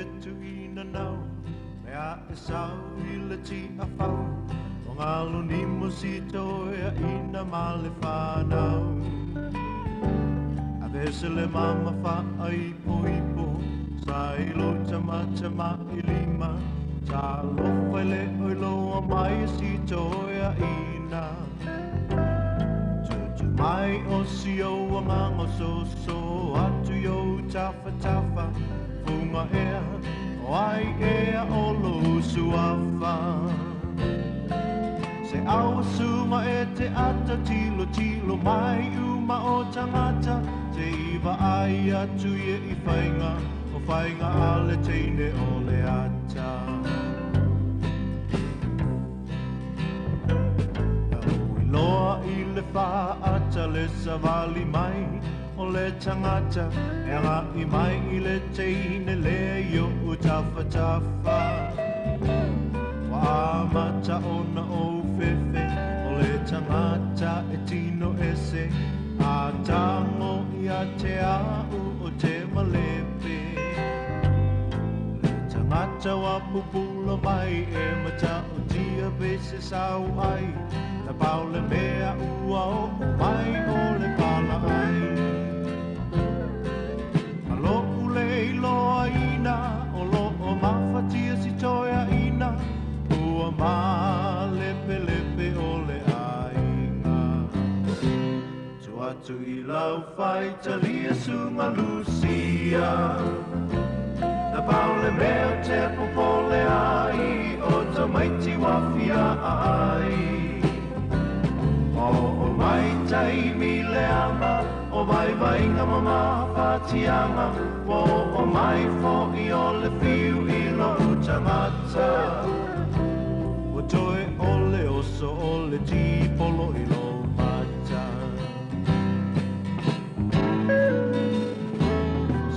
e tuina nau Mea e sau i le tiafau O ngalo ni mo si toea ina ma le whanau A vese le mama wha aipo ipo Sa ilo tama tama i lima Ta lofa le oiloa mai si toea ina Tutu mai o si o anganga so so Atu yo tafa tafa Funga ea o ai ea o lo suafa Se au sunga e te ata tilo tilo mai uma o tangata Te iwa ai atu ie i whainga O whainga a le teine o le ata Na ui loa i le whaata le savali mai O le tangata E anga i mai i le teine le yo u tafa tafa Wa mata ona o fefe O le tangata e tino ese A tango ia te au o te malepe Le tangata wa pupula mai e mata o tia pe se sau ai Na pau le mea ua o o mai o le pala ai Alo ule iloa ina o lo o mafatia si toea ina Ua malepe lepe o le aiga Tu atu i lau whai talia sunga Lucia Na pau le mea te popole ai O tamaiti wafia ai O o mai tai mi leanga O vai vai ngā mama whatianga O o mai fo i o le whiu i lo utangata O toe ole o so o le tipolo i lo mata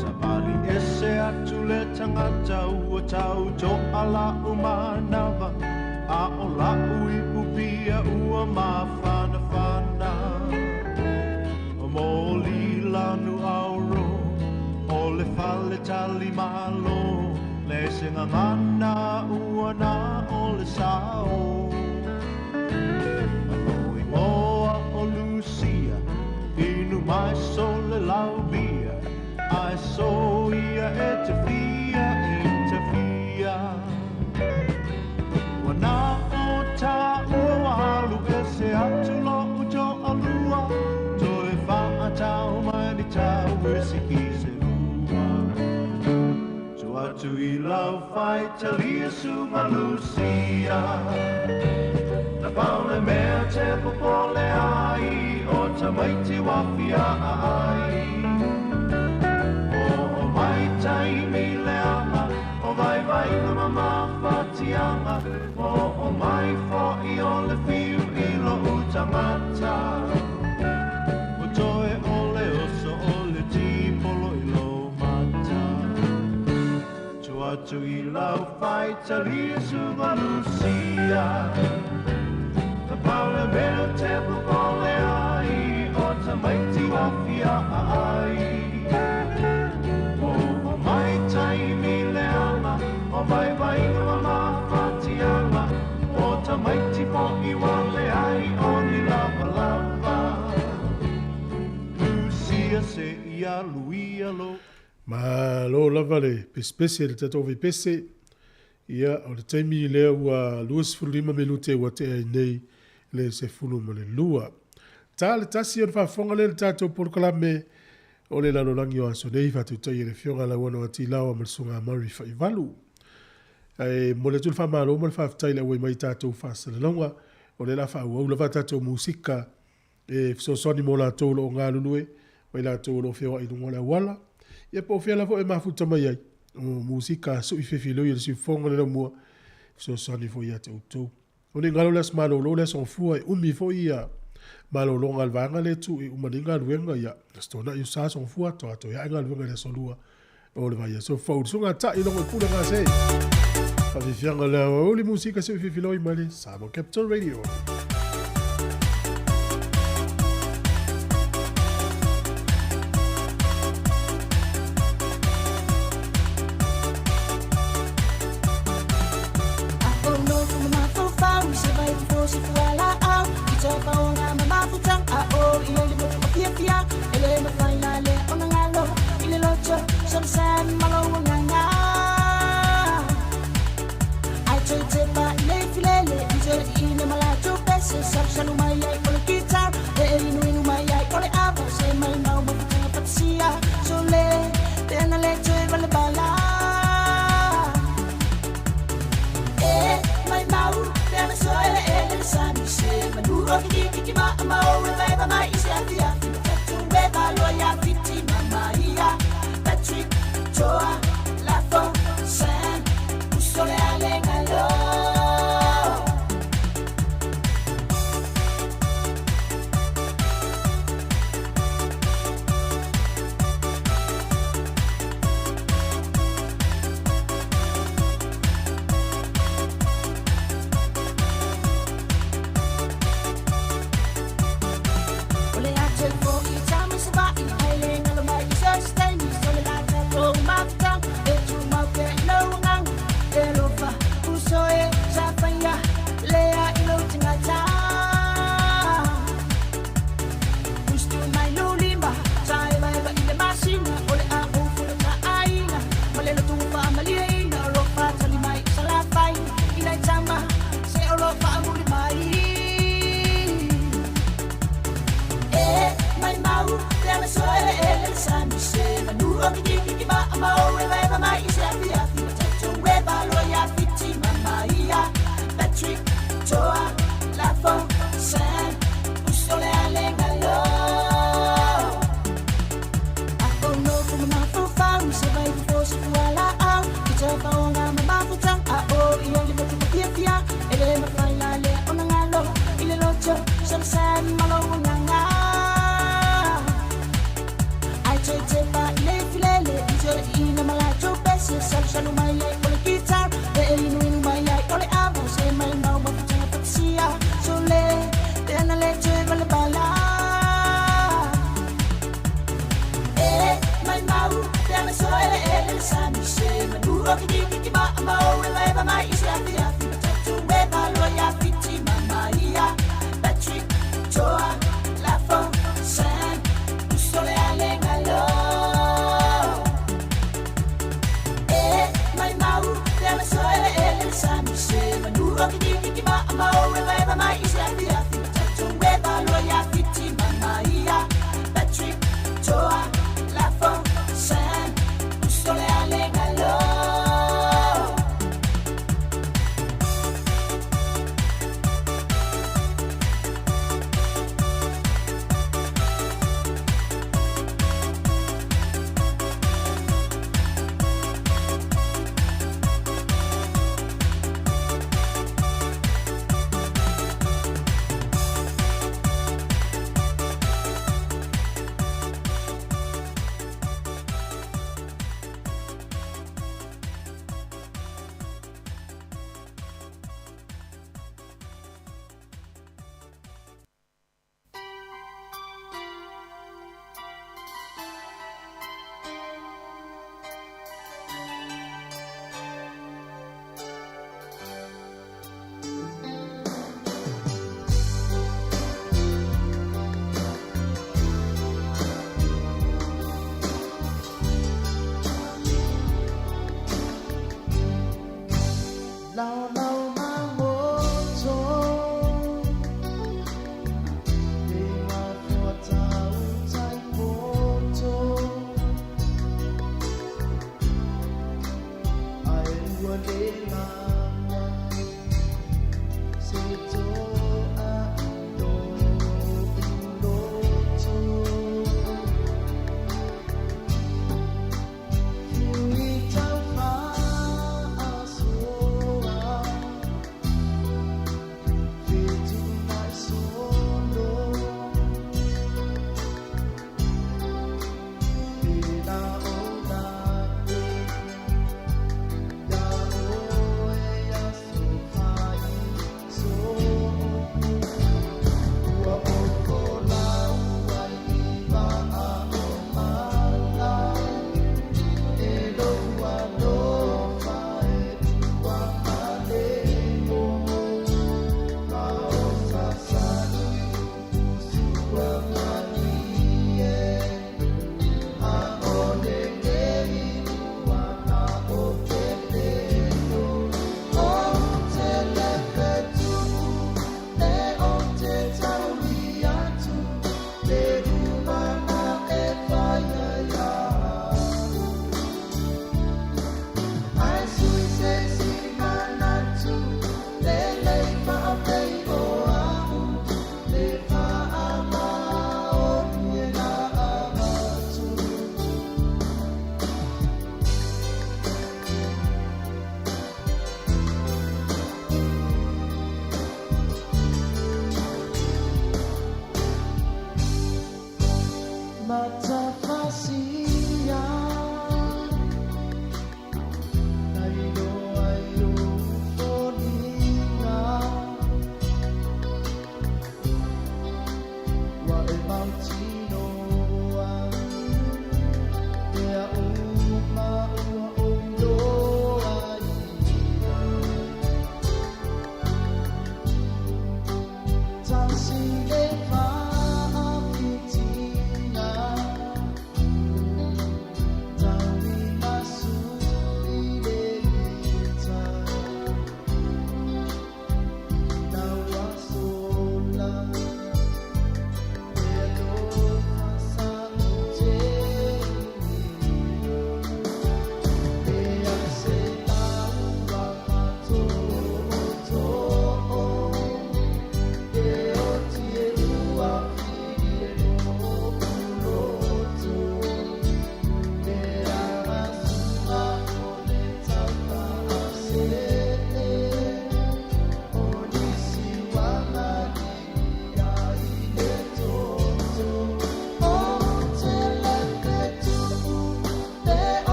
Savali ese atu le tangata ua tau to ala o manawa A o la ui pupia ua mawhana whana O moli lanu auro O le fale tali malo Le se ngangana ua na o le sao Alo ingoa o Lucia Inu mai so le laubia Ai so ia e te fia e te fia Ua na o ta ua halu e se atu lo uto alua Toe whaatau mai ni tau e si ki se rua Tu atu i lau whai talia sunga Lucia Na pau le mea te popole ai O tamaiti wafia ai O o mai tai mi leanga O vai vai ngā mama whatianga O o mai fo i o le whiu i lo utangata O toe ole o so o le tipolo i lo mata Tu atu i lau whai talia sunga Lucia Na pau le mea te popole ai O tamaiti wafia ai O o mai tai mi leanga O vai vai ngā mama whatianga O tamaiti po i wale ai O ni lava lava Lucia se ia luia lo Malo lava le pesepese le tatou vaipese. Ia, o le taimi lea ua 25 minute ua tea ai nei le 12. Ta le tasi o le faafofoga lea i le tatou polokalame o le lalolagi o aso nei, faatautai e le Afioga ia Lauano Atilaoa ma le Susuga Murray Faivalu. Ae momoli atu le faamalo ma le faafetai i le auai mai i tatou faasalalauga. O lea o le a faaauau lava a tatou musika e fesoasoani mo latou o lo o galulue ma i latou o lo o feoai i luga o le auala. Ia po o fea lava e mafuta mai ai, o musika sui fefiloi e le siufofoga le laumua, fesoasoani foi ia te outou. O le galo le aso malolo le aso gafua e umi foi ia malologa a le vaega lea e tu e uma nei galuega ia aso Toonai o sa aso gafua atoa atoa ia ae galuega i le aso lua o le vaiaso fou. Le susuga tai logo i pule gase. Faafiafiaga le aoauli musika sui fefiloi mai le Samoa Capital Radio. salusalu mai ai o le guitar E inuinu mai ai o le ava Se mai mau mafutaga fatasia Sole pe ana le toe valebala E mai mau pe ana so ele ele le sami Se manu o kiki kiki ma amau E vai mai i se afi afi Ma fetu e valoa ia fiti mama ia Patrick Toa Lafo Sam Uso le ale ngalo.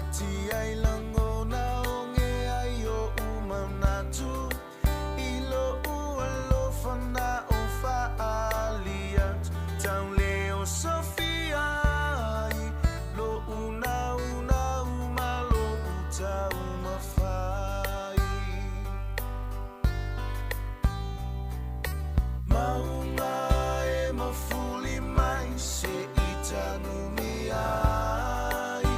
Ati ai lagona oge ai oʻu manatu I loʻu alofa na ou faaali atu Tauleosofia ai loʻu naunau ma loʻu taumafai Mauga e mafuli mai se i tanumia ai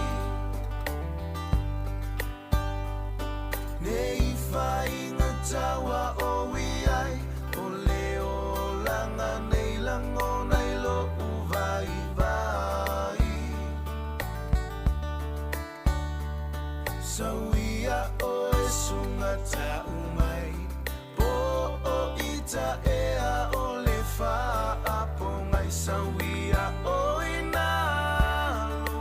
Ne i faiga taua o i ai O le olaga nei lagona i loʻu vaivai Sauia ʻoe suga tau mai Po o ita ea o le faapogai Sauia ʻoe i nalu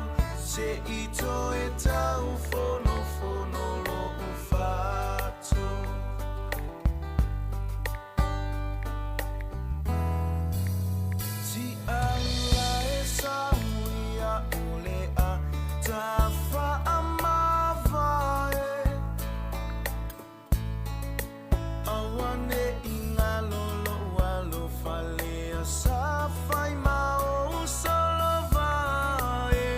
Se i toe taufonofono loʻu fatu. Tiaula e sauia ʻole a tafaamavae. Auaneʻi ngalo loʻu alofa lea sa fai ma ou solovae.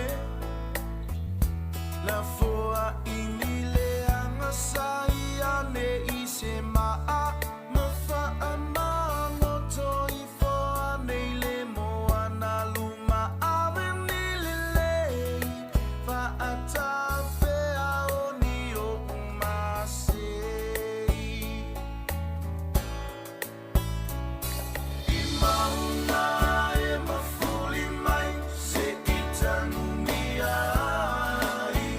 Lafoa i ni leaga sa ia ne i se maa ma faamagoto ifo anei le moana luma ave ni lelei faatafea o ni oʻu masei. I mauna e mafuli mai se i tanumia ai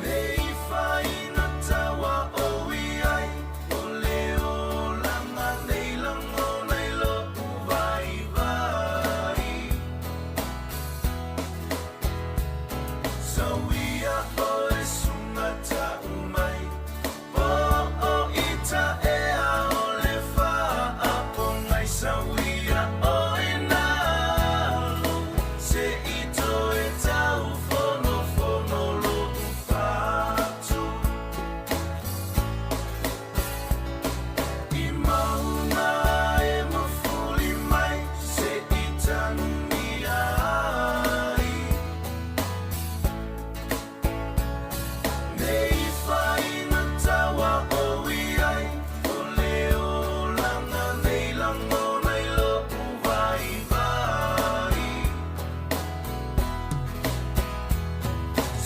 Ne i faiga taua o i ai O le olaga nei lagona i loʻu vaivai Sauia ʻoe suga tau mai Po o ita ea o le faapogai Sauia ʻoe nalu Se i toe taufonofono loʻu fatu I mauna e mafuli mai Se i tanumia ai Ne i faiga taua o i ai O le olaga nei lagona i loʻu vaivai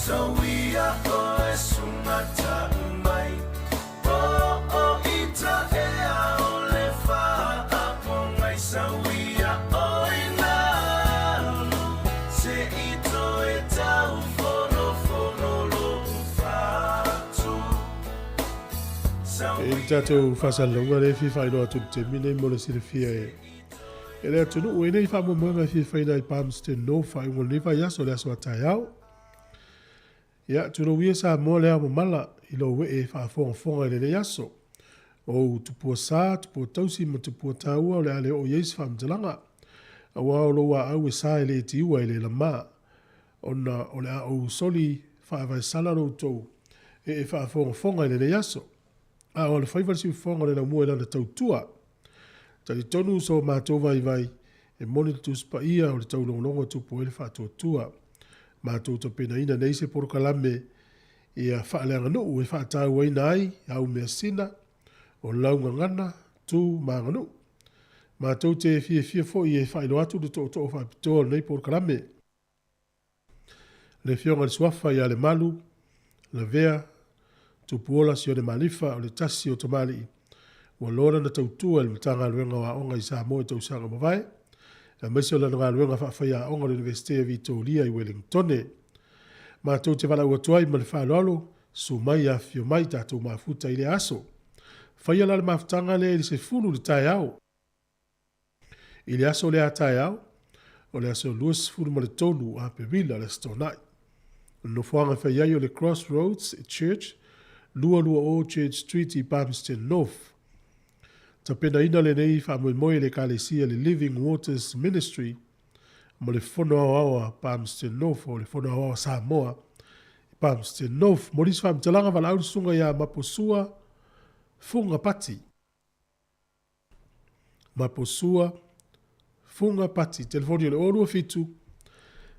Sauia ʻoe suga tau mai Po o ita ea o le faapogai Sauia ʻoe nalu Se i toe taufonofono loʻu fatu E i le tatou faasalalauga lea e fia faailoa atu i le taimi lenei mo le silafia e e le atunuu e nei faamoemoega e fia faina i Palmerston North faaiuga o lenei vaiaso le aso a taeao. Ia, tulou ia Samoa le ao mamala i lou ee faafogafoga i lenei aso. O ou tupua sa, tupua tausi ma tupua taua o le a le oo i ai se faamatalaga. Aua o lou aau e sa e le tiua e le lama. Ona o le a ou soli faavaesala lo outou ee faafogafoga i lenei aso. A o alofaiva le siufofoga o le laumua i lana tautua. Talitonu so matou vaivai, e moni le Tusi Paia o le taulogologo e tupu ai le faatuatua. Matou tapenaina nei se polokalame ia faaleaganuu e faatauaina ai au measina, o lau gagana, tu ma aganuu. Matou te fiafia foi e faailoa atu le tootoo faapitoa o lenei polokalame. Le Afioga i le Suafa ia Lemalu, Lavea, Tupuola Sione Malifa o le tasi o tamalii ua loa lana tautua i le Matagaluega o Aoga i Samoa i tausaga ua mavae, aemaise o lana galuega faafaiaoga i le Iunivesite o Vitoria i Welingtone. Matou te valaau atu ai ma le faaaloalo, susu mai afifio mai tatou mafuta i lea aso. Faia la le mafutaga lea i le 10 i le taeao. I le aso lea taeao, o le aso 23 o Aperila le Aso Toonai. O le nofoaga e fai ai o le Crossroads Church, 220 Church Street i Palmerston North. Tapenaina lenei faamoemoe e le Ekalesia le Living Waters Ministry. ma le Fono Aoao a Palmerston North, o le Fono Aoao a Samoa i Palmerston North. Mo nisi faamatalaga, valaau le susuga ia Maposua Fuga Pati. Maposua Fuga Pati. Telefoni o le 027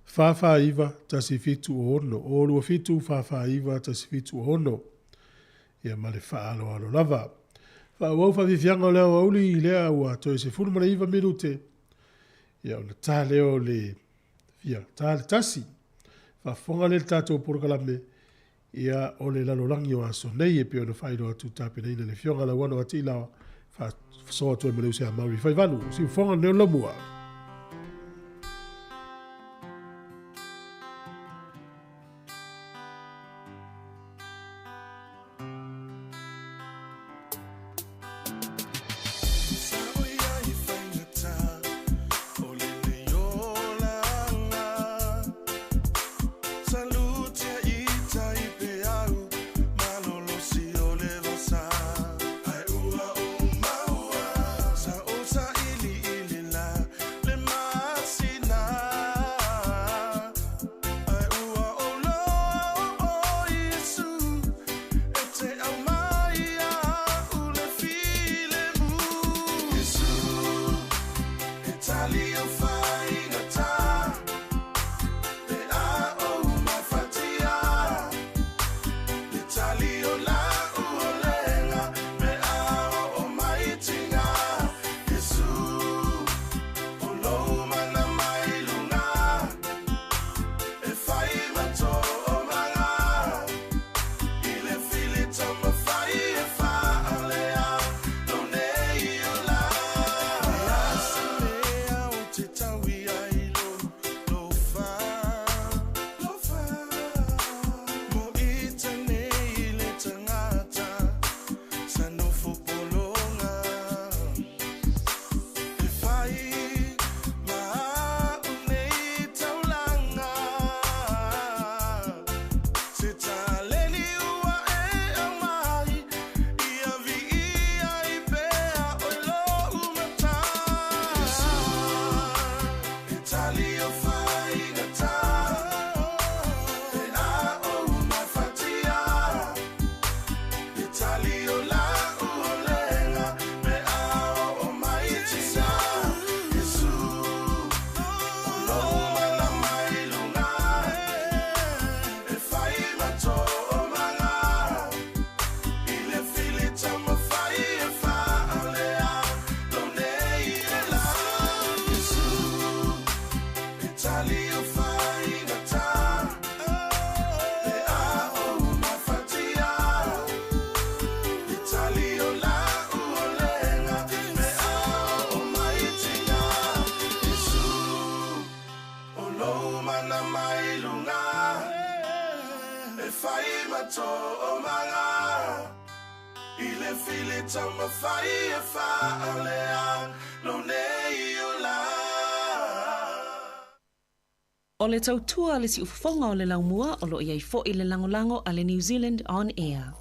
449 176. 027 449 176. Ia ma le faaaloalo lava. Faaauau faafiafiaga o le aoauli i lea ua toe 19 minute. Ia ona ta lea o le fia ta le tasi. Faafofoga lea i le tatou polokalame ia o le lalolagi o aso nei e pei ona faailoa atu tapenaina le Afioga Lauano a Tiilaoa faasoa atu ai ma le uso ia Mauri Faivalu. Siufofoga lenei o le Laumua. O le tautua a le siufofoga o le laumua o lo o i ai foi le lagolago a le New Zealand On Air.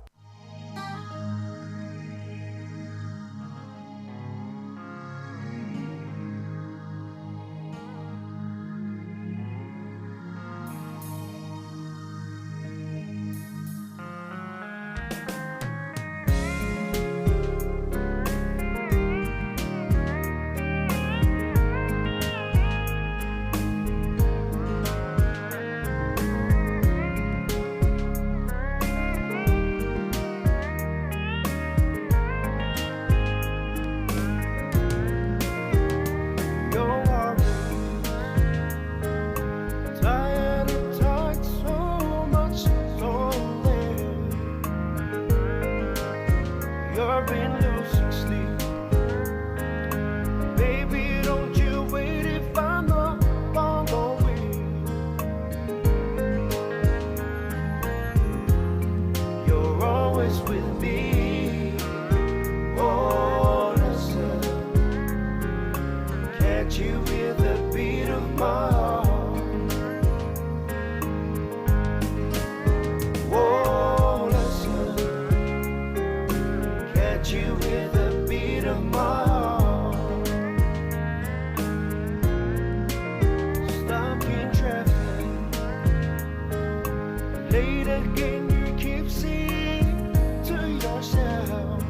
Play the game you keep saying to yourself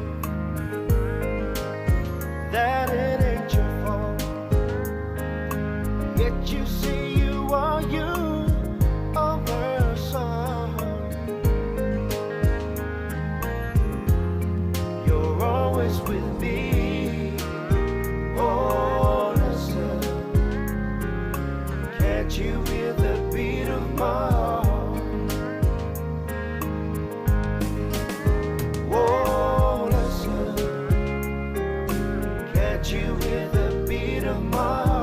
that it ain't your fault. Yet you say you are you over son. You're always with me. Oh, listen. Can't you hear the beat of my heart? Oh, listen. Can't you hear the beat of my heart?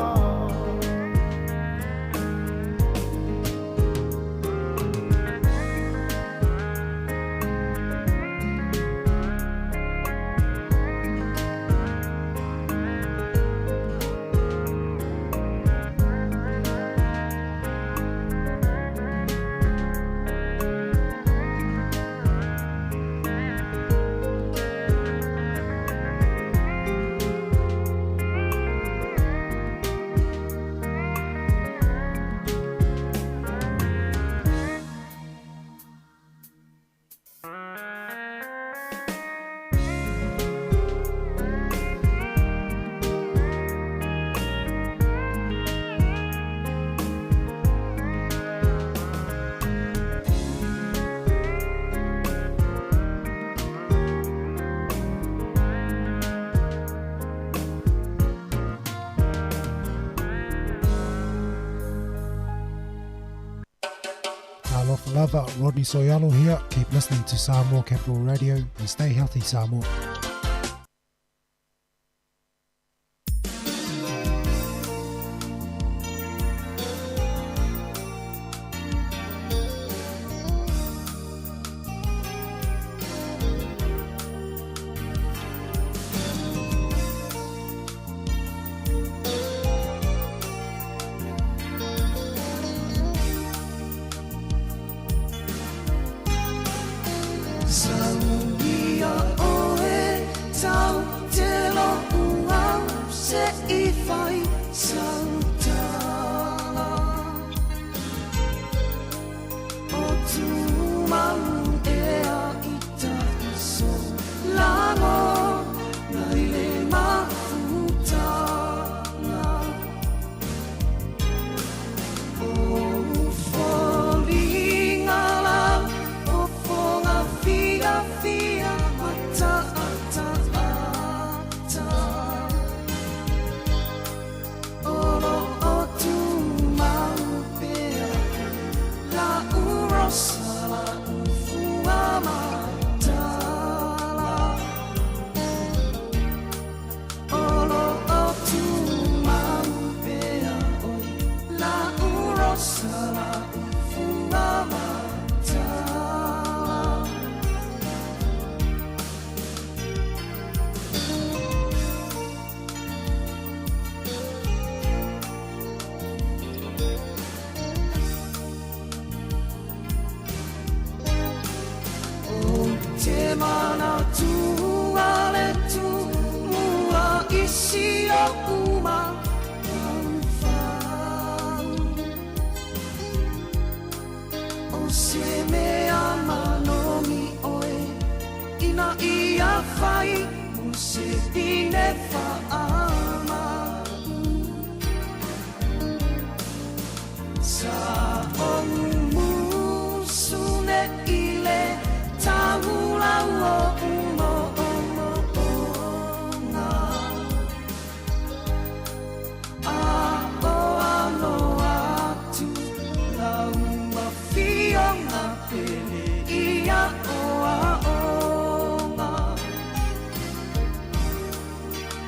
Talofa lava, Rodney So'oialo here. Keep listening to Samoa Capital Radio and stay healthy, Samoa.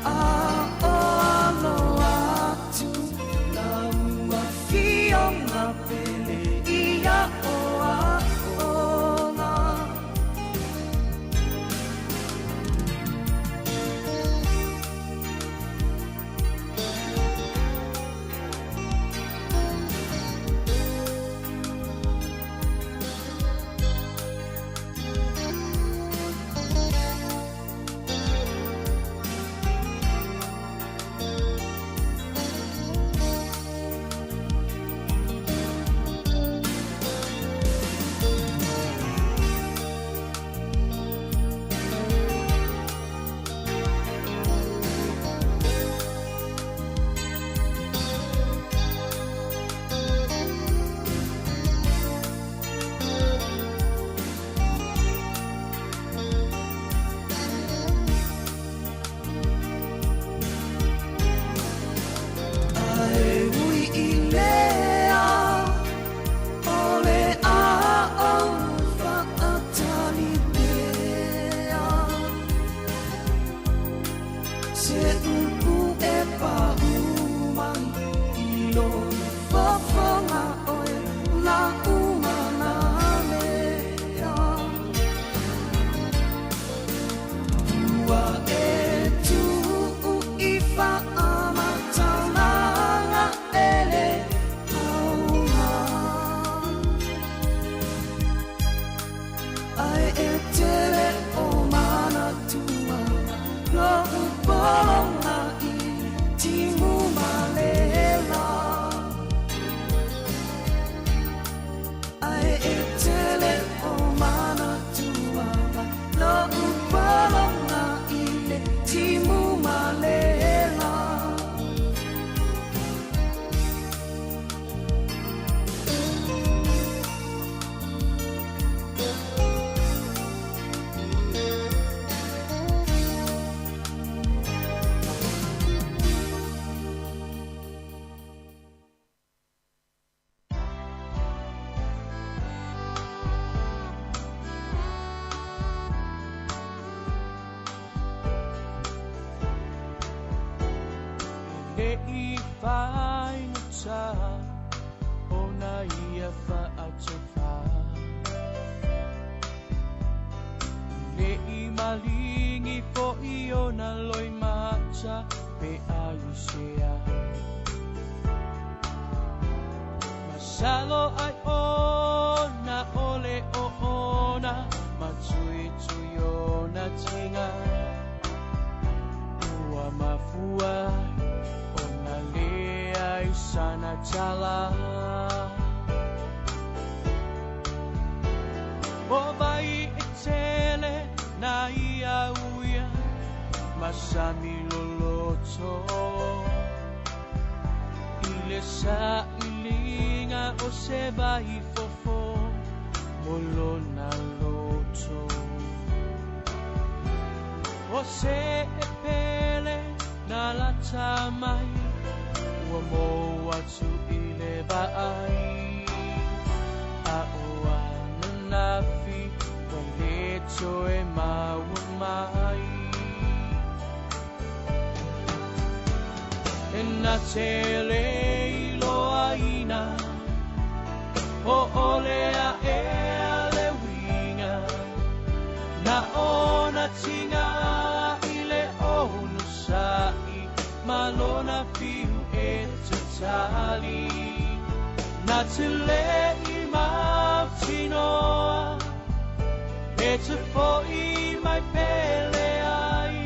A o Le i faigata ona ia fa'atofā. Le i maligi fo'i ona loimata pe aisea. Masalo ai ona ole o ona matuitui ona tiga. Ua mafua ona leai sana tala. O vai e tele na ia uia masami loloto. I le sa'iliga o se vai fofo mo lona loto. O se e pele na lata mai ua mou atu i le vaai. A o ananafi ua lē toe maua mai. E na te le iloaina o ole aʻe le uiga. Na ona tiga i le onosaʻi ma lona fiu e tatali. Na te le i mautinoa e te fo'i mai pele ai.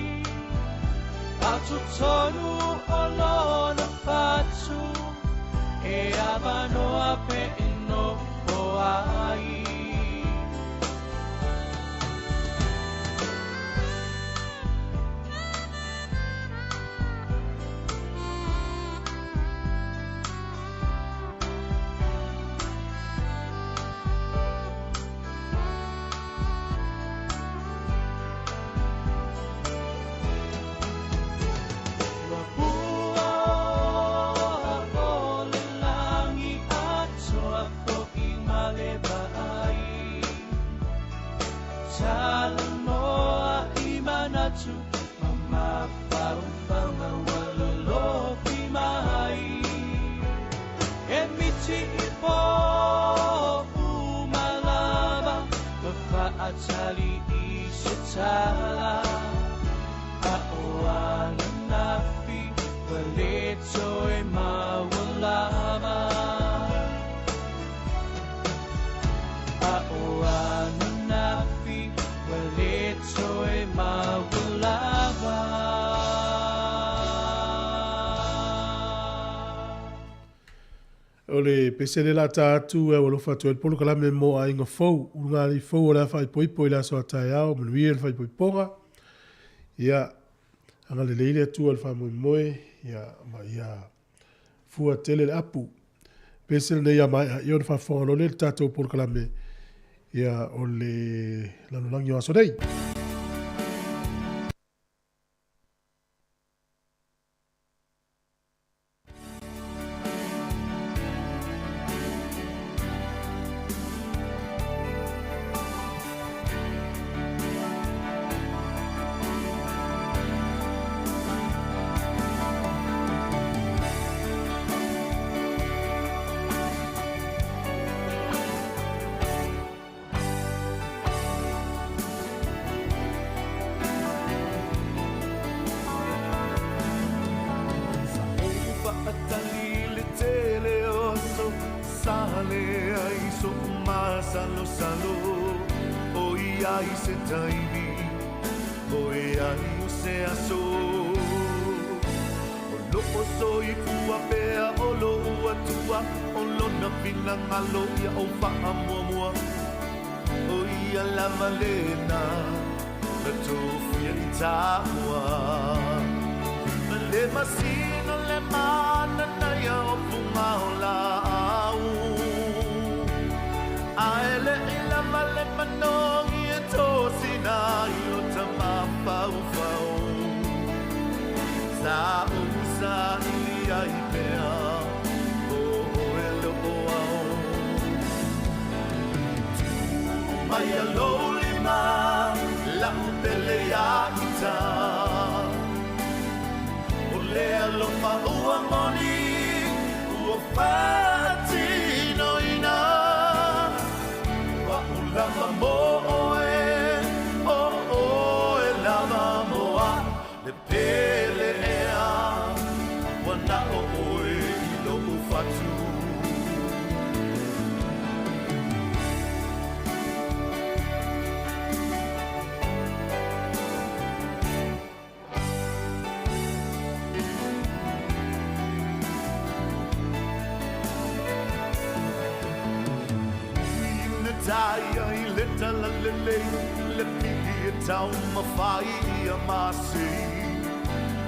A totonu o lona fatu e avanoa pe e nofo ai. Tali i se tala a o ananafi ua lē toe maua lava. A o ananafi ua lē toe maua lava. O le pesele la ta atu e ua lofa atu ai le polokalame mo aiga fou, ulugalii fou o le a faaipoipo i le aso a taeao, manuia le faaipoipoga. Ia, agalelei le Atua i le faamoemoe, ia, ma ia fua tele le apu. Pese lenei a maea, ia ona faafofoga loa lea i le tatou polokalame, ia, o le lalolagi o aso nei. Sa ou faatali le tele o aso, sa leai so'u masalosalo, ʻOiai se taimi, ʻoiai o se aso. O lo'o soifua pea o lo'u Atua, o lona finagalo ia ou faamuamua. O ia lava lena na tofia i taua. Ma le masina le mananaia o fuga o laau. Ae leʻi lava le manogi e tosina ai o ta mafaufau. Sa ou saili ai pea o oe lo'o ao. Tuu maia lou lima la'u pele ia ita. O le alofa ua moni ua faatinoina O a'u lava mo ʻoe, ʻo ʻoe lava mo aʻu Le pele ea, ua naʻo ʻoe i loʻu fatu. Tai ai le talalelei, le pili e taumafai ia masei.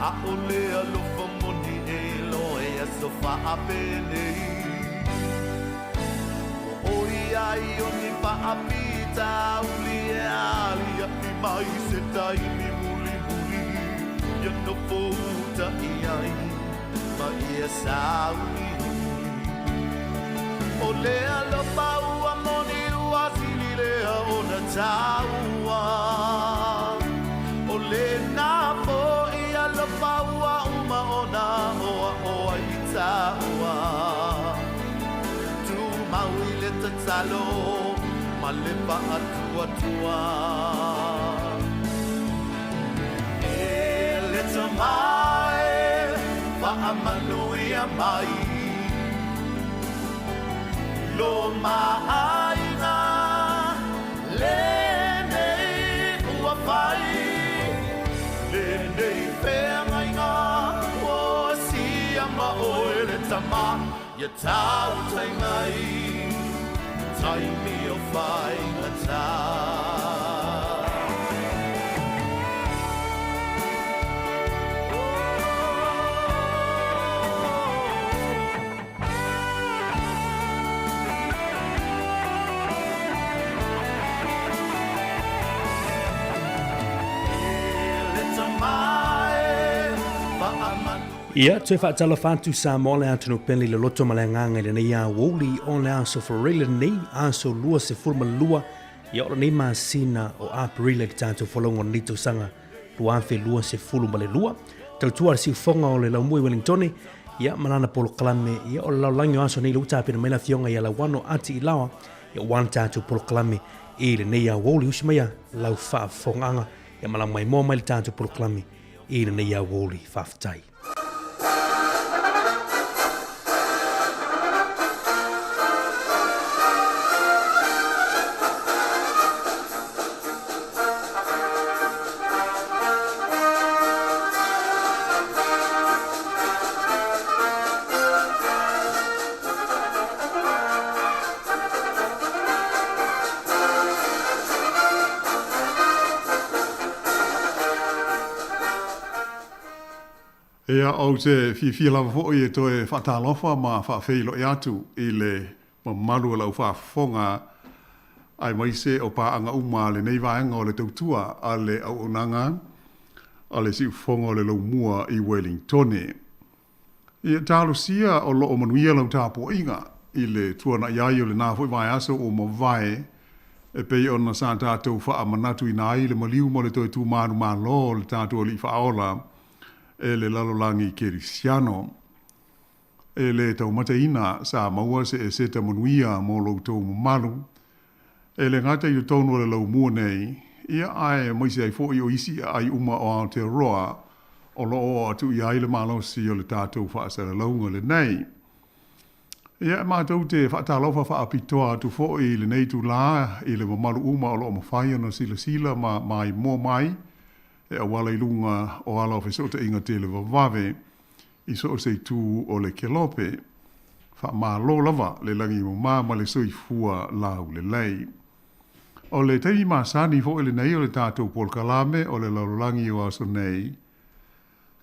ʻAʻole alofa moni e lohe aso faapenei. Ua ʻoi ai o ni faafitauli e aliaʻi mai se taimi mulimuli ia nofo uta i ai ma ia sauniuni. O le alofa ua moni ua sili lea ona taua. O lena foʻi alofa ua uma ona oaʻo ai i taua. Tumau i le tatalo ma le faatuatua. E le Tama e, faamanuia mai lo maʻaiga lenei ua fai, lenei feagaiga ua sia ma ʻoe le Tama ia tautai mai taimi o faigata. Ia, toe faatalofa atu Samoa le atunuu pele i le loto ma le agaga i lenei aoauli o le aso Fareila lenei, aso 22 ia o lenei masina o Aperila i le tatou folauga o lenei tausaga 2022. Tautua le siufoga o le Laumua i Wellingtone, ia ma lana polokalame, ia o le lalolagi o aso nei lea ua tapena mai le afioga ia Lauano Ati Ilaoa, ia ua le tatou polokalame i lenei aoauli. Usi maia lau faafofogaaga, ia ma lau maimoa mai le tatou polokalame i lenei aoauli. Faafetai. Ia, ou te fiafia lava foi e toe faatalofa ma faafeiloai atu i le mamalu o lau faafofoga aemaise o paaga uma a lenei vaega o le tautua a le auaunaga a le Siufofoga o le Laumua i Welingtone. Ia talosia o lo o manuia lau tapuaiga i le tuanai ai o lena foi vaiaso ua mavae e pei ona sa tatou faamanatuina ai le maliu ma le toe tumanumalo o le tatou Alii Faaola e le lalolagi kerisiano. E le taumataina sa maua se eseta manuia mo lo outou mamalu, e le gata i totonu o le laumua nei, ia ae aemaise ai foi o isi aai uma o Aotearoa o lo o oo atu i ai le malosi o le tatou faasalalauga lenei. Ia, e matou te faatalofa faapitoa atu foi i lenei itulā i le mamalu uma o lo o mafai ona silasila ma maimoa mai e auala i luga o ala o fesootaiga televavave i so o se itu o le kelope. Faamalo lava le lagi mama ma le soifua laulelei. O le taimi masani foi lenei o le tatou polokalame o le lalolagi o aso nei,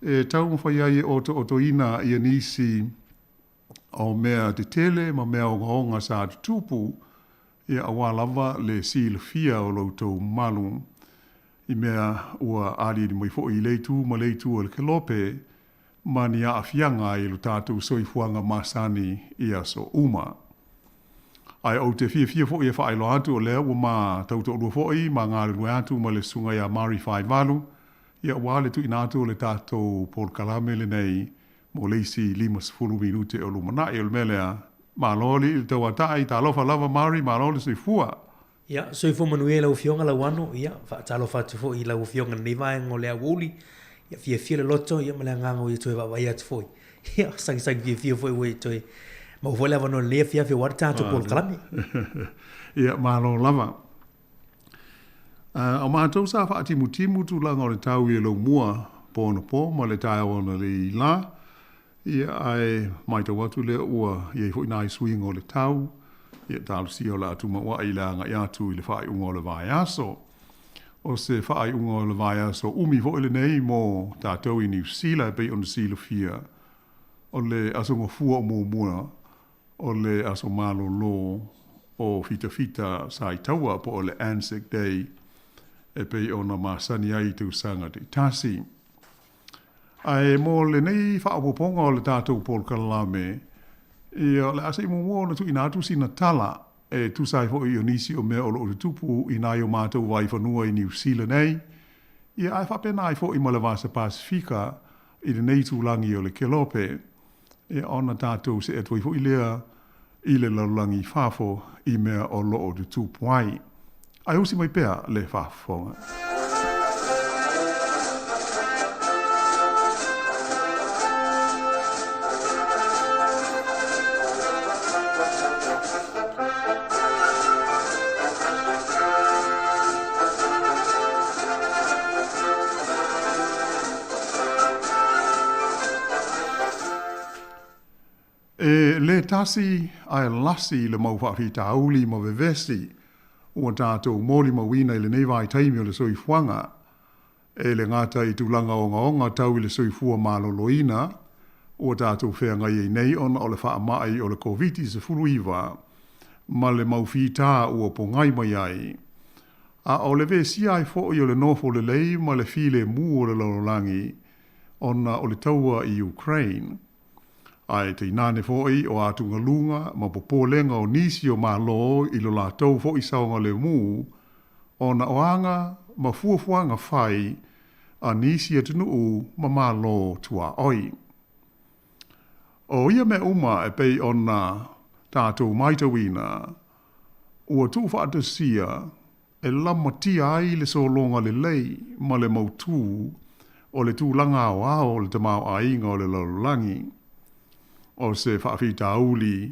e taumafai ai e otootoina ia nisi o mea tetele ma mea ogaoga sa tutupu, ia aua lava le silafia o lo outou mamalu i mea ua aliali mai foi i lea itu ma lea itu o le kelope ma ni aafiaga i lo tatou soifuaga masani i aso uma. Ae ou te fiafia foi e faailoa atu o lea ua ma tau toalua foi ma galulue atu ma le susuga ia Mari Faivalu, Ia, aua le tuuina atu o le tatou polokalame lenei mo le isi 50 minute o lumanai. O le mea lea, malo alii le tauatai, talofa lava Murray, malo le soifua. Ia, soifua manuia i lau Afioga Lauano, ia, faatalofa atu foi i lau Afioga i lenei vaega o le aoauli, ia, fiafia le loto, ia, ma le agaga ua ia toe vaavaai atu foi, ia, sagisagi fiafia foi ua ia toe maua foi le avanoa i lenei afiafi aua le tatou polokalame. Ia, malo lava. O matou sa faatimutimu tulaga o le tau i Leumua po anapo ma le taeao analeila, ia ae matau atu lea ua i ai foi nai suiga o le tau, ia talosia o le a tumauai i le agai atu i le faaiuga o le vaiaso. O se faaiuga o le vaiaso umi foi lenei mo tatou i Niu Sila e pei ona silafia, o le Aso Gafua o muamua O le aso malolo o Fitafita sa i taua po o le Anzac Day e pei ona masani ai i tausaga taitasi. Ae mo lenei faaopoopoga o le tatou polokalame, ia o le a se i muamua ona tuuina atu sina tala e tusa ai foi o nisi o mea o lo o tutupu i nai o matou vaifanua i Niu Sila nei, ia ae faapena ai foi ma le Vasa Pasefika i lenei itulagi o le Kelope. Ia ona tatou see atu ai foi lea i le lalolagi i fafo i mea o lo o tutupu ai. Ae usi mai pea le faafofoga. E le tasi ae lasi le mau faafitauli ma vevesi ua tatou molimauina i lenei vaitaimi o le soifuaga, e le gata i tulaga ogaoga tau i le soifua maloloina ua tatou feagai ai nei ona o le faamai o le Koviti-19 ma le mau fita ua pogai mai ai, a o le vesia ai foi o le nofo lelei ma le filemu o le lalolagi ona o le taua i Ukraine. Ae tainane foi o atugaluga ma popolega o nisi o Malo i lo latou foi saogalemu ona o aga ma fuafuaga fai a nisi atunuu ma Malo tuaoi. O ia mea uma e pei ona tatou maitauina, ua tuufaatasia e lamatia ai le sologa lelei ma le mautū o le tulaga aoao o le tamaoaiga o le lalolagi. O se faafitauli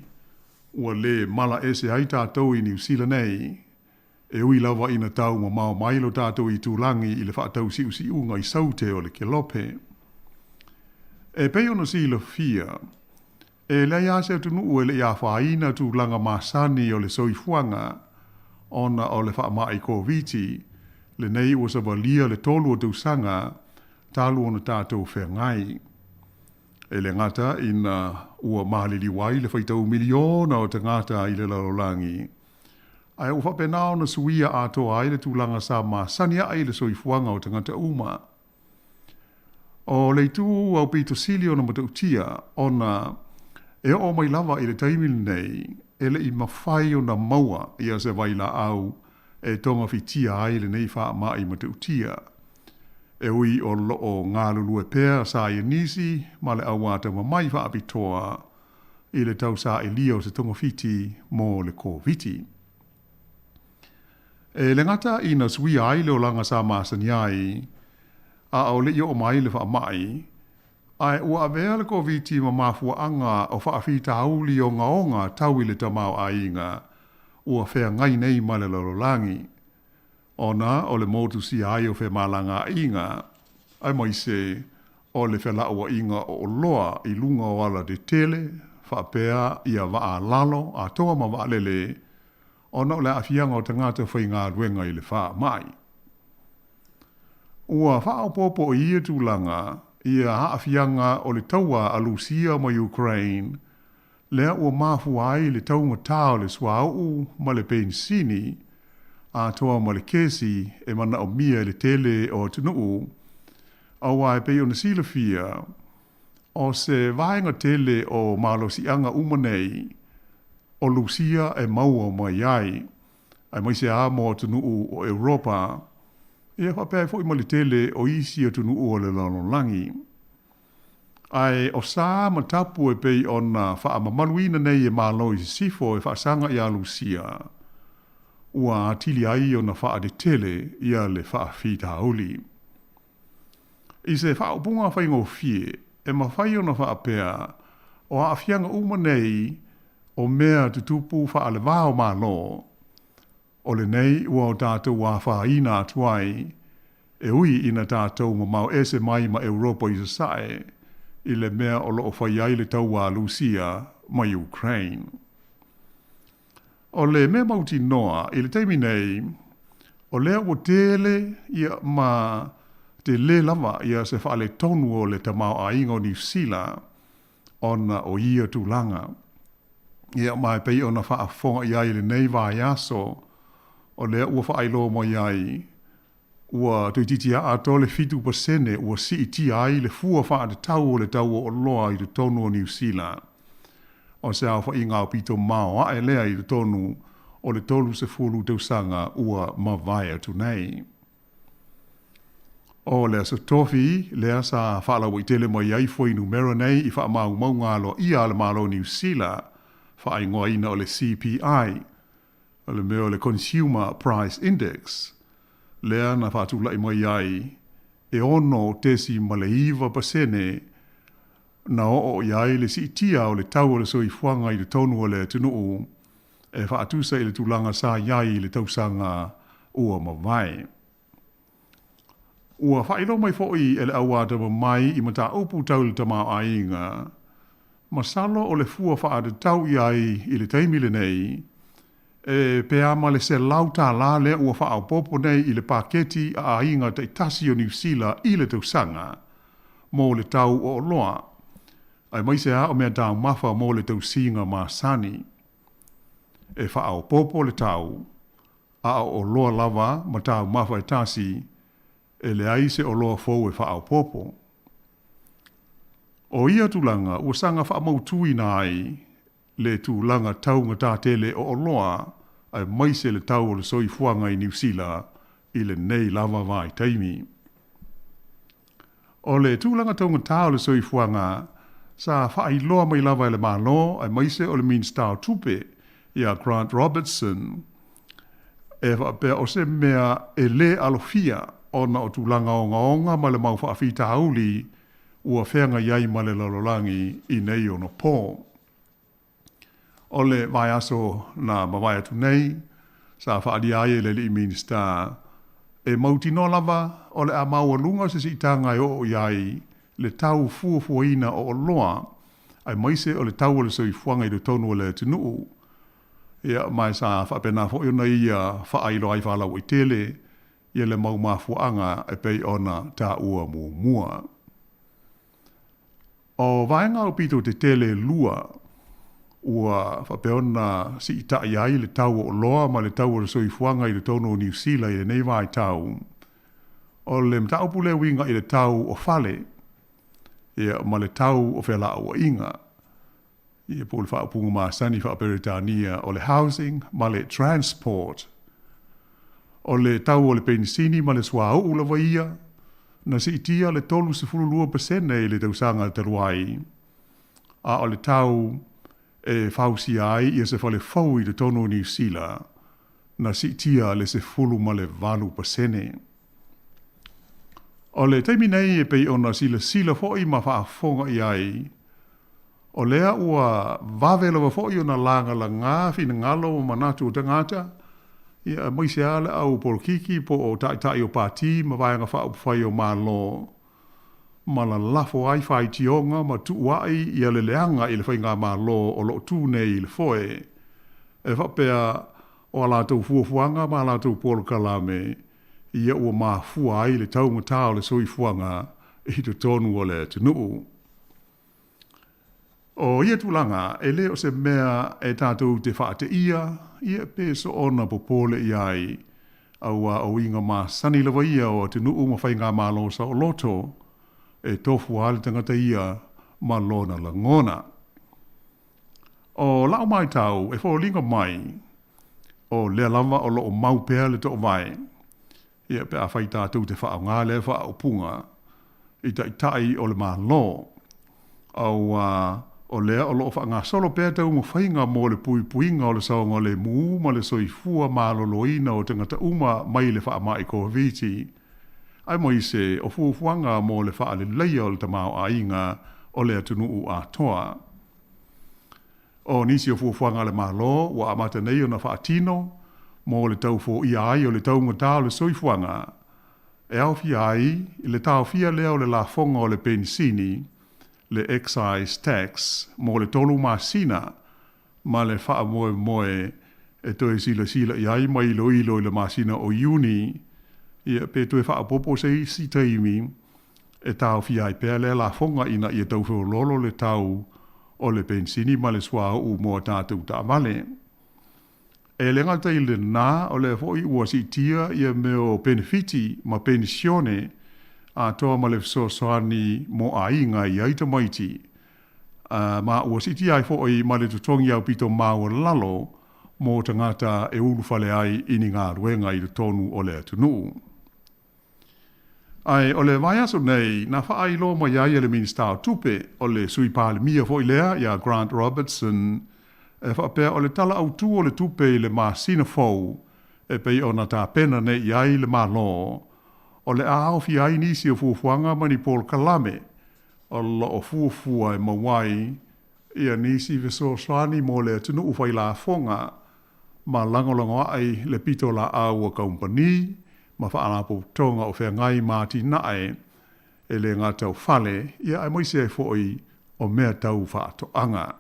ua lē mala ese ai tatou i Niu Sila nei, e ui lava ina tau mamao mai lo tatou itulagi i le faatausiusiuga i saute o le Kelope. E pei ona silafia, E leai lava se atunuu e le i afaina tulaga masani o le soifuaga ona o le faamai Koviti lenei ua savalia le tolu o tausaga talu ona tatou feagai. E le gata ina ua maliliu ai le faitau miliona o tagata i le lalolagi, ae ua faapena ona suia atoa ai le tulaga sa masani ae i le soifuaga o tagata uma. O le itu aupito sili ona matautia ona e oo mai lava i le taimi lenei e le i mafai ona maua ia se vailaau e togafitia ai lenei faamai matautia. E ui o lo o galulue pea saienisi ma le auatamamai faapitoa i le tausaelia o se togafiti mo le Koviti. E le gata ina suia ai le olaga sa masani ai, a o le i oo mai le faamai, ae ua avea le Koviti ma mafuaaga o faafitauli ogaoga tau i le tamaoaiga ua feagai nei ma le lalolagi, ona o le motusia ai o femalagaaiga, aemaise o le felauaiga o oloa i luga o alatetele faapea ia vaa lalo atoa ma vaalele, ona o le aafiaga o tagata faigaluega i le faamai. Ua faaopoopo i ia tulaga ia aafiaga o le taua a Lusia ma Ukraine, lea ua mafua ai le taugata o le suauu ma le penisini, atoa ma le kesi e manaomia e le tele o atunuu, aua e pei ona silafia, o se vaega tele o malosiaga uma nei o Lusia e maua mai ai, aemaise lava mo atunuu o Europa. Ia faapea ai foi ma le tele o isi atunuu o le lalolagi. Ae o sa ma tapu e pei ona faamamaluina nei e Malo i Sisifo e faasaga iā Lusia, ua atili ai ona faadetele ia le faafitauli. I se faaupuga faigofie, e mafai ona faapea, o aafiaga uma nei o mea tutupu faaleva o Malo, O lenei ua o tatou afaina atu ai, e ui ina tatou mamao ese mai ma Europa i Sasae, i le mea o lo o fai ai le taua a Lusia ma Ukraine. O le mea mautinoa i le taimi nei, o lea ua tele ia ma tele lava ia se faaletonu o le tamaoaiga o Niu Sila ona o ia tulaga. Ia, ma e pei ona faafofoga i ai i lenei vaiaso, o lea ua faailoa mai ai, ua toeitiiti lava atoa le 7% ua siitia ai le fua faatatau o le tau o oloa i totonu o Niu Sila. O se aofaiga aupito maoae lea i totonu o le 30 tausaga ua mavae atu nei. O le Aso Tofi lea sa faalauaitele mai ai fuainumera nei i faamaumauga aloaia a le Malo o Niu Sila, faaigoaina o le CPI, o le mea o le Consumer Price Index, lea na faatulai mai ai e 6.9% na oo i ai le siitia o le tau o le soifuaga i totonu o le atunuu e faatusa i le tulaga sa i ai i le tausaga ua mavae. Ua faailoa mai foi e le auatamamai i mataupu tau i le tamaoaiga, masalo o le fua faatatau i ai i le taimi lenei, e pe a ma le $100 lea ua faaopoopo nei i le paketi a aiga taitasi o Niu Sila i le tausaga mo le tau o oloa, aemaise lava o mea taumafa mo le tausiga masani. E faaopoopo le tau, a o oloa lava ma taumafa e tasi, e leai se oloa fou e faaopoopo. O ia tulaga ua saga faamautuina ai le tulaga taugata tele o oloa aemaise le tau o le soifuaga i Niu Sila i lenei lava vaitaimi. O le tulaga taugata o le soifuaga sa faailoa mai lava e le Malo aemaise o le Minisita o Tupe ia Grant Robertson e faapea o se mea e lē alofia ona o tulaga ogaoga ma le mau faafitauli ua feagai ai ma le lalolagi i nei ono po. O le vaiaso na mavae atu nei, sa faaalia ai e le alii Minisita e mautinoa lava o le a maualuga se siitaga e oo i ai le tau fuafuaina o oloa aemaise o le tau o le soifuaga i totonu o le atunuu. Ia, ma e sa faapena foi ona ia faailoa ai faalauaitele ia le mau mafuaaga e pei ona taua muamua. O vaega aupito tetele e lua ua faapea ona siitai ai le tau o oloa ma le tau o le soifuaga i totonu o Niu Sila i lenei vaitau, o le mataupu lea e uiga i le tau o fale ia, ma le tau o felauaiga. Ia po o le faaupuga masani faa-Peretania o le housing ma le transport. O le tau o le penisini ma le suauu lava ia, na siitia le 32% i le tausaga talu ai, a o le tau e fausia ai ia se fale fou i totonu o Niu Sila, na siitia le 18%. O le taimi nei e pei ona silasila foi ma faafofoga i ai, O lea ua vave lava foi ona lagalaga finagalo ma manatu o tagata, ia aemaise lava le au polokiki po o taitai o pati ma vaega faaupufai o Malo, ma lalafo ai faitioga ma tuua'i ia le leaga i le faigamalo o lo o tu nei i le foe, e faapea o a latou fuafuaga ma a latou polokalame ia ua mafua ai le taugata o le soifuaga i totonu o le atunuu. O ia tulaga, e le o se mea e tatou te faateia, ia pe soona popole i ai, aua o uiga masani lava ia o atunuu ma faigamalo saoloto, e tofu lava le tagata ia ma lona lagona. O lau matau, e foliga mai, o lea lava o lo o mau pea le toovae. Ia, pe afai tatou te faaaoga lea faaupuga i Taitai o le Malo, auā o lea o lo o faagasolo pea taumafaiga mo le puipuiga o le saogalemu ma le soifua maloloina o tagata uma mai le faamai Koviti, aemaise o fuafuaga mo le faaleleia o le tamaoaiga o le atunuu atoa. O nisi o fuafuaga a le Malo ua amata nei ona faatino mo le tau foia ai o le taugata o le soifuaga, e aofia ai le taofia lea o le lafoga o le penisini, le excise tax, mo le tolu masina ma le faamoemoe e toe silasila i ai ma iloilo i le masina o Iuni, ia, pe toe faaopoopo se isi taimi e taofia ai pea lea lafoga ina ia tau feoloolo le tau o le penisini ma le suauu mo a tatou taavale. E le gata i lena, o lea foi ua siitia ia mea o penefiti ma penisione atoa ma le fesoasoani mo aiga e i ai tamaiti, ma ua siitia ai foi ma le totogi aupito maualalo mo tagata e ulufale ai i ni galuega i totonu o le atunuu. Ae o le vaiaso nei, na faailoa mai ai e le Minisita o Tupe, o le Sui Palemia foi lea ia Grant Robertson, e faapea o le Tala Autu o le Tupe i le masina fou e pei ona tapena nei i ai le Malo, o le a aofia ai nisi o fuafuaga ma ni polokalame o lo o fuafua e maua ai ia nisi fesoasoani mo le atunuu failafoga ma lagolagoaʻi le pitolaau a kamupani ma faalapotopotoga o feagai ma atinae e le gata o fale, ia aemaise ai foi o mea tau faatoaga.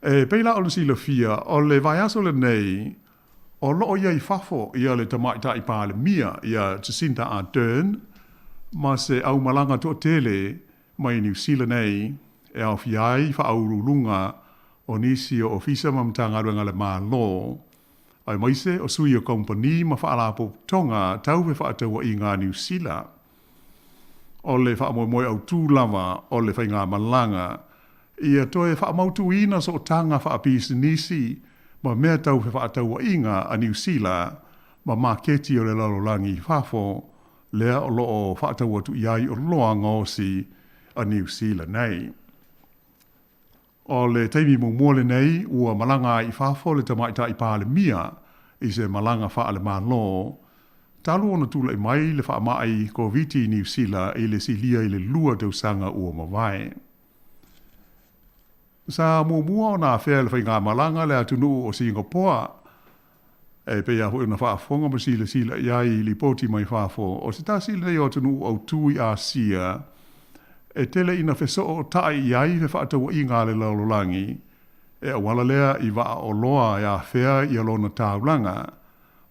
E pei la ona silafia, o le vaiaso lenei, o lo o i ai i fafo ia le Tamaitai Palemia ia Jacinda Ardern ma se aumalaga toatele mai Niu Sila nei e aofia ai faauluuluga o nisi o Ofisa ma Matagaluega a le Malo, aemaise o sui o kamupani ma faalapotopotoga tau fefaatauaiga a Niu Sila. O le faamoemoe autū lava o le faigamalaga ia toe faamautuina sootaga faapisinisi ma mea tau fefaatauaiga a Niu Sila ma maketi o le lalolagi i fafo, lea o lo o faatau atu i ai oloa gaosi a Niu Sila nei. O le taimi muamua lenei ua malaga ai i fafo le Tamaitai Palemia i se malaga faale-Malo talu ona tulai mai le faamai Koviti i Niu Sila i le silia i le lua tausaga ua mavae. Sa muamua ona afea e le faigamalaga le atunuu o Singapoa, E pei lava foi ona faafofoga ma silasila i ai i lipoti mai fafo, o se tasi lenei o atunuu autū i Asia e tele ina fesootai i ai fefaatauaiga a le lalolagi, e auala lea i vaa oloa e afea ia lona taulaga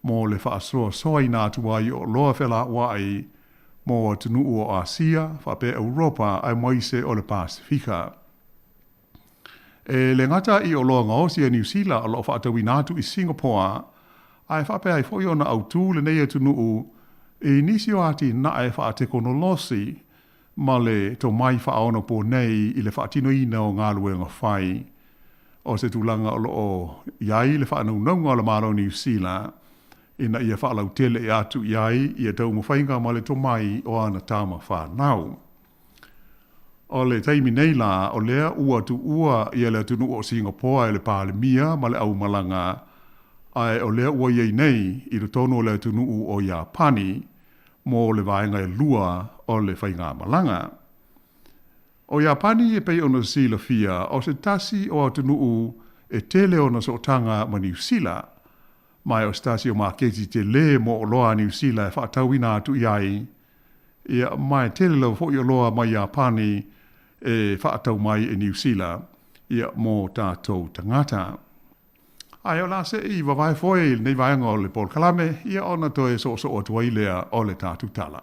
mo le faasoasoaina atu ai o oloa felauai mo atunuu o Asia faapea Europa aemaise o le Pasefika. E le gata i oloa gaosi a Niu Sila o lo o faatauina atu i Singapore, ae faapea ai foi ona autū lenei atunuu i nisi o atinae faatekonolosi ma le tomai faaonaponei i le faatinoina o galuega fai. O se tulaga o lo o i ai le faanaunauga o le Malo o Niu Sila ina ia faalautele atu i ai ia taumafaiga ma le tomai o ana tama fanau. O le taimi nei la, o lea ua tuua ia le atunuu o Singapoa e le Palemia ma le aumalaga, ae o lea ua i ai nei i totonu o le atunuu o Iapani mo le vaega e lua o le faigamalaga. O Iapani e pei ona silafia, o se tasi o atunuu e tele ona sootaga ma Niu Sila, ma o se tasi o maketi tele mo oloa a Niu Sila e faatauina atu i ai, Ia, ma e tele lava foi oloa mai Iapani e faatau mai e Niu Sila, ia, mo tatou tagata. Ae o le a se i vavae foe i lenei vaega o le polokalame, ia, ona toe soosoo atu ai lea o le tatou tala.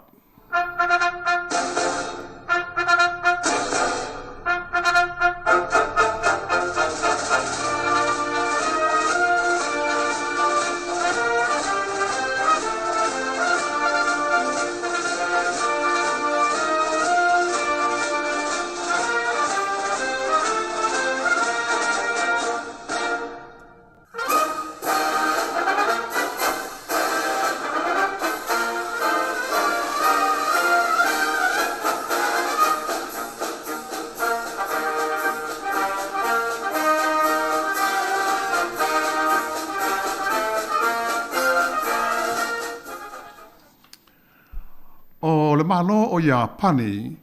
le Malo o Iapani,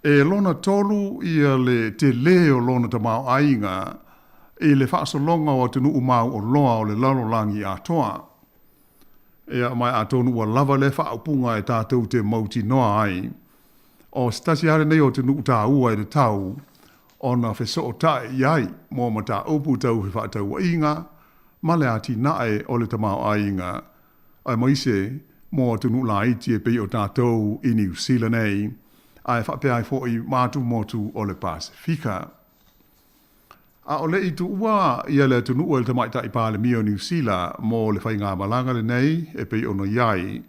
e lona tolu ia le telē o lona tamaoaiga i le faasologa o atunuu mauoloa o le lalolagi atoa. Ia, ma atonu ua lava lea faaupuga e tatou te mautinoa ai, o se tasi lava lenei o atunuu taua e tatau ona fesootai i ai mo mataupu tau fefaatauaiga ma le atinae o le tamaoaiga, aemaise mo atunuu laiti e pei o tatou i Niu Sila nei, ae faapea ai foi ma atumotu o le Pasefika. A o le i tuua ia le atunuu e le Tamaitai Palemia o Niu Sila mo le faigamalaga lenei e pei ona i ai,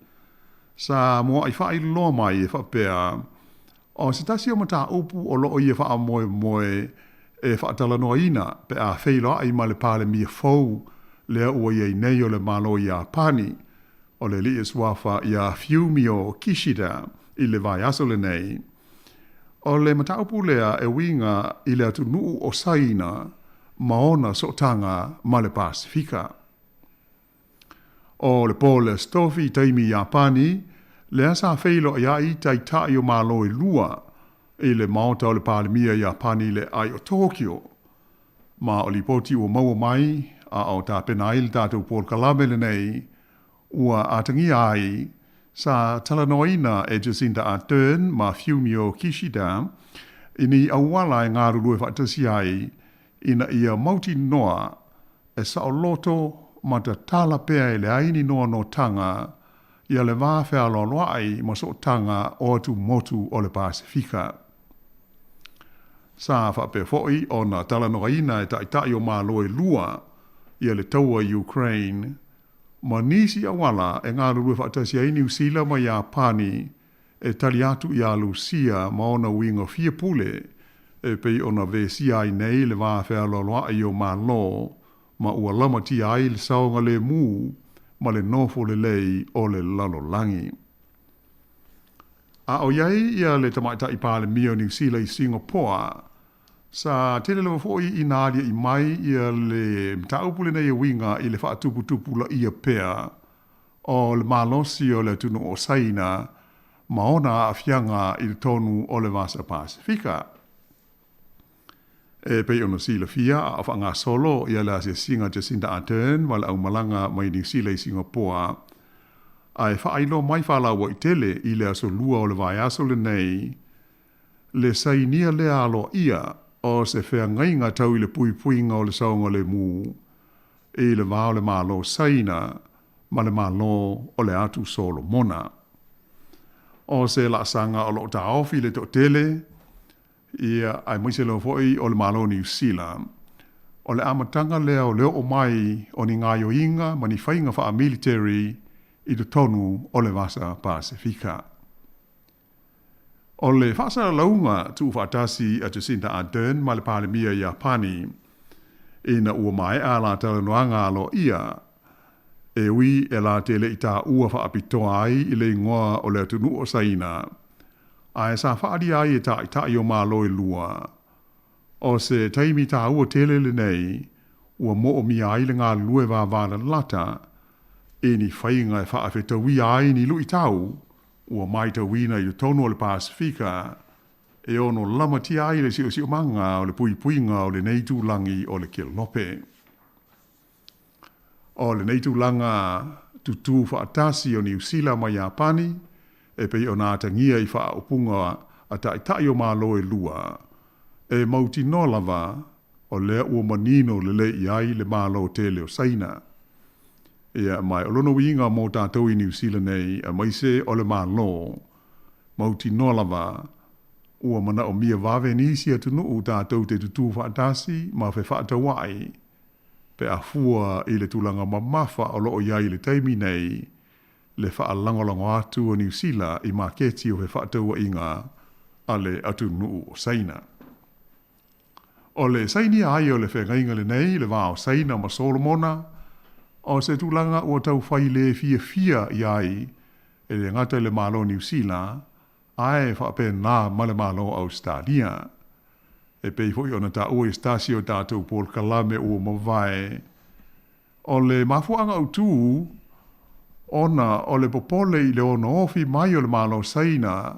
sa mua'i faailoa mai e faapea, o se tasi o mataupu o lo o ia faamoemoe e faatalanoaina pe a feiloai ma le Palemia fou lea ua i ai nei o le Malo o Iapani, o le alii suafa ia Fumio Kishida i le vaiaso lenei. O le mataupu lea e uiga i le atunuu o Saina ma ona sootaga ma le Pasefika. O le po o le Aso Tofi i taimi i Iapani, lea sa feiloai ai taitai o Malo e lua i le Maota o le Palemia Iapani i le aai o Tokyo. Ma o lipoti ua maua mai a o tapena ai le tatou polokalame lenei, ua atagia ai, sa talanoaina e Jacinda Ardern ma Fumio Kishida i ni auala e galulue faatasi ai ina ia mautinoa e saoloto ma tatala pea e leai ni noanoataga ia le va fealoaloai ma sootaga o atumotu o le Pasefika. Sa faapea foi ona talanoaina e taitai o Malo e lua ia le taua i Ukraine ma nisi auala e galulue faatasi ai Niu Sila ma Iapani e tali atu iā Lusia ma ona uiga fia pule e pei ona vesia ai nei le va fealoaloai o Malo ma ua lamatia ai le saogalemu ma le nofo lelei o le lalolagi. A o i ai ia le Tamaitai Palemia o Niu Sila i Singapoa, sa tele lava foi ina aliaʻi mai ia le mataupu lenei e uiga i le faatuputupulaia pea o le malosi o le atunuu o Saina ma ona aafiaga i totonu o le Vasa Pasefika. E pei ona silafia a o faagasolo ia le asiasiga a Jacinda Ardern ma le aumalaga mai Niu Sila i Singapoa, ae faailoa mai faalauaitele i le aso Lua o le vaiaso lenei le sainia lea aloaia o se feagaiga tau i le puipuiga o le saogalemu i le va o le Malo o Saina ma le Malo o le Atu Solomona. O se laasaga o lo o taofi i le toatele, ia, aemaise lava foi o le Malo o Niu Sila, o le amataga lea o le oo mai o ni gaoioiga ma ni faiga faamiliteri i totonu o le Vasa Pasefika. O le faasalalauga tuufaatasi a Jacinda Ardern ma le Palemia Iapani ina ua maea a la talanoaga aloaia, e ui e la te le i taua faapitoa ai i le igoa o le atunuu o Saina, ae sa faaalia ai e taitai o Malo e lua, o se taimi taua tele lenei ua moomia ai le galulue vavalalata i ni faiga e faafetauia ai ni luitau ua matauina i totonu o le Pasefika e ono lamatia ai le siosiomaga o le puipuiga o lenei itulagi o le Kelope. O lenei tulaga tutū faatasi o Niu Sila ma Iapani e pei ona atagia i faaupuga a taitai o Malo e lua, e mautinoa lava o lea ua manino lelei i ai le Malo tele o Saina. Ia, ma o lona uiga mo tatou i Niu Sila nei, aemaise o le Malo, mautinoa lava, ua manaomia vave nisi atunuu tatou te tutū faatasi ma fefaataua'i pe a fua i le tulaga mamafa o lo o i ai i le taimi nei le faalagolago atu o Niu Sila i maketi o fefaatauaiga a le atunuu o Saina. O le sainia ai o le feagaiga lenei i le va o Saina ma Solomona, o se tulaga ua tau fai le fiafia i ai e le gata i le Malo o Niu Sila, ae faapena ma le Malo o Ausetalia. E pei foi ona taua i se tasi o tatou polokalame ua mavae, O le mafuaaga autu, ona o le popole i le ono ofi mai o le Malo o Saina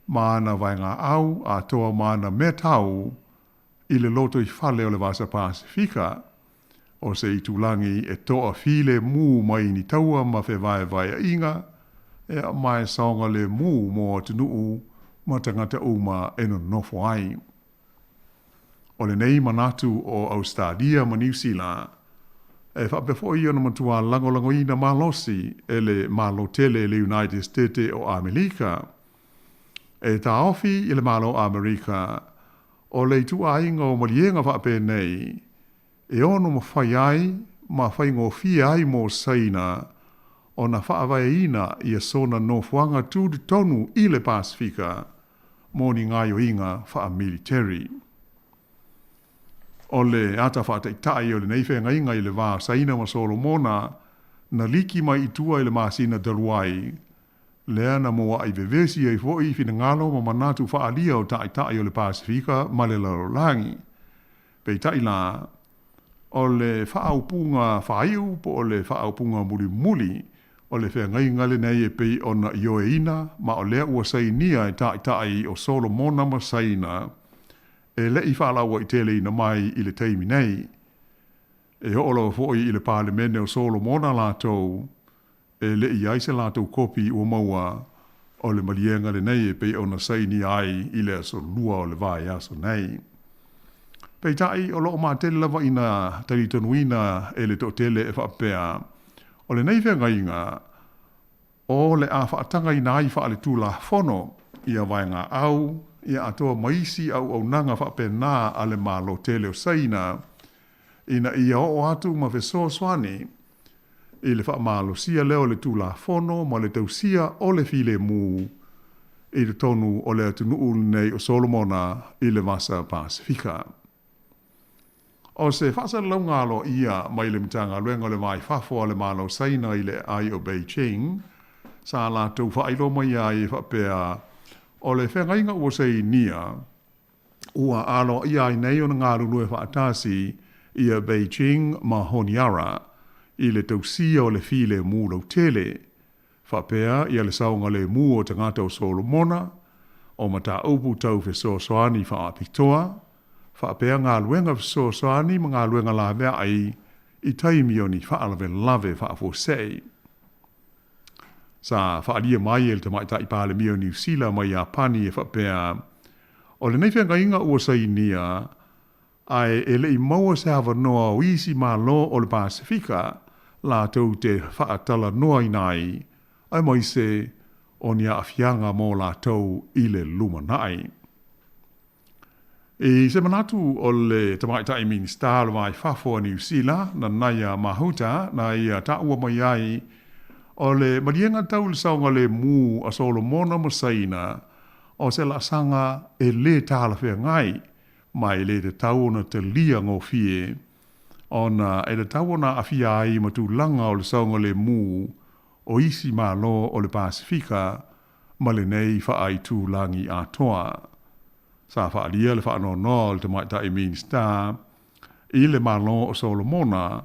ma ana vaegaau atoa ma ana meatau i le lotoifale o le Vasa Pasefika, o se itulagi e toafilemu mai ni taua ma fevaevaeaiga e ma e saogalemu mo atunuu ma tagata uma e nonofo ai. O lenei manatu o Ausetalia ma Niu Sila, e faapea foi ona matuā lagolagoina malosi e le Malo tele le United Setete o Amelika. E taofi i le Malo o Amerika, o le ituaiga o maliega faapenei e ono mafai ai ma faigofie ai mo Saina ona faavaeina ia sona nofoaga tutotonu i le Pasefika mo ni gaoioiga faamiliteri. O le ata faataitai o lenei feagaiga i le va o Saina ma Solomona na liki mai i tua i le masina talu ai, lea na muaʻi vevesi ai foi finagalo ma manatu faaalia o taitai o le Pasefika ma le lalolagi. Peitai la, o le faaupuga faaiu po o le faaupuga mulimuli o le feagaiga lenei e pei ona ioeina ma o lea ua sainia e taitai o Solomona ma Saina e le i faalauaiteleina mai i le taimi nei. E oo lava foi i le Palemene o Solomona latou e le i ai se latou kopi ua maua o le maliega lenei e pei ona sainia ai i le aso Lua o le vaiaso nei. Peitai, o lo o matele lava ina talitonuina e le toatele e faapea, o lenei feagaiga o le a faatagaina ai faaletulafono ia vaegaau ia atoa ma isi auaunaga faapena a le Malo tele o Saina ina ia oo atu ma fesoasoani i le faamalosia lea o le Tulafono ma le tausia o le filemu i totonu o le atunuu lenei o Solomona i le Vasa Pasefika. O se faasalalauga aloaia mai le Matagaluega o le Va i Fafo a le Malo o Saina i le aai o Beijing, sa latou faailoa mai ai e faapea, o le feagaiga ua sainia, ua aloaia ai nei ona galulue faatasi ia Beijing ma Honiara i le tausia o le filemu lautele, faapea ia le saogalemu o tagata o Solomona, o mataupu tau fesoasoani faapitoa, faapea galuega fesoasoani ma galuega laveai i taimi o ni faalavelave faafuasei. Sa faaalia mai e le Tamaitai Palemia o Niu Sila ma Iapani e faapea, o lenei feagaiga ua sainia ae e le i maua se avanoa o isi Malo o le Pasefika latou te faatalanoaina ai, aemaise o ni aafiaga mo latou i le lumanai. I se manatu o le Tamaitai Minisita o le Va i Fafo a Niu Sila, Nanaia Mahuta, na ia taua mai ai, o le maliega tau i le saogalemu a Solomona ma Saina, o se laasaga e lē talafeagai, ma e lē tatau ona talia gofie, ona e tatau ona aafia ai ma tulaga o le saogalemu o isi Malo o le Pasefika ma lenei faaitulagi atoa. Sa faaalia le faanoanoa o le Tamaitai Minisita i le Malo o Solomona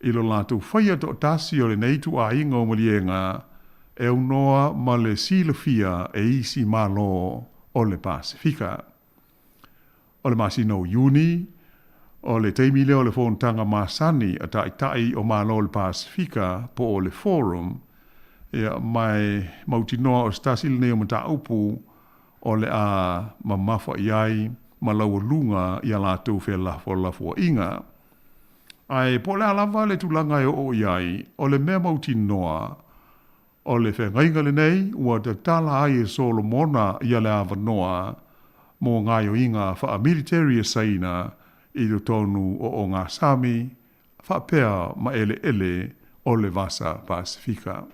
i lo latou faia toatasi o lenei ituaiga o maliega e aunoa ma le silafia e isi Malo o le Pasefika. O le masina o Iuni, o le taimi lea o le fonotaga masani a Taitai o Malo o le Pasefika po o le Forum, ia, ma e mautinoa o se tasi lenei o mataupu o le a mamafa i ai ma laualuga i a latou felafolafoaiga. Ae po o le a lava le tulaga e oo i ai, o le mea mautinoa, o le feagaiga lenei ua tatala ai e Solomona ia le avanoa mo gaoioiga faamiliteri a Saina i totonu o ogasami faapea ma eleele o le Vasa Pasefika.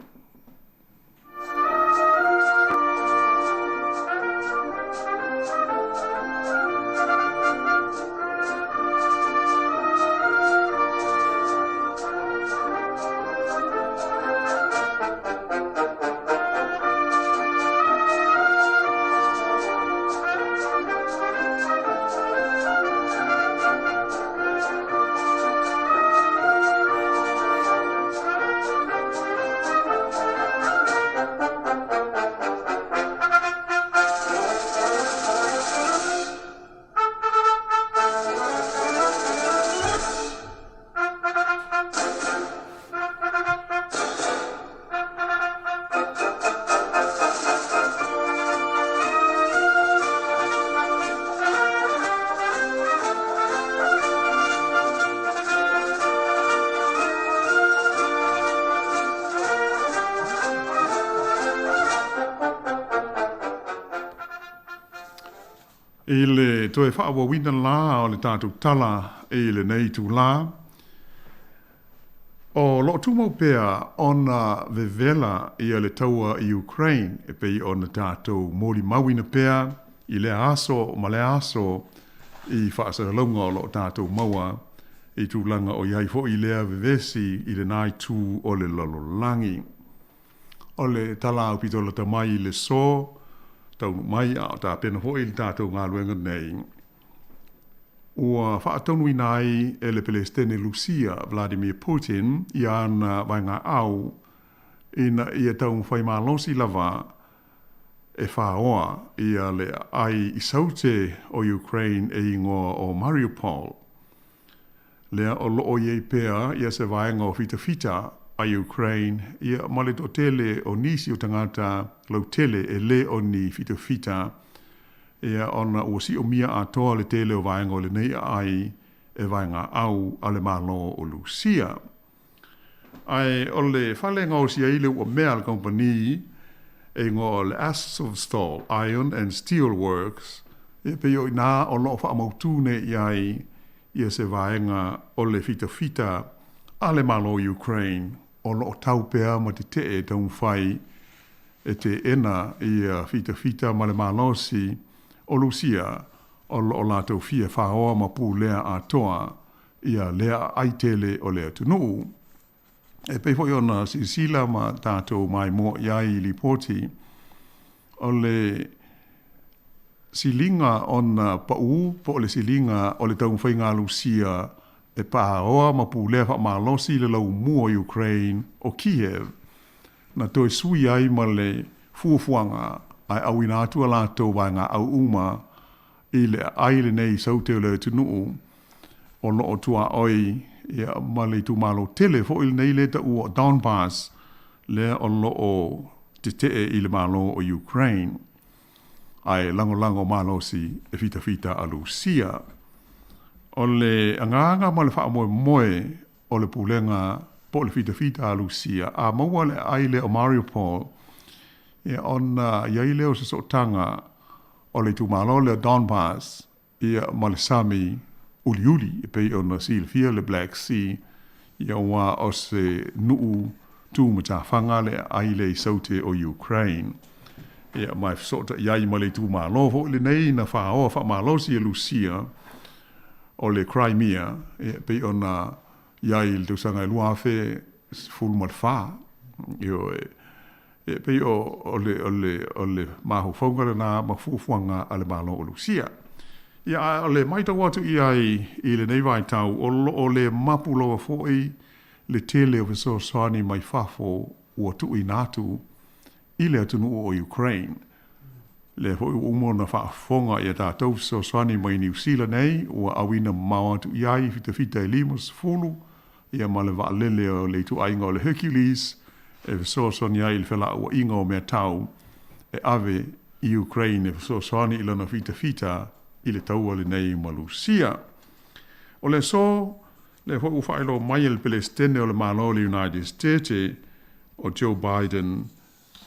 I le toe faaauauina la o le tatou tala i lenei itulā, o lo o tumau pea ona vevela ia le taua i Ukraine e pei ona tatou molimauina pea i lea aso ma lea aso i faasalalauga o lo o tatou maua i tulaga o i ai foi lea vevesi i lena itu o le lalolagi. O le tala aupito lata mai i le so, taunuu mai a o tapena foi le tatou galuega nei, ua faatonuina ai e le Peresetene Lusia Vladimir Putin i ana vaegaau ina ia taumafai malosi lava e faoa ia le aai i saute o Ukraine e igoa o Mariupol. Lea o loo i ai pea ia se vaega o fitafita a Ukraine ia ma le toatele o nisi o tagata lautele e le o ni fitafita ia ona ua siomia atoa le tele o vaega o lenei aai e vaegaau a le Malo o Lusia. Ae o le fale e gaosi ai le uamea a le kamupani e igoa o le Azovstal Iron and Steel Works, e pei o i ina o lo o faamautū nei i ai ia se vaega o le fitafita a le Malo o Ukraine o lo o tau pea ma tetee taumafai e teena ia fitafita ma le malosi o Lusia o lo o latou fia faoa ma pulea atoa ia lea aai tele o le atunuu. E pei foi ona silasila ma tatou maimoa i ai i lipoti, o le siliga ona pau po o le siliga o le taumafaiga a Lusia e paoa ma pulea faamalosi le laumua o Ukraine o Kiev, na toe sui ai ma le fuafuaga ae auina atu a latou vaegaau uma i le aai lenei i saute o le atunuu o lo o tuaoi ia ma le itumalo tele foi lenei lea e taua o Donbas lea o lo o tetee i le Malo o Ukraine ae lagolago malosi e fitafita a Lusia. O le agaga ma le faamoemoe o le pulega po o le fitafita a Lusia a maua le aai lea o Mariupol ia ona i ai lea o se sootaga o le itumalo lea o Donbas ia ma le sami uliuli e pei ona silafia le Black Sea ia aua o se nuu tu matafaga le aai lea i saute o Ukraine. Ia ma e fesootai ai ma le itumalo foi lenei na faoa faamalosi e Lusia o le Crimea e pei ona i ai i le tausaga e 2014. Ioe. E pei o, o le, o le, o le mafaufauga lena ma fuafuaga a le Malo o Lusia. Ia, a o le matau atu i ai i lenei vaitau, o lo o le mapu lava foi le tele o fesoasoani mai fafo ua tuuina atu i le atunuu o Ukraine. Lea foi ua uma ona faafofoga i a tatou fesoasoani mai Niu Sila nei, ua auina mamao atu i ai fitafita e 50 ia ma le vaalele o le ituaiga o le Hercules e fesoasoani ai i le felauaiga o mea tau e ave i Ukraine e fesoasoani i lana fitafita i le taua lenei ma Lusia. O le aso, lea foi ua faailoa mai e le Peresetene o le Malo o le United States o Joe Biden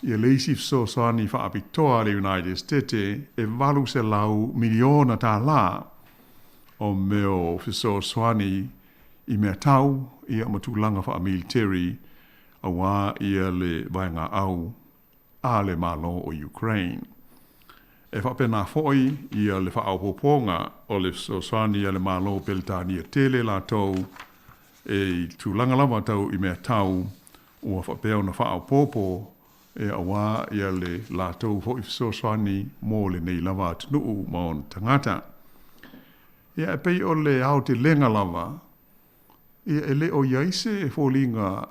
ia le isi fesoasoani faapitoa a le United States e $800 miliona tālā o mea o fesoasoani i mea tau ia ma tulaga faamiliteri auā ia le vaegaau a le Malo o Ukraine. E faapena foi ia le faaopoopoga o le fesoasoani a le Malo o Peretania tele latou e i tulaga lava tau i mea tau ua faapea ona faaopoopo e auā ia le latou foi fesoasoani mo lenei lava atunuu ma ona tagata. Ia e pei o le aotelega lava, ia e le o i ai se foliga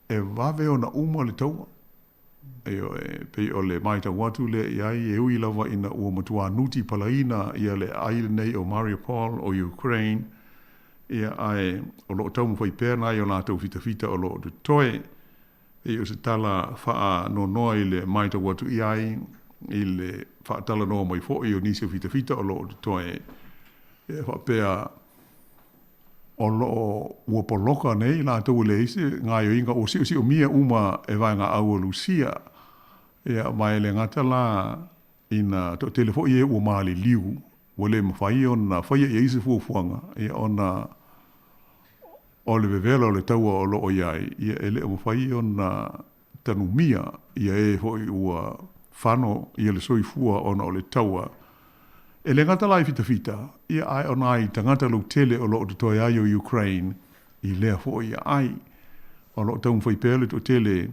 e vave ona uma le taua. Ioe, e pei o le matau atu lea i ai, e ui lava ina ua matua nuti palaina ia le aai lenei o Mariupol o Ukraine, ia ae o lo o taumafai pea nai o latou fitafita o lo o totoe. Pei o se tala faanoanoa i le matau atu i ai i le faatalanoa mai foi o nisi o fitafita o lo o totoe, ia faapea o lo o ua poloka nei latou e leai se gaoioiga ua siosiomia uma e vaegaau o Lusia. Ia ma e le gata la. Ina toatele foi e ua maliliu ua le mafai ona faia i ai se fuafuaga, ia, ona o le vevela o le taua o lo o i ai, ia, e le o mafai ona tanumia ia e foi ua fano ia le soifua ona o le taua. E le gata la i fitafita, ia, ae o nai tagata lautele o lo o totoe ai o Ukraine i lea foi aai. O lo o taumafai pea le toatele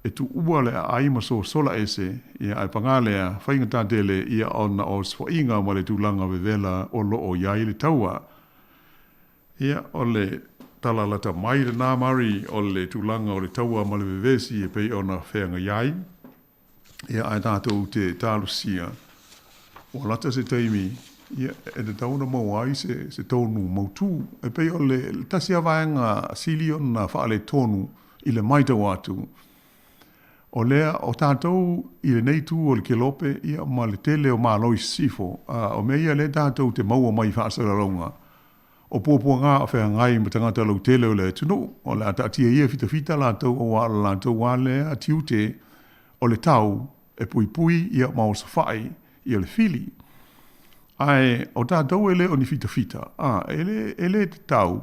e tuua le aai ma sosola ese, ia, ae paga lea, faigata tele ia ona o osofaiga ma le tulaga vevela o lo o i ai le taua. Ia, o le tala lata mai lena, Murray, o le tulaga o le taua ma le vevesi e pei ona feagai ai. Ia, ae tatou te talosia, ua lata se taimi, ia, e tatau ona maua ai se, se tonu mautū. E pei o le, le tasi lava vaega sili ona faaletonu i le matau atu, o lea o tatou i lenei itu o le kelope, ia, ma le tele o Malo i sisifo, a, o mea ia lea tatou te maua mai i faasalalauga, o puapuaga o feagai ma tagata lautele o le atunuu, o le a taatia ia e fitafita latou aua o le latou lava lea tiute o le tau e puipui ia ma osofai ia le fili. Ae o tatou e le o ni fitafita, a, e le, e le tatau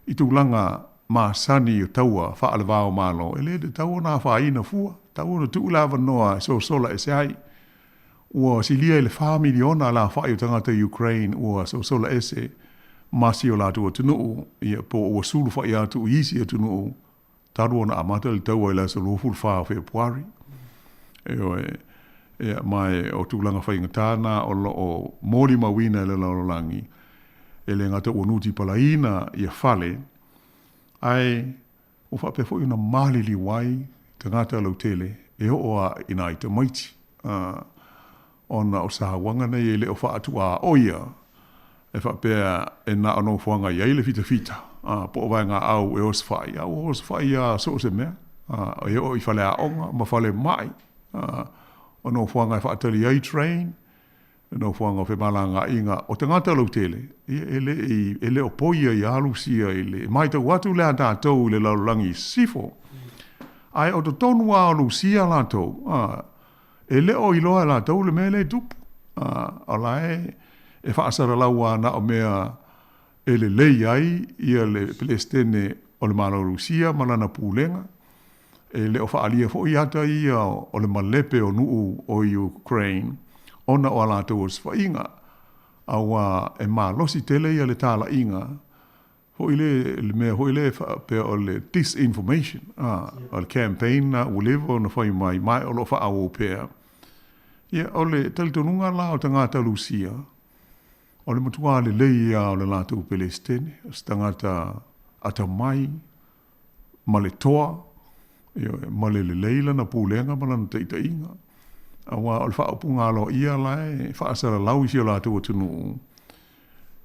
i tulaga masani o taua faale-va o Malo, e le tatau ona afaina fua, tatau ona tuu le avanoa e sosola ese ai. Ua silia i le 4 miliona le aofai o tagata Ukraine ua sosola ese ma si o latou atunuu, ia, po ua sulufai atu i isi atunuu talu ona amata le taua i le aso 24 o Fepuari. Ioe, ia, ma e o tulaga faigata na o lo o molimauina e le lalolagi, e le gata ua nutipalaina ia fale, ae ua faapea foi ona maliliu ai tagata lautele e oo lava i nai tamaiti, ona o sauaga nei e le o faatuaoia e faapea e na o nofoaga e i ai le fitafita po o vaegaau e osofai, a ua osofai lava so o se mea, e oo i faleaoga ma falemai, o nofoaga e faatali ai train, le nofoaga o femalagaaiga o tagata lautele, ia e le i, e le o poia ia Lusia i le matau atu lea a tatou i le lalolagi i sisifo. Ae o totonu lava o Lusia latou, a, e le o iloa e latou le mea lea e tupu. A, o la e, e faasalalau lava na o mea e lelei ai ia le Peresetene o le Malo o Lusia ma lana pulega. E le o faaalia foi ata ia o le malepe o nuu o Ukraine ona o a latou osofaiga, auā e malosi tele ia le talaiga foi le, le mea foi lea e faapea o le disinformation, a, o le campaign lena ua leva ona fai mai ma o lo o faaauau pea. Ia, o le talitonuga la o tagata Lusia, o le matua lelei lava o le latou Peresetene, o se tagata atamai, ma le toa, ioe, ma le lelei lana pulega ma lana taitaiga. Aua o le faaupuga aloaia la e faasalalau i si o latou atunuu,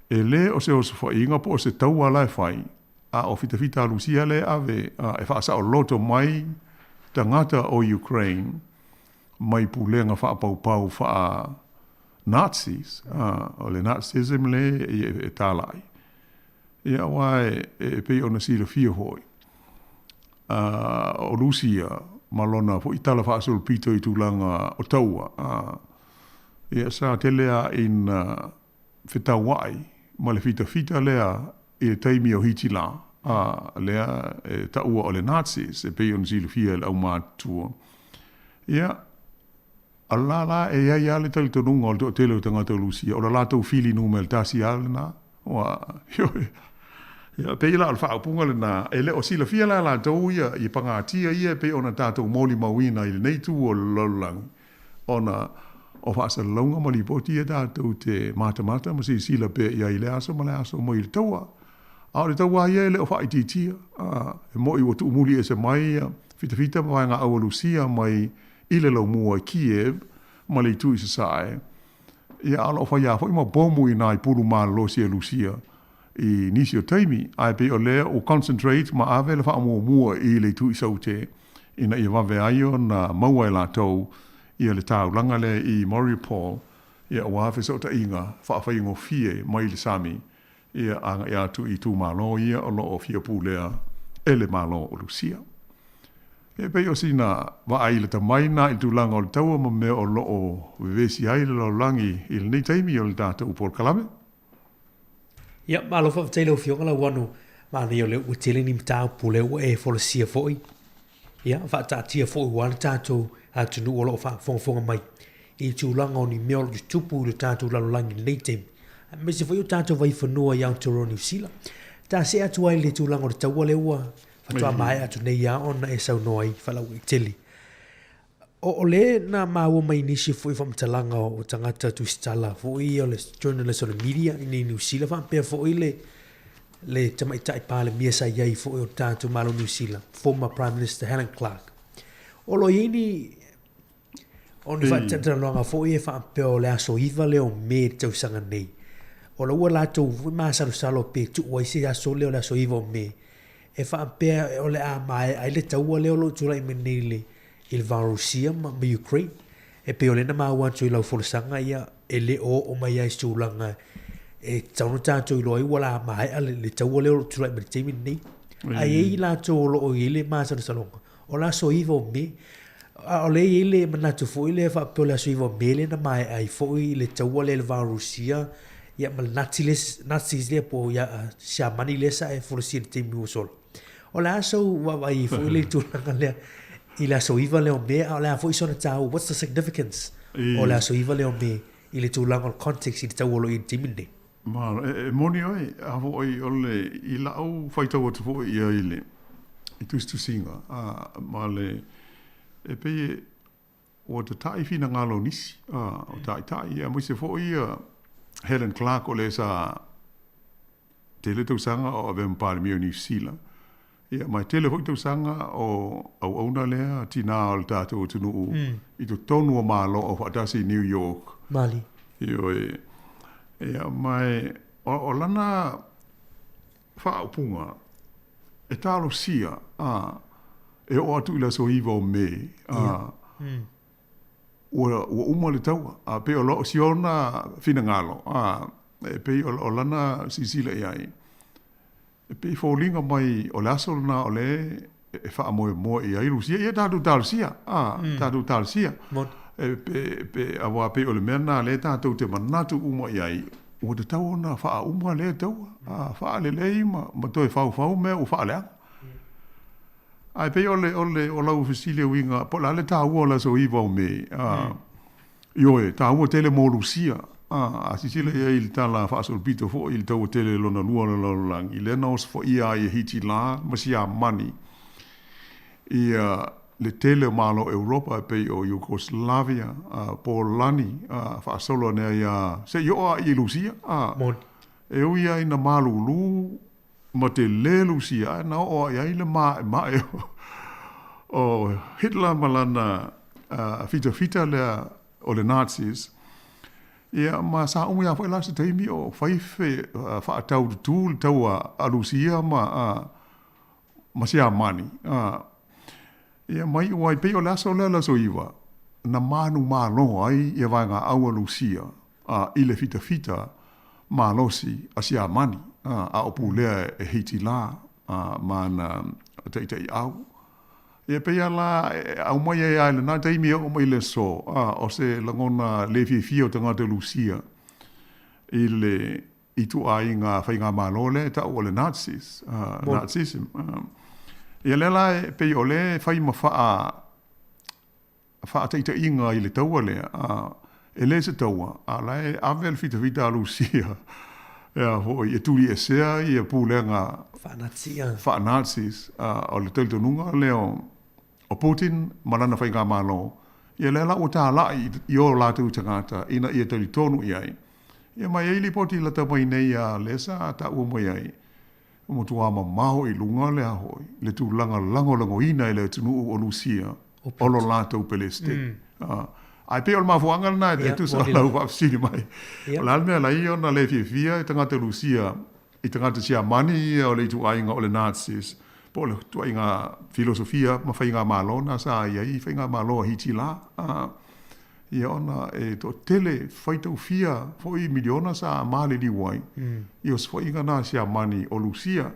e le o se osofaiga po o se taua la e fai, a o fitafita a Lusia lea e ave e faasaoloto mai tagata o Ukraine mai pulega faapaupau faa Nazis, o le Nazism le e talai. Ia, aua e pei ona silafia foi, o Lusia ma lona foi tala faasolopito i tulaga o taua, ia sa tele lava ina fetauai ma le fitafita lea i le taimi o Hitila, lea e taua o le Nazis e pei ona silafia e le aumatutua. Ia, a la la e i ai lava le talitonuga o le toatele o tagata o Lusia, o le latou fili numera tasi lava lena. Ua, ioe. Ia, pei la o le faaupuga lena, e le o silafia la e latou ia, ia pagatia ia e pei ona tatou molimauina i lenei itu o le lalolagi, ona o faasalalauga ma lipoti ia tatou te matamata ma silasila pea i ai i lea aso ma lea aso mai i le taua. A o le taua lava ia e le o faaitiitia. A, e moni ua tuumuli ese mai ia fitafita ma vaegaau a Lusia mai i le laumua i Kiev ma le itu i sasae, Ia, a o lo o fai lava foi ma pomu i nai pulu malolosi a Lusia i nisi o taimi, ae pei o lea ua concentrate ma ave le faamuamua i le itu i Saute ina ia vave ai ona maua e latou ia le taulaga lea i Mariupol, ia aua fesootaiga faafaigofie mai le sami ia agai atu i itumalo ia o lo o fia pulea e le Malo o Lusia. Ia e pei o sina vaai lata mai na i le tulaga o le taua ma mea o lo o vevesi ai le lalolagi i lenei taimi o le tatou polokalame. Ia, malo faafetai lau Afioga Lauano. Manaia o lea ua tele ni mataupu o lea ua e folasia foi. Ia, faataatia foi aua le tatou atunuu o lo o faafogafoga mai i tulaga o ni mea o lo o tutupu i le tatou lalolagi i lenei taimi, aemaise foi o tatou vaifanua i Aotearoa Niu Sila. Ta see atu ai i le tulaga o le taua lea ua faatoa maea atu nei lava ona e saunoa ai faalauaitele. O le na maua mai nisi foi faamatalaga o tagata tusitala foi ia o le journalist o le media i nei Niu Sila faapea foi le le tamaitai Palemia sa i ai foi o le tatou Malo Niu Sila, former Prime Minister Helen Clark. O lo o i ai ni o ni faatalatalanoaga foi e faapea o le aso 9 lea o Me i le tausaga nei. O la ua latou foi masalosalo pe tuu ai se aso lea o le aso 9 o Me e faapea o le a maea ai le taua lea o lo o tulai mai nei i le, i le va o Rusia ma, ma Ukraine. E pei o lea na maua atu i lau folasaga, ia, e le o oo mai ai i se tulaga e tatau ona tatou iloa ai ua la maea le, le taua lea o lo o tulai mai i le taimi lenei. Ae i ai latou o lo o i ai le masalosaloga, o le aso 9 o Me. A o lea e i ai le manatu foi lea faapea o le aso 9 o Me lea na maea ai foi le taua lea i le va o Rusia ia ma le Nazi lea, Nazis lea po o ia Siamani lea sa e folasia i le taimi ua sola. O le a sou vaavaai ai foi le tulaga lea i le aso 9 lea o Me, a o le a foi sona taua, what's the significance o le aso 9 lea o Me i le tulaga o le context i le taua o lo o i ai i le taimi lenei? Malo, e moni oe, a foi o le, i la'u faitau atu foi ia i le i tusitusiga, a, ma le, e pei e, ua tata'i finagalo o nisi, a, o ta'ita'i, aemaise foi ia Helen Clark o le sa tele tausaga o avea ma Palemia o Niu Sila, ia, ma e tele foi tausaga o auauna lea tinā o le tatou atunuu i totonu o Malo Aufaatasi i New York. Mali. Ioe. Ia, ma e, o, o lana faaupuga, e talosia, a, e oo atu i le aso 9 o Me, a, Ia. ua, ua uma le taua. A pei o, o si ona finagalo, a, e pei o, o lana silasila i ai, e pei e foliga mai o le aso lena o lea e faamoemoe i ai Rusia, ia tatou talosia, a, tatou talosia. E pe, pe, aua pei o le mea lena lea tatou te manatu uma i ai, ua tatau ona faauma lea taua, a, faalelei ma, ma toe faufau mea ua faaleaga. Ae pei o le, o le, o lau fesili e uiga, po o le a le taua o le aso 9 o Me, a, ioe, taua tele mo Rusia. A, a silasila i ai i le tala faasolopito foi i le taua tele lona lua o le lalolagi, lea na osofaia ai e Hitila ma Siamani ia le tele o Malo o Europa e pei o Yugoslavia, a, Polani, a, faasolo ane ai a, se i oo lava i Rusia, a, e ui lava ina malulu ma telē Rusia ae na oo i ai le maʻemaʻe o Hitler ma lana fitafita lea o le Nazis. Ia, ma sa umi lava foi la se taimi o fai faatau tutū le taua a Rusia ma ma Siamani. Ia, ma iu ai, pei o le aso lea le aso 9, na manumalo ai ia vaegaau a Rusia i le fitafita malosi a Siamani, a o pulea e Hitila ma ana taitaiau. Ia, pei lava la e aumai ai lava i lena taimi e oo mai i le aso, o se lagona le fiafia o tagata Rusia i le ituaiga faigamalo lea e tau o le Nazis, Nazism. Ia lea la e pei o lea e fai ma faa faataitaiga i le taua lea, e le se taua, a la e ave le fitafita a Rusia e foi e tuliesea ia pulega faa-Nazis. O le talitonuga lea o Putin ma lana faigamalo, ia lea la ua talai i o latou tagata ina ia talitonu i ai. Ia ma e i ai lipoti lata mai nei a lea sa taua mai ai, ua matua mamao i luga le a hoi, le tulaga lagolagoina e le atunuu o Rusia o lo latou Peresetene. Ae pei o le mafuaaga lena e tusa o lau faafesili mai. O le a le mea la ia ona le fiafia e tagata Rusia i tagata Siamani ia o le ituaiga o le Nazis, po o le ituaiga filosofia ma faigamalo na sa i ai faigamalo a Hitila. Ia ona e toatele faitau fia foi miliona sa maliliu ai i osofaiga na a Siamani o Rusia.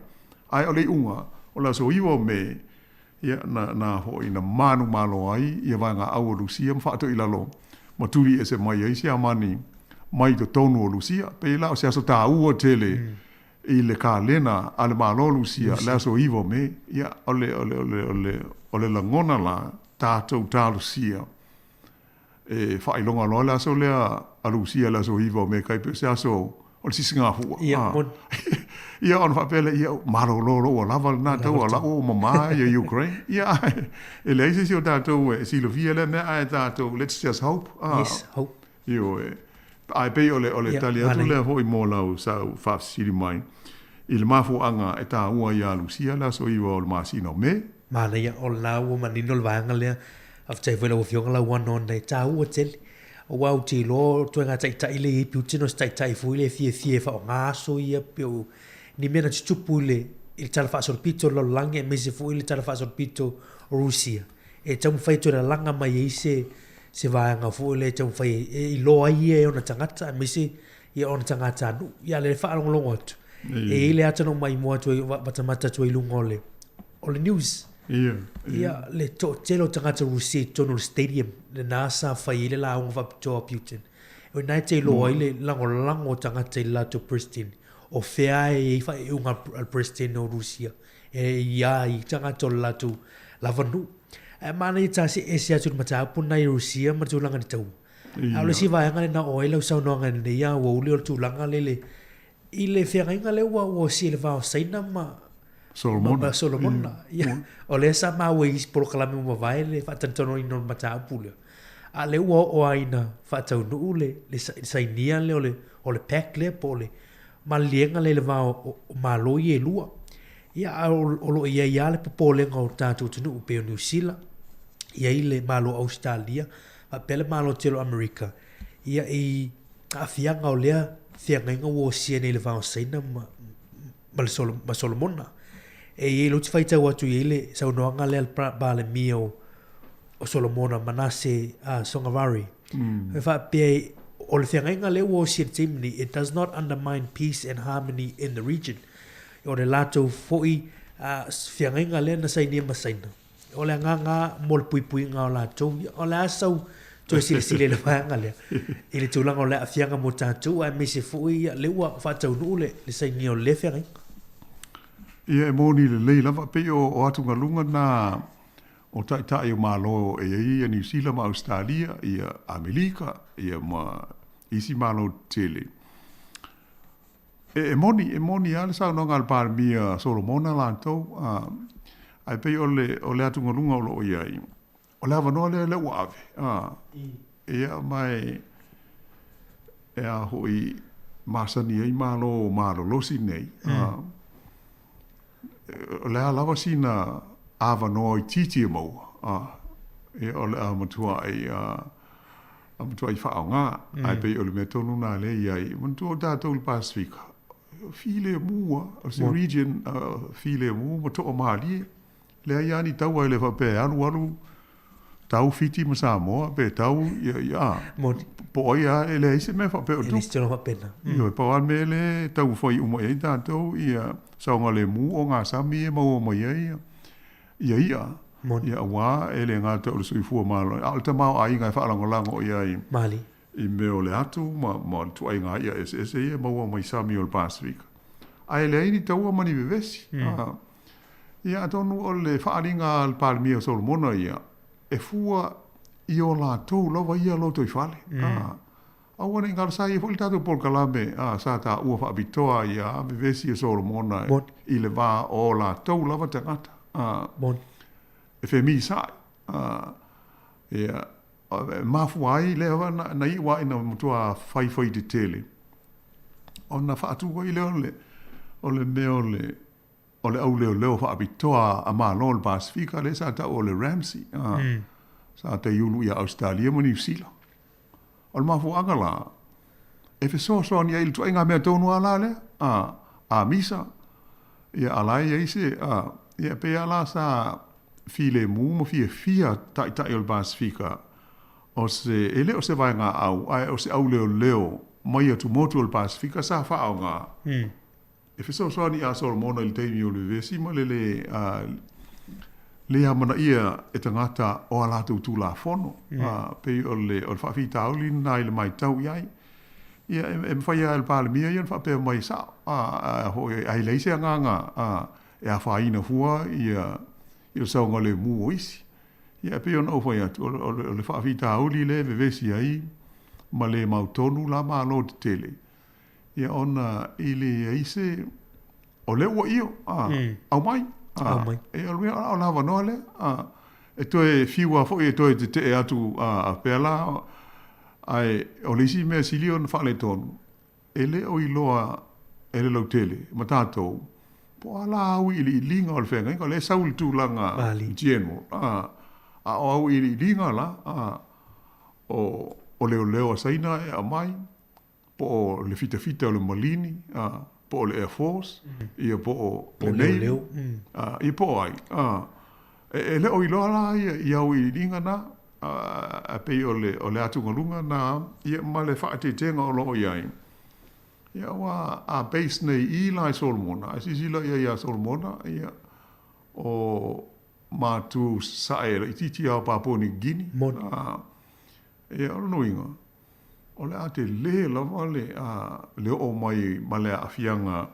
Ae o le iuga, o le aso 9 o Me, Ia, na, na hoʻi, na manumalo ai ia vaegaʻau o Lusia ma faatoʻilalo ma tuli ese mai ai Siamani mai totonu o Lusia. Pei la o se aso tāua tele i le kalena a le Malo o Lusia, le aso 9 o Me. Ia, o le, o le, o le, o le, o le lagona la, tatou talosia e faailoga loa le aso lea a Lusia le aso 9 o Me kai pei o se aso o le sisigafua. Ia, ah. moni. Ia, ona faapea lea, ia, malolo loa ua lava lena taua, la ua mamā ia Ukraine. Ia, e leai se isi o tatou e silafia lea mea, ae tatou, let's just hope. Ah. Yes, hope. Ioe. Ae pei o le, o le yeah, tali atu lea foi mo lau sau faafesili mai i le mafuaaga e taua iā Lusia le aso 9 o le masina o Me. Manaia, o lena ua manino le vaega lea. Faafetai foi i lau Afioga Lauano ona e taua tele. Aua ou te iloa o ituaiga taitai lea e i ai Putin o se taitai foi lea e fiafia e faaaoga aso ia pei o ni mea na tutupu i le i le Tala Faasolopito o le Lalolagi aemaise foi le Tala Faasolopito o Rusia e taumafai e toe lalaga mai ai se se vaega foi lea e taumafai e iloa ai ia e ona tagata aemaise ia ona tagatanuu. Ia a o lea e faalogologo atu, e i ai le ata na ou maimoa atu ai, matamata atu ai i luga o le, o le news. Ia, ia le toatele o tagata Rusia i totonu o le stadium lena sa fai ai le lauga faapitoa a Putin. O i ina e te iloa ai le lagolago o tagata i le latou President. O fea e i ai faaiuga a le President o Rusia e ia i tagata o le latou lava nuu. Ae manaia ta see ese atu i le mataupu lena i Rusia ma le tulaga i le taua. A o le isi vaega lena o ai lau saunoaga i lenei aoauli o le tulaga lea i le, i le feagaiga lea ua ua osia i le va o Saina ma Solomona. Ma Solomona. Ia, o lea sa maua i isi polokalame ua mavae le faatalanoaina o le mataupu lea. A o lea ua oo lava ina faataunuu le, le sainia lea o le, o le pact lea po o le maliliega lea i le va o Malo ia e lua. Ia, a o lo o i ai lava le popolega o le tatou atunuu pei o Niu Sila, i ai le Malo o Ausetalia, faapea le Malo tele o Amerika, ia i aafiaga o lea feagaiga ua osia nei i le va o Saina ma, ma, le Solo, ma Solomona. E i ai lou te faitau atu i ai le saunoaga lea a le Palemia o, o Solomona Manase uh, Sogavare. Mm. E faapea, o le feagaiga lea ua osia i le taimi nei, it does not undermine peace and harmony in the region. O le latou foi uh, feagaiga lea na sainia ma Saina. O le agaga mo le puipuiga o latou, o le a sau toe silasila i le vaega lea, i le tulaga o le aafiaga mo tatou, aemaise foi ia, lea ua faataunuu le, le sainia o lea feagaiga. Ia e moni lelei lava, pei o, o atugaluga na o taitai o Malo e i ai ia Niu Sila ma Ausetalia, ia Amelika, ia ma isi Malo tetele. E, e moni, e moni lava le saunoaga a le Palemia Solomona latou, a, ae pei o le, o le atugaluga o lo o i ai, o le avanoa lea lea ua ave, a, ia, ma e, e a hoʻi masani ai Malo malolosi nei, a, o le a lava sina avanoa itiiti e maua, a, ia, o le a matuai, a, a matuai faaaoga, mm. Ae pei o le mea tonu nā lea i ai, manatua o tatou i le Pasifika, filemu lava, o se region uh, filemu ma toamalie, leai lava ni taua e le faapea e alu alu tau Fiti ma Samoa, pe tau, ia, ia, Moni. po o ai lava, e leai se mea faapea o E leai se tulaga faapena. Mm. Ioe, pau lava le mea lea e taumafai uma i ai tatou, ia saogalemu ogasami e maua mai ai ia i'a. Moni. Ia aua e le gata o le soifua maloloina, a o le tamaoaiga e faalagolago i ai Mali. i mea o le atu ma, ma le tuaiga i'a eseese ia e maua mai sami o le Pasifika. Ae leai ni taua ma ni vevesi. Mm. A, ia atonu o le faaaliga a le Palemia o Solomona ia, e fua i o latou lava ia lotoifale. Mm. A, aua ne i galo, sa i ai foi le tatou polokalame a, sa taua faapitoa ai a vevesi e Solomona Moni. i le va o latou lava tagata. A, Moni. e femisa'i. A, ia, e mafua ai lea lava na, na iu lava ina matua faifai tetele, ona faatu ai lea o le, o le mea o le, o le auleoleo faapitoa a Malo o le Pasifika lea sa tau o le RAMSI, a, mm. sa taiulu ia Ausetalia ma Niu Sila. O le mafuaaga la, e fesoasoani ai i le tuaiga mea tonu lava la lea, a, a misa, ia a la e i ai se, a, ia pei lava la sa filemu ma fiafia taitai o le Pasifika, o se, e le o se vaegaau, ae o se auleoleo mai atumotu o le Pasifika sa faaaoga. Mm. E fesoasoani ia Solomona i le taimi o le vevesi ma le lē, le amanaia e tagata o a latou Tulafono, ā, pei o le, o le faafitauli lena i le matau i ai. Ia, e, e mafai lava e le Palemia ia ona faapea mai e sao, ā, a foi, ae leai se agaga, ā, e afaina fua ia, ia le saogalemu o isi. Ia, e pei ona ou fai atu, o le, o le, o le faafitauli lea e vevesi ai ma le mautonu la Malo tetele, Ia ona i leai se, o lea ua io, a, aumai, a, Aumai. e o le mea o le avanoa lea, a, e toe fiu lava foi e toe tetee atu, a, pea la, ae o le isi mea sili ona faaletonu, e le o iloa e le lautele ma tatou, po o a la auiliiliga o le feagaiga, o lea e sau i le tulaga Mali. general, a, a o auiliiliga la, a, o, o leoleo a Saina e aumai, po o le fitafita o le Malini, a, po o le Air Force, ia po o le Navy, a, ia po o ai. A, e, e le o iloa la ia, i auiliiliga na, a, a pei o le, o le atugaluga na, ia ma le faaeteetega o lo o i ai. Ia aua a base nei i la i Solomona, a silasila i ai ia Solomona, ia, o matou sasae laitiiti lava o Papua New Guinea. Moni. A, ia o lona uiga, O le a tele lava le le oo mai ma le aafiaga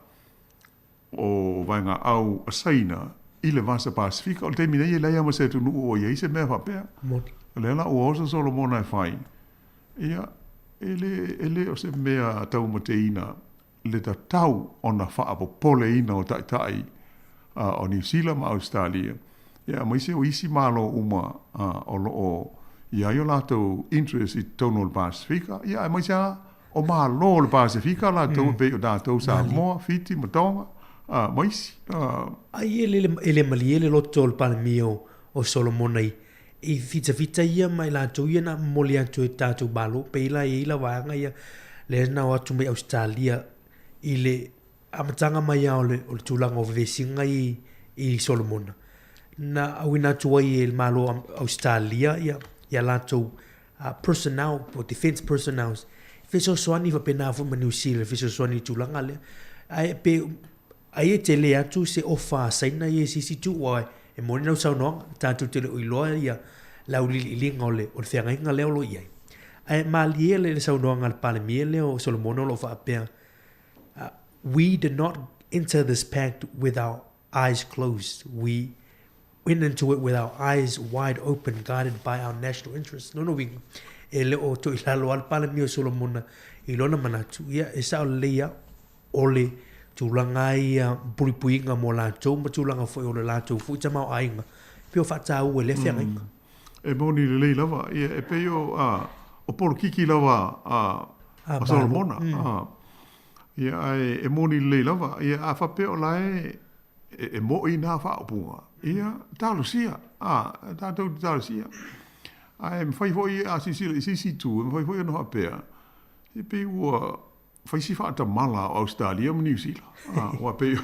o vaegaau a Saina i le Vasa Pasefika. O le taimi nei e leai lava ma se atunuu o i ai se mea faapea. Moni. O lea la ua oso Solomona e fai, ia, e le, e le o se mea taumateina le tatau ona faapopoleina o taitai o Niu Sila ma Ausetalia, ia aemaise o isi Malo uma o lo o i ai o latou interest i totonu o le Pasefika, ia aemaise lava o Malo o le Pasefika latou e pei o tatou Samoa, Fiti ma Tonga ma isi. Ai e le, e le malie le loto o le Palemia o Solomona i, i fitafita ia ma i latou ia na momoli atu e tatou Malo, pei la e i ai la vaega ia lea na o atu mai Ausetalia i le amataga mai lava o le, o le tulaga o vevesiga i, i Solomona, na auina atu ai e le Malo o Ausetalia ia, ia latou uh, personnel, po defense personnel, fesoasoani faapena foi ma New Zealand, fesoasoani i le tulaga lea. Ae pe Ai e tele atu se ofa a Saina ia i se isi itu, aua e moni lau saunoaga, tatou te le o iloa ia le auiliiliga o le, o le feagaiga lea o lo o i ai. Ae malie le, le saunoaga a le Palemia lea o Solomona o lo o faapea, uh, we did not enter this pact with our eyes closed. We went into it with our eyes wide open, guided by our national interests. Lona uiga, e le o toilalo lava le Palemia o Solomona i lona manatu, ia, e sao lelei lava, o le tulaga ia puipuiga mo latou ma tulaga foi o le latou foi tamaoaiga, pei o faataua i lea feagaiga. E moni lelei lava, ia, e pei o, a, o polokiki lava a, a Solomona. A, ia, ae e moni lelei lava, ia, a faapea o la e, e, e mo'i nā faaupuga, ia, talosia, a, tatou te talosia. Ae mafai foi a silasila i se isi itu, e mafai foi ona faapea, e pei ua, fai si faatamala o Ausetalia ma Niu Sila, aua pei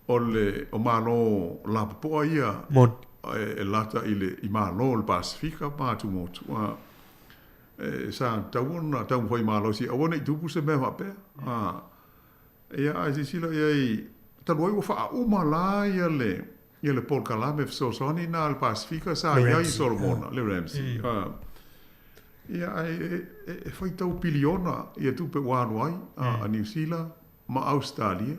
o le o Malo lapopoa ia Moni. e lata i le i Malo o le Pasefika ma Atumotu, a e sa tatau ona taumafai malosi aua ne i tupu se mea faapea. A ia ae silasila i ai, talu ai ua faauma la ia le Ia le polokalame fesoasoani na a le Pasefika sa i ai i Solomona, le RAMSI. Ia ae e faitau piliona ia tupe ua alu ai a Niu Sila ma Ausetalia,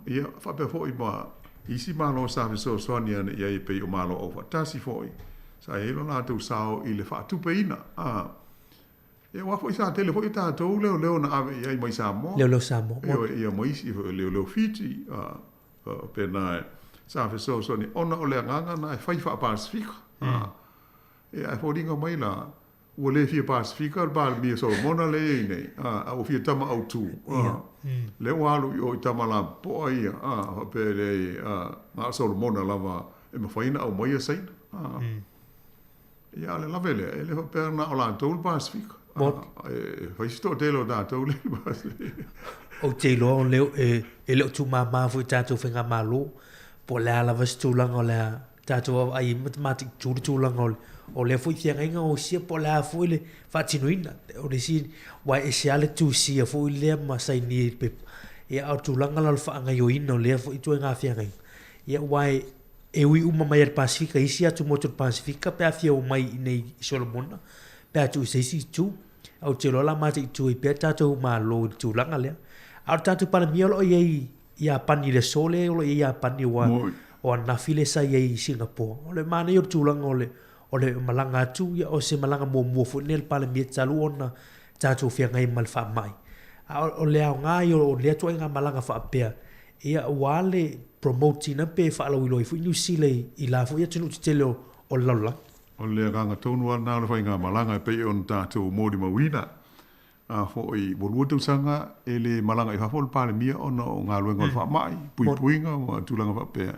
ia faapea foi ma isi Malo sa fesoasoani ane i ai e pei o Malo Aufaatasi foi, sa i ai lo latou sao i le faatupeina. Ia aua foi sa tele foi a tatou leoleo na ave i ai mai Samoa. Leoleo Samoa. Ia ma isi foi leoleo Fiti, Faapena e sa fesoasoani ona o le agaga na e fai faa-Pasefika. Ia ae foliga mai la, ua le fia Pasefika le Palemia Solomona lea e i ai nei, a ua fia tama autu. Lea ua alu i o i tama lapopoa ia, faapea e leai, na o Solomona lava e mafai ona aumaia Saina. Ia, a o le lave lea, e le faapea na o latou le Pasefika. E fai si toatele o tatou lea i le Pasefika. Ou te iloa o lea e le o tuumama foi i tatou faigamalo, po o le a lava se tulaga o le a tatou vaavaai ai ma mataitu le tulaga o lea foi feagaiga osia po o le a foi le faatinoina. O le isi, aua e ese lava le tusia foi lea ma sainia i le pepa, ia a o le tulaga la o le faagaoioiina o lea foi ituaiga feagaiga, ia aua e. E ui uma mai a le Pasefika i isi atu motu o le Pasefika pe a fia omai i inei i Solomona pe a tuu i se isi itu. Ou te iloa la mataitu ai pea tatou Malo i le tulaga lea. A o le tatou Palemia o lo o i ai i Iapani i le aso lea o lo o i ai Iapani aua o ananafi lea sa i ai i Singapore. O le manaia o le tulaga o le o le malaga atu, ia o se malaga muamua foi lenei a le Palemia talu ona tatou feagai ma le faamai. A o le aoga ia o lea ituaiga malaga faapea, ia ua le promote ina pe faalauiloa ai foi Niu Sila i la foi atunuu tetele o le lalolagi. O le agaga tonu lava lena o le faigamalaga e pei ona tatou molimauina. A foi ua lua tausaga e le malaga i fafo le Palemia ona o galuega o le faamai, puipuiga ma tulaga faapea.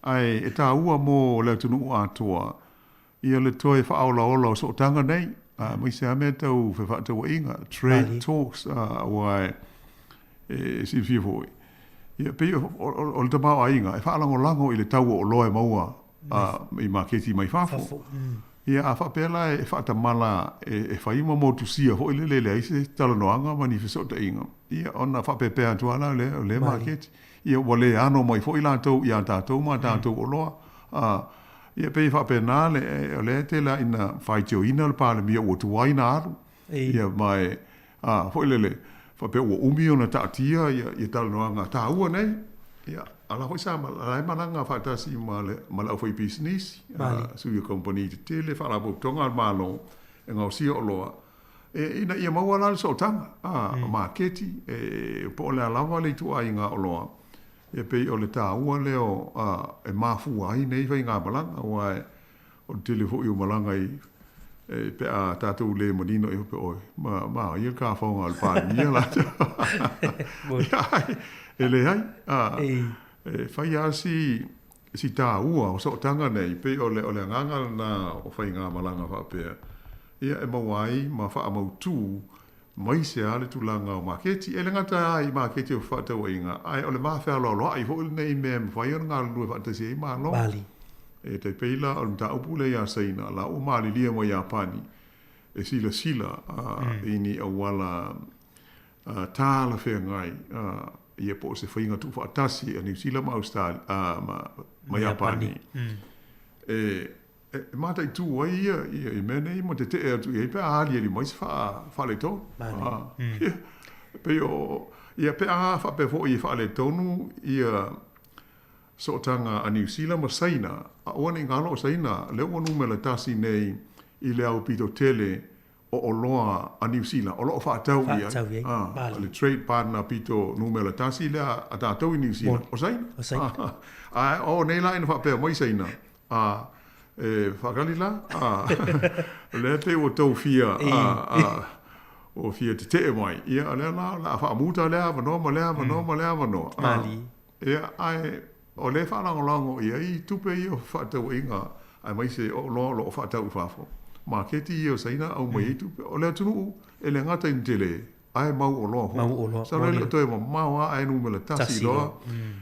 Ae e taua mo le atunuu atoa ia le toe faaolaola o sootaga nei, aemaise lava mea tau fefaatauaiga, trade talks, aua e silafia foi, ia pei o le tamaoaiga e faalagolago i le tau o oloa e maua i maketi mai fafo. Ia a faapea la e faatamala e fai ma motusia foi lele e leai se talanoaga ma ni fesootaiga, ia ona faapeapea atu lava la o lea maketi. Ia ua le ano mai foi latou ia tatou ma tatou oloa. Ia e pei e faapena le, o lea e tele lava ina faitioina le Palemia ua tuai ona alu. Ia ma e, a, foi lele, faapea ua umi ona taatia ia, ia talanoaga taua nei. Ia, a la foi sa, la e malaga faatasi ma le, ma le aufaipisinisi, a, sui o kamupani tetele, faalapotopotoga a le Malo e gaosia oloa, e, ina ia maua la le sootaga, a, maketi, e, po o le a lava le ituaiga oloa, E pei o le taua lea o, a, e mafua ai nei faigamalaga, aua e, o le tele foi o malaga i, e, pe a tatou le manino i hope, oi, ma, ma ia le kafaoga a le Palemia latou. Ia, ai, e leai, a, e fai lava si, si taua o sootaga nei, pei o le, o le agaga lena o faigamalaga faapea, ia e maua ai ma faamautu Maise lava le tulaga o maketi. E le gata lava i maketi o fefaatauaiga, ae o le va fealoaloai foi lenei i mea e mafai ona galulue faatasi ai Malo. Mali. E tai pei la o le mataupu lea iā Saina, la ua malilie mai Iapani e silasila i ni auala talafeagai ia po o se faiga tuufaatasi a Niu Sila ma ma Iapani e E mataitu ai ia i mea nei ma tetee atu i ai pe a aliali mai se faaletonu. Ia, pei o, ia pe a faapea foi e faaletonu ia sootaga a Niu Sila ma Saina, aua ne i galo o Saina, lea ua numera tasi nei i le aupito tele o oloa a Niu Sila o lo o faatau i ai. O le trade partner pito numera tasi lea a tatou i Niu Sila, o Saina. O Saina. Ae o nei la ina faapea mai Saina, a, e faakali la, a, o lea pei ua tou fia, a, a, ua fia tetee mai. Ia, o lea la, o le a faamuta lea avanoa ma lea avanoa ma lea avanoa. Ia, ae o lea e faalagolago i ai tupe ia o fefaatauaiga aemaise o oloa o lo o faatau i fafo. Maketi ia o Saina aumai ai tupe. O le atunuu e le gata ina tele, ae mau oloa foi. Mau oloa. Masalo e le o toe mamao lava ae numera tasi loa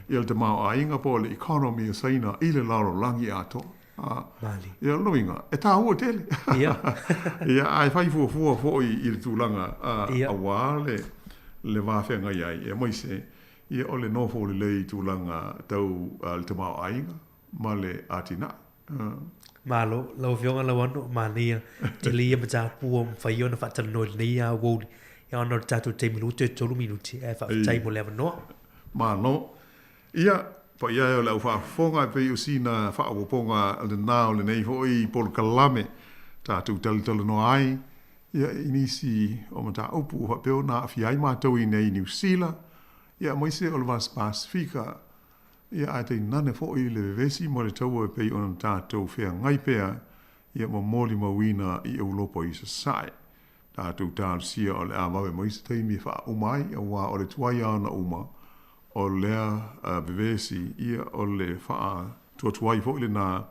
ia le tamaoaiga po o le economy o Saina i le lalolagi atoa. Ia, o lona uiga, e taua tele. Ia, ae fai fuafua foi i le tulaga aua le va feagai ai, aemaise Ia, o le nofo lelei i tulaga tau le tamaoaiga ma le atinae. Malo, lau Afioga Lauano, manaia tele ia mataupu ua mafai ona faatalanoa i lenei aoauli, ia ona o le tatou taimi lua toe 3 minute, ae faafetai mo le avanoa. Malo. Ia, paia e o le au faafofoga e pei o sina faaopoopoga lena o lenei foi polokalame tatou talatalanoa ai ia i nisi o mataupu ua faapea ona aafia ai matou i inei i Niu Sila, ia aemaise o le Vasa Pasefika, ia ae tainane foi le vevesi ma le taua e pei ona tatou feagai pea ia ma molimauina i Eulopa i Sasae. Tatou talosia o le a vave mai se taimi e faauma ai, aua o le tuai lava ona uma o lea vevesi, ia o le faatuatuai foi lena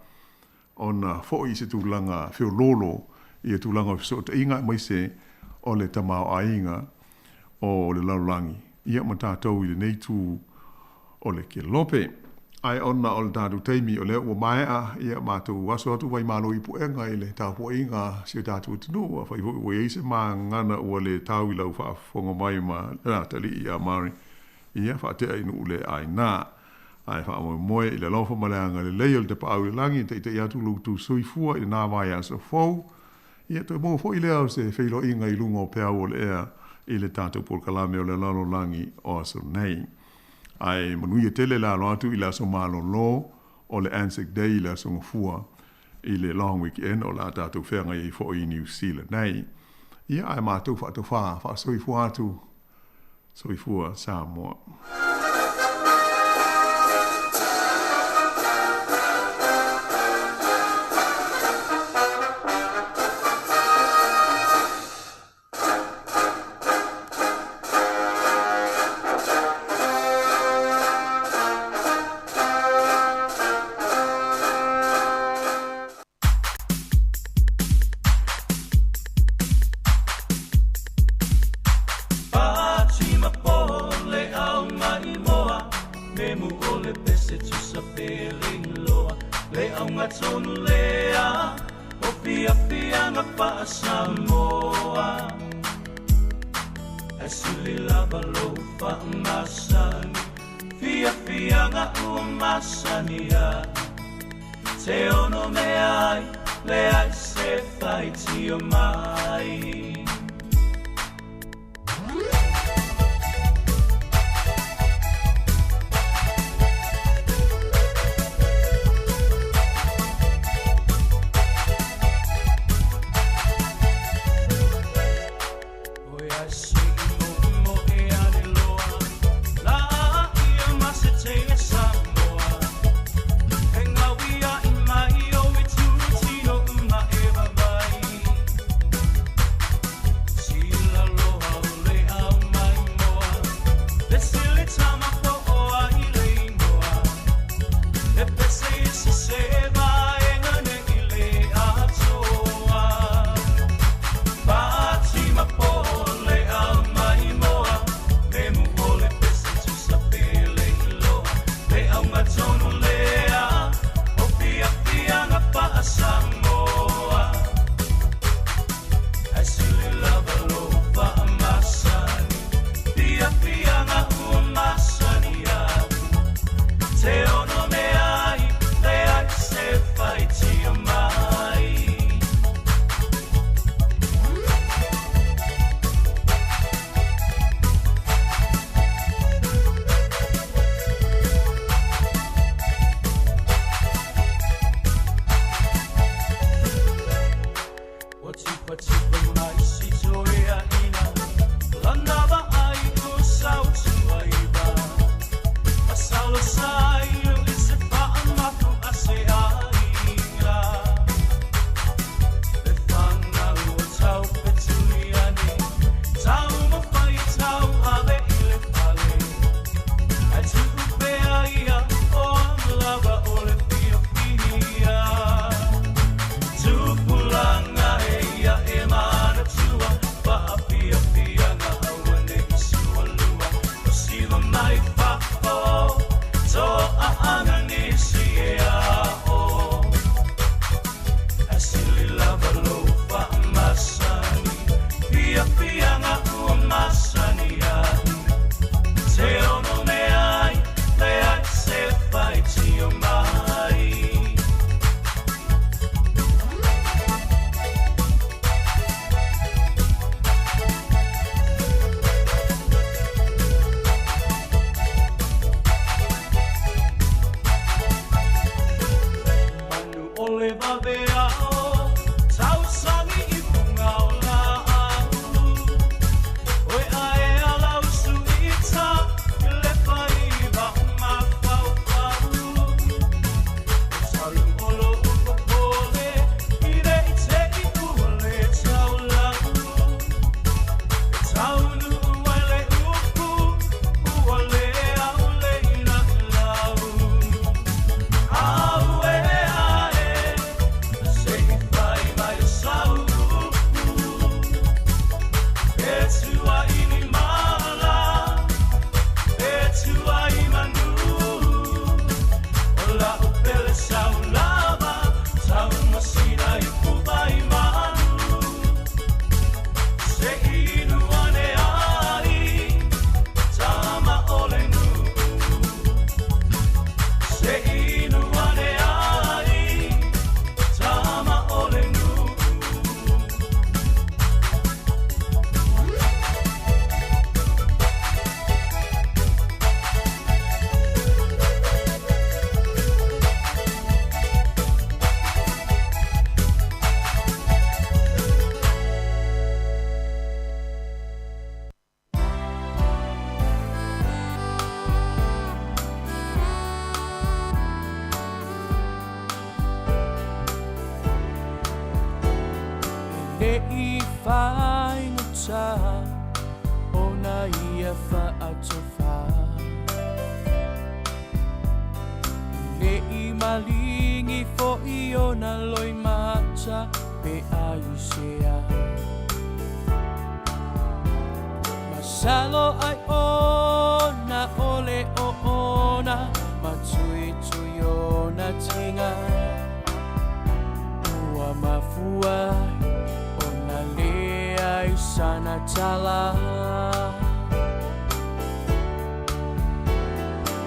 ona foi i se tulaga feoloolo i tulaga o fesootaiga aemaise o le tamaoaiga o le lalolagi, ia ma tatou i lenei itu o le kelope. Ae ona o le tatou taimi o lea ua maea, ia matou aso atu Vaimalo i Puega i le tapuaiga a si o tatou atunuu, afai foi ua i ai se magana ua le tau i lau faafofoga mai ma le atalii ia Mari, ia faatea i nuu le aina. Ae faamoemoe i le alofa ma le agalelei o le Tapaau i le Lagi e taita'i atu lo outou soifua i lena vaiaso fou. Ia toe maua foi lea o se feiloaiga i luga o peau o le ea i le tatou polokalame o le lalolagi o aso nei. Ae manuia tele le alo atu i le aso malolo o le Anzac Day i le aso Gafua i le long weekend o le a tatou feagai ai foi i Niu Sila nei. Ia ae matou faatofā faasoifua atu. Soifua Samoa. le i faigata ona ia faatofa. Le i malingi fo'i ona loimata pe aisea. Masalo ai ona ole o ona matuitui ona tiga. Ua mafua ona leai sana tala.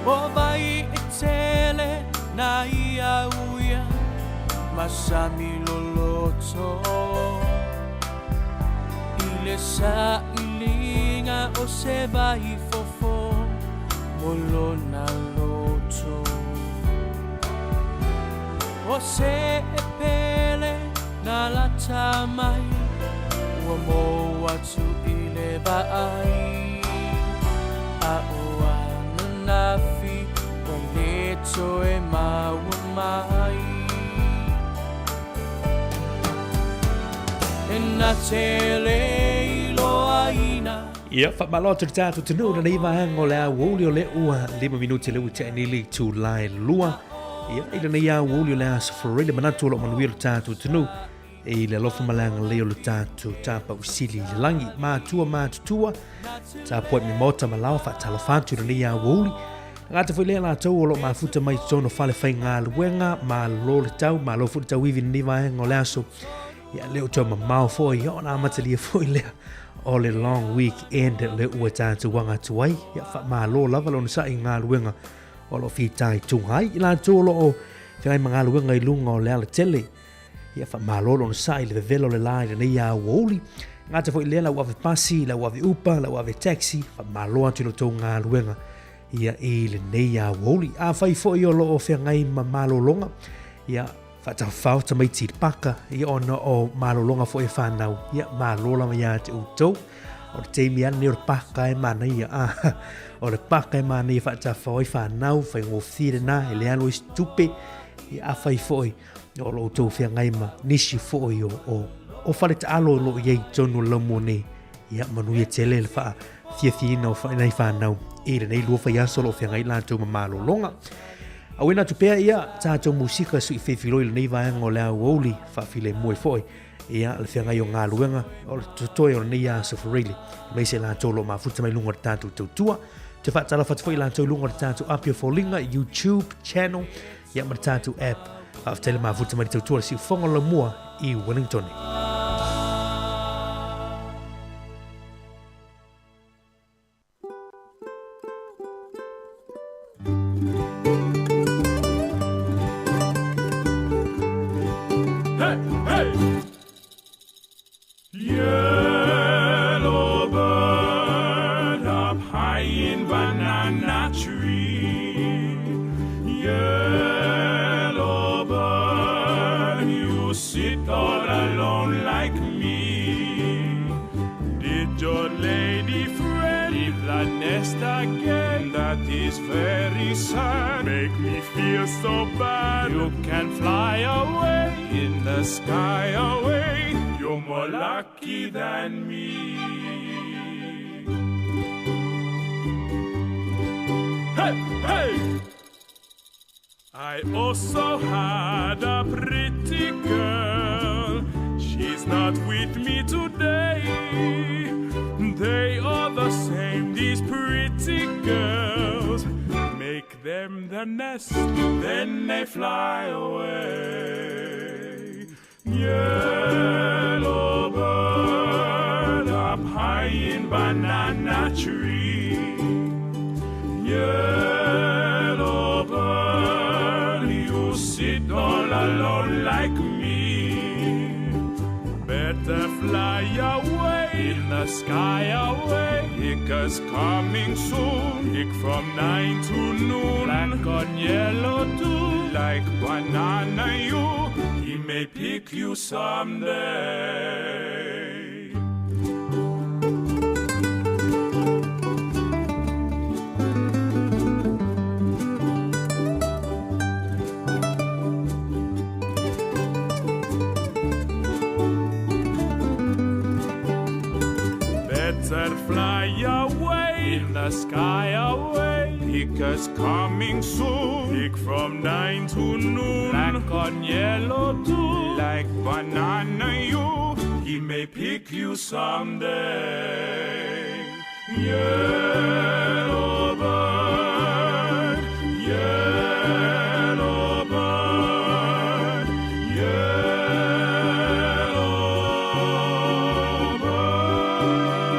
O vai e tele na ia uia masami loloto. I le sailiga o se vai fofo mo lona loto. O se e pele na lata mai ua mo atu i le vaai. A o ananafi ua le toe maua mai. E na te le iloaina. Ia, faamalo atu le tatou atunuu lenei vaega o le aoauli o le ua 5 minute le ua tea nei le itula e 2. Ia, i lenei aoauli o le aso Faraile, le manatu o loo manuia le tatou atunuu i le alofa ma le agalelei o le tatou Tapausili i le lagi. Matua matutua, tapuai mai maota ma laoa, faatalofa atu i lenei aoauli. Gata foi lea latou o loo mafuta mai totonu o fale faigaluega, malo le tau, malo foi le tauivi i lenei vaega o le aso. Ia, lea ua toe mamao foi, ia ona amatalia foi lea o le long weekend le ua tatou aga atu ai. Ia, faamalo lava le onosai i galuega o loo fitaituga ai. I latou o loo feagai ma galuega i luga o le alatele, ia faamalo le onosai i le vevela o le la i lenei aoauli. Gata foi lea lau ave pasi, lau ave upa, lau ave taxi, faamalo atu i lo outou galuega ia i lenei aoauli. Afai foi o loo feagai ma malologa, ia faatafafao tamaiti i le paka, ia ona o malologa foi e whanau, ia malo lava ia te outou. O le taimi lava lenei o le paka e manaia, o le paka e manaia faatafafao ai whanau, faigofie lena, e le alu ai se tupe, ia afai foi o lo outou feagai ma nisi foi o fale taalo o lo o i ai i totonu o le laumua nei, ia manuia tele le faafiafiaina o nai whanau i lenei lua faiaso o lo o feagai latou ma malologa. Auina atu pea ia tatou musika sui feifiloi lenei vaega o le aoauli faafilemu ai foi ia le feagai o galuega o le totoe o lenei aso Faraile, aemaise latou o lo o mafuta mai luga o le tatou tautua. Te faatalofa atu foi latou i luga o le tatou api o foliga, YouTube channel, ia ma le tatou app. Faafetai le mafuta mai le tautua le siufofoga o Laumua i Wellington. Hey, hey! Yellow bird up high in banana tree. Yellow bird, you sit all alone like me. Did your lady friend leave the nest again? That is very sad. Make me feel so bad. You can fly away in the sky away. You're more lucky than me. Hey, hey! I also had a pretty girl. She's not with me today. They are the same, these pretty girls. Make them the nest, then they fly away. Yellow bird up high in banana tree. Yellow bird, you sit all alone like me. Better fly away in the sky away. Hicker's coming soon. Hick from 9 to noon. Black on yellow too. Like banana you. He may pick you someday. Yellowbird fly away in the sky away. Pickers coming soon. Pick from 9 to noon. Black on yellow too. Like banana you. He may pick you someday. Yellow bird, yellow bird, yellow bird.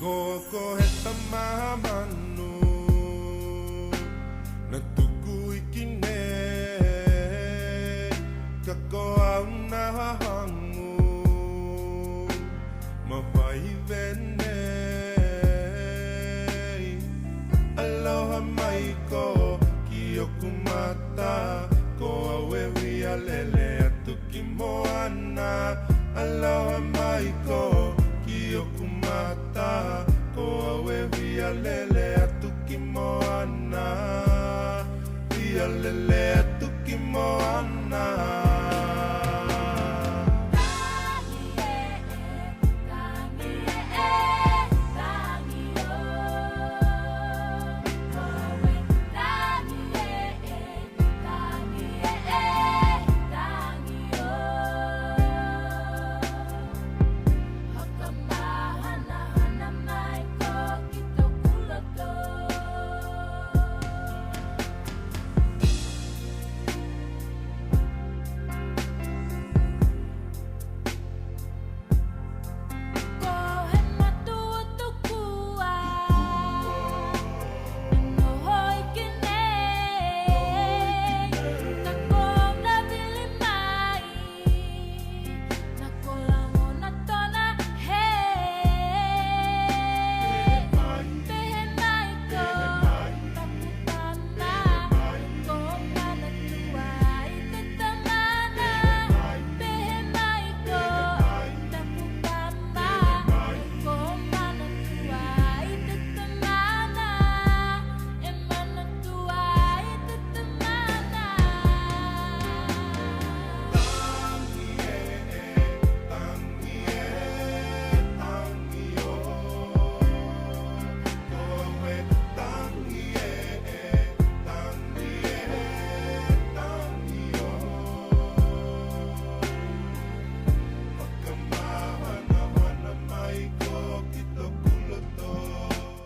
Koko he tamamanu Na tuku iki nei Ka ko au nā hangu Ma whai venei Aloha mai ko ki oku mata Ko au e huia lele atu ki moana Aloha mai ko ki oku mata Ko au e huia lele atu ki moana Huia lele atu ki moana.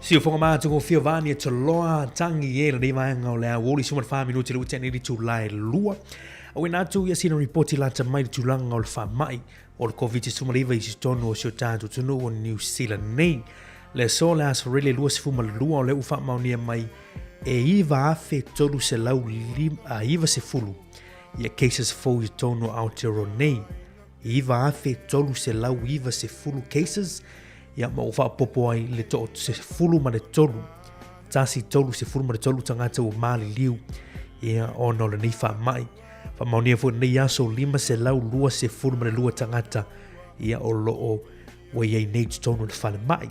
Siufoga matagofie vaani e toloa tangi e lenei vaega o le aoauli 14 minute le ua tea nei le itula e 2. Auina atu ia sina ripoti lata mai le tulaga o le faamai o le Koviti-19 i totonu o si o tatou atunuu o Niu Sila nei. Le aso le Aso Faraile 22 o lea ua faamaonia mai e 9,390 ia cases fou i totonu o Aotearoa nei. 9,390 cases ia ma ua faaopoopo ai le 13, tasi tolu 13 tagata ua maliliu ia ona o lenei faamai. Faamaonia foi lenei aso 522 tagata ia o lo o ua i ai nei i totonu o le falemai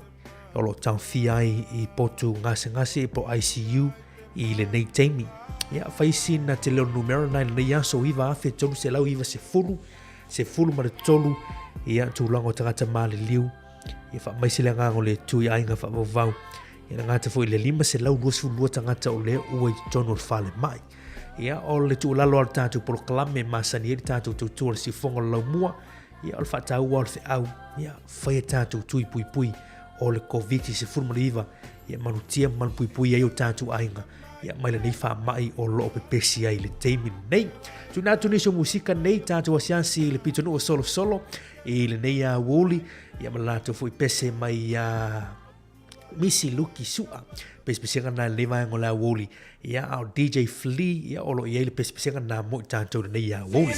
o lo o taofia ai i potu gasegase po o ICU i lenei taimi. Ia, fai sina tele o le numera na i lenei aso 9,390, 13 ia tulaga o tagata maliliu. Ia faamaise le agaga o le Atua i aiga faavauvau. Ia na gata foi le 522 tagata o lea ua i totonu o le falemai. Ia, o le tuualalo a le tatou polokalame masani ai le tatou tautua o le siufofoga o le laumua, ia o le faataua o le feau, ia fai a tatou tui puipui o le Koviti-19, ia malutia ma malupuipui ai o tatou aiga, ia mai lenei faamai o lo o pepesi ai i le taimi lenei. Tuuina atu nisi o musika nei tatou asiasi i le pitonuu o Solosolo i lenei aoauli, ia ma le latou foi pese mai ia Misi Luki Su'a. Pesepesega na i lenei vaega o le aoauli. Ia, a o DJ Flea, ia, o lo o i ai le pesepesega na mo i tatou i lenei aoauli.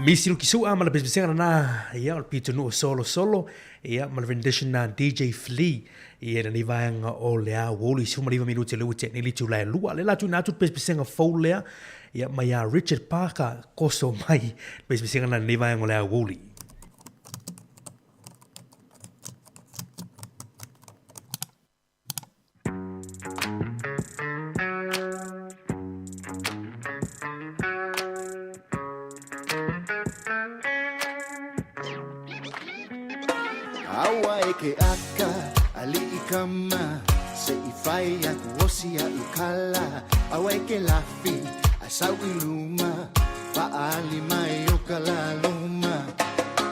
Misi Luki Su'a ma le pesepesega lena, ia, o le pitonuu solosolo, ia, ma le rendition na DJ Flea, ia, i lenei vaega o le aoauli, 19 minute lea ua tea nei le itula e lua. Lea la tuuina atu le pesepesega fou lea, ia, mai ia Richard Parker, koso mai le pesepesega lena i lenei vaega o le aoauli. Aua e ke aka aliʻi kama Se i fai aku osi a i kala Aua e ke lafi a sau i luma Paali mai o ka laluma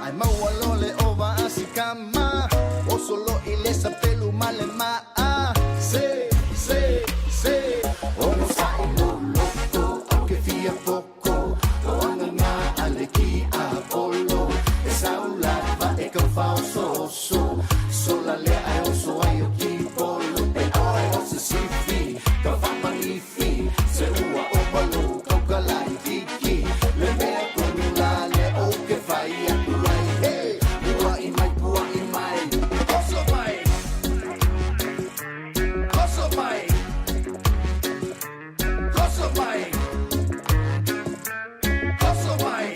Ai maua lole o vaasi kama Oso lo i le sapelu ma le maa Se, se, se Ono sa'i lo loko au ke fia poko O anga ngā ale ki a polo E sau lava e kau fāosooso Sola lea ai oso ai o ki polo E oe o se sifi Ka whamangifi Se ua o malu kau ka lai kiki Le mea tonu la le o ke whai aku ai Hey, pua'i mai, pua'i mai Oso mai Oso mai Oso mai Oso mai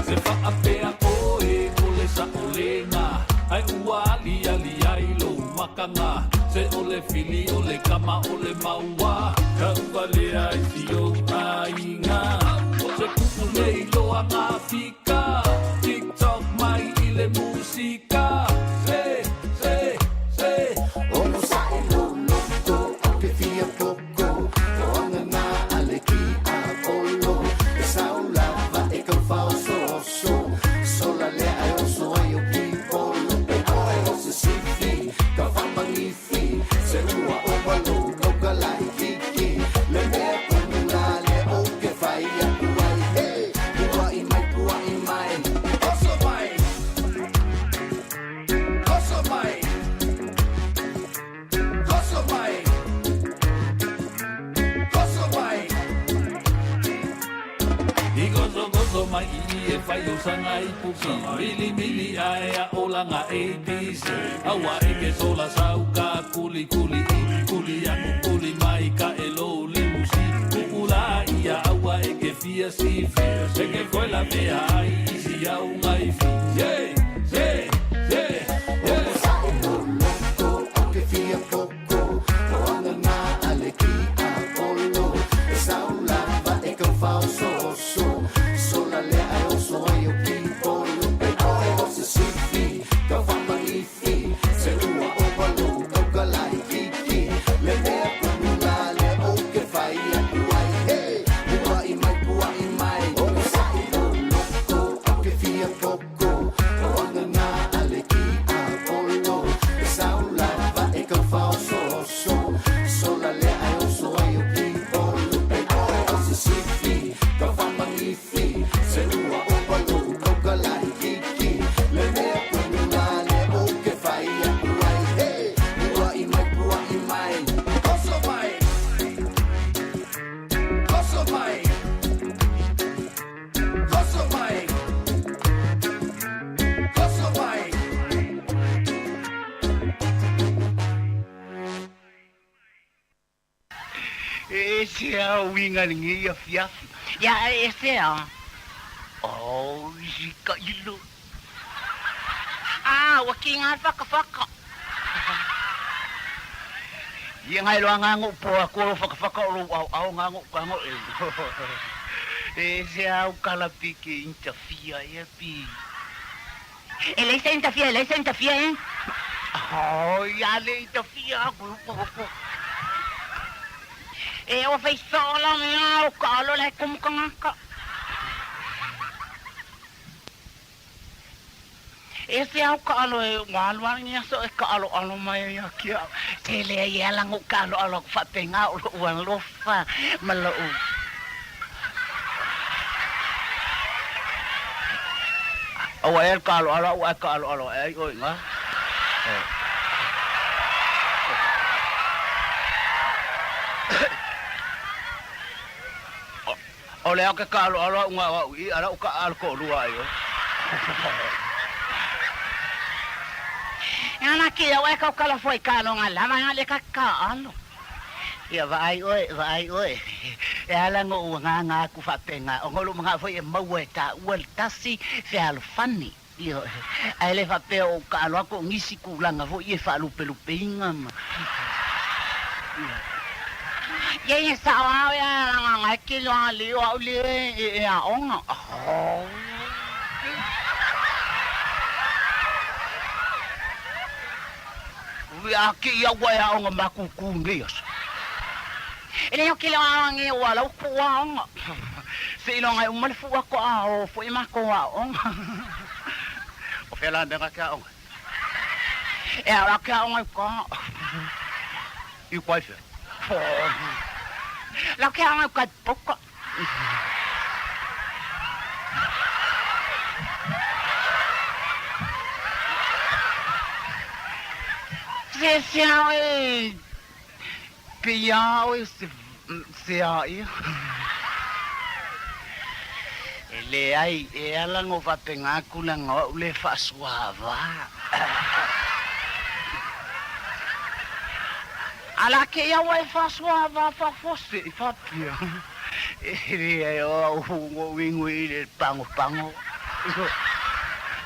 Se faapea oe o le saolega, Ae ua aliali ai lou makaga. Se o le fili o le kama o le maua, Ka uvalea i si ou aiga. Se kuʻu nei loa ngā fika, Tik-tok mai i le musika. Se, se, se. Ono sa'i lo loko au ke fia poko O anga ngā ale ki a polo E sau lava e kau fāosooso Sola lea ai oso ai o ki polo E oe o se sifi ka whamangifi Se ua o malu kau ka lai kiki Le mea tonu la le o ke whai aku ai Hey, pua'i mai, pua'i mai Oso mai Oso mai Oso mai Oso mai I gosogoso mai i e fai o sanga i puki Mili mili ae a olanga ABC Aua e ke sola sau ka kuli kuli i Kuli aku kuli mai ka e lo limusi Ku'ula ia aua e ke fia sifi E ke koe la mea ai isi au ngai fi Yeah, yeah, yeah, yeah. Ono sa'i lo loko au ke fia poko O anga ngā ale ki a polo E sau lava e kau fāosooso Sola lea ai oso ai o ki polo E oe o se sifi ka whamangifi Se ua o malu kau ka lai kiki Le mea tonu la le o ke whai aku ai Hey, pua'i mai, pua'i mai Ono sa'i lo loko au ke fia poko O anga ngā ale ki a polo E sau lava e kau fāosooso Sola lea ai oso ai o ki polo E oe o se sifi ka whamangifi Se ua o malu kau ka lai kiki Le mea tonu la le o ke whai aku ai Hey, pua'i mai, pua'i mai Oso mai Oso mai Oso mai Oso mai E ese a uiga lenei afiafi. Ia e ese a. Oh, isi ka ilo. Ah, ua ki ngā whakawhaka. Ia ngai loa ngā ngō po a koro whakawhaka o lou ao ao ngā ngō ka ngō e. E ese a u kala pi ke interfere ia pi. E leai se interfere, e leai se interfere e. Oh, ia le interfere aku po. E ua fai soo la mea o ka alo le kumu kangaka. E se au ka alo e ua alu alu ni aso e ka alo alo mai ai a ki au. Se lea i ala ngo ka alo alo aku whaapenga o lo'u alofa ma lo'u. Aua ea le ka alo alo au ae ka alo alo ae ai oe nga. O le ao ke kaaloalo a'u ga o a'u i i a la u ka'a le to'alua ai oe. Ia na ki au e kau kala foi kaaloga lava ga le ka kaalo. Ia vaai oe, vaai oe, e ala go'u agaga aku faapega, ona o lo'u maga'o foi e maua e tāua le tasi fealofani. Ioe, ae le faapea o ou kaalo atu o nisi tulaga foi ia e faalupelupeina ma. Ia ia sao lava oe a lagaga e kilo alii o au lie e aoga. Ia ki ia ua e aoga makūkū nei aso. E le o kilo aoga e ua lau ku aoga. Seiloga e uma le fua to'a o foi matou aoga. O fea la mea na te aoga ai? E ao la te aoga i uka. I uka i fea? La te aoga i uka i Poka. Se se ao e Pe a oe se a ia. E leai, e ala no faapena atu leaga o au le faasuaava. A la ke ia ua e faasuaava faafose i faapea. E leai o au no uigu i le pagopago.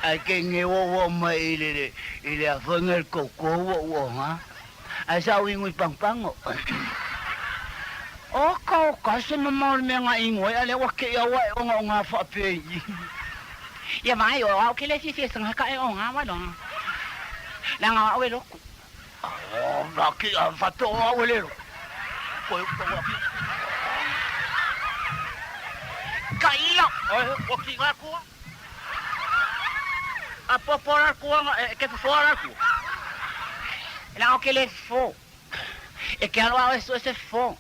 Ae ke ge o mai i le i le afoga le koukou o uoga. Ae sa ou ingo i pagopago. Oka oka, se mamao le mea na ingo ai, a lea ua kei au ae ona o nga faapea i. Ia vaai o au ke le fiafia sanga ka e o nga wa loa. Leaga o au e loku. Oh, na ki a faapea o au e le loku. Koe o tau ake. Ka ila, ua ki nga kua. A popo la kua e ke fofoa la kua. La o ke le fo. E ke alo ao e so se fo.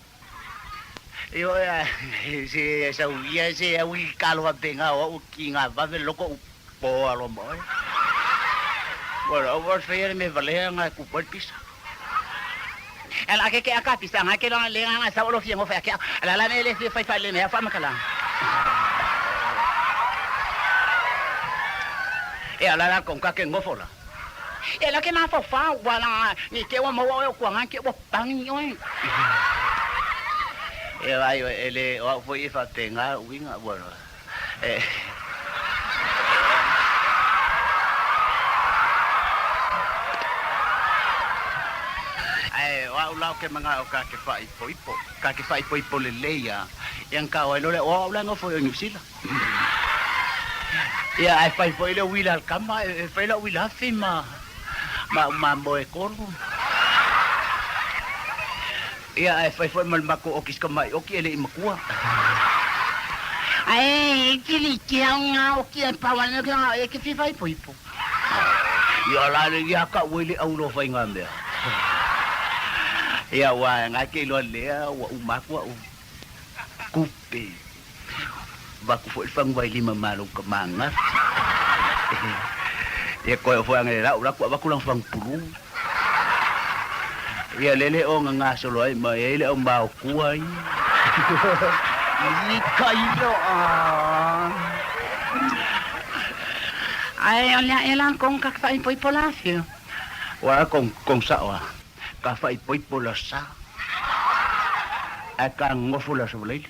Io e se sa uia se au i kalo a benga o ki nga vave loko u po alo mo. Bueno, o var feia me valea nga ku pol pisa. Ala ke ke aka pisa nga ke lo le nga sa lo fia ngo fa ke. Ala la me le fia fai fa le me fa makala. E ala la konka ke ngofo la. E la ke mafaufau ua la ni te ua maua oe o kuaga ke ua pani oe. E vai e le o au foi e faapena uiga ua e. Ae o au la o ke manao ka ke faaipoipo, ka ke faaipoipo lelei a ia ka o ai lole o au la nofo i New Zealand. Ia ae fai foi le uila a le kama, e fai lau uila afi ma ma au mamoe e kolu. Ia ae fai foi ma le matou oki si tamai oki e le i matua. Ae e te like au nga oki e pau ana ki nga e ke fia faaipoipo. Ia la le ia ka ua i le au loa fai nga mea. Ia ua nga ke iloa lea ua uma atu au kupe. Avatu foi le faguvailima ma lou tama ananafi. Ia toe oo foi analeila ou alu atu avatu lana fagupulu. Ia lele o gagasolo ai ma e ai le aumaotua ia. I ka ilo Ae o le aʻe la kong ka faaipoipo la afio. Ua kong kong sa'o a ka faaipoipo la sa. Ae ka gogofo le Aso Faraile.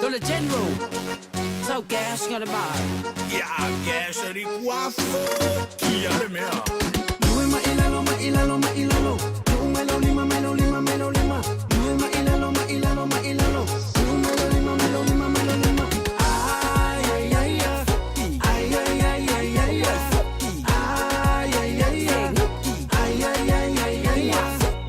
To le general Sau gas nga le mai. Ia gas ali kua fuki a le mea. Nui ma i lalo ma i lalo ma i lalo Nu'u mai lau lima mai lau lima mai lau lima Nui ma i lalo ma i lalo ma i lalo Nu'u mai lau lima mai lau lima mai lau lima Ai ai ai ai Ai ai ai ai ai Ai ai ai ai Ai ai ai ai ai.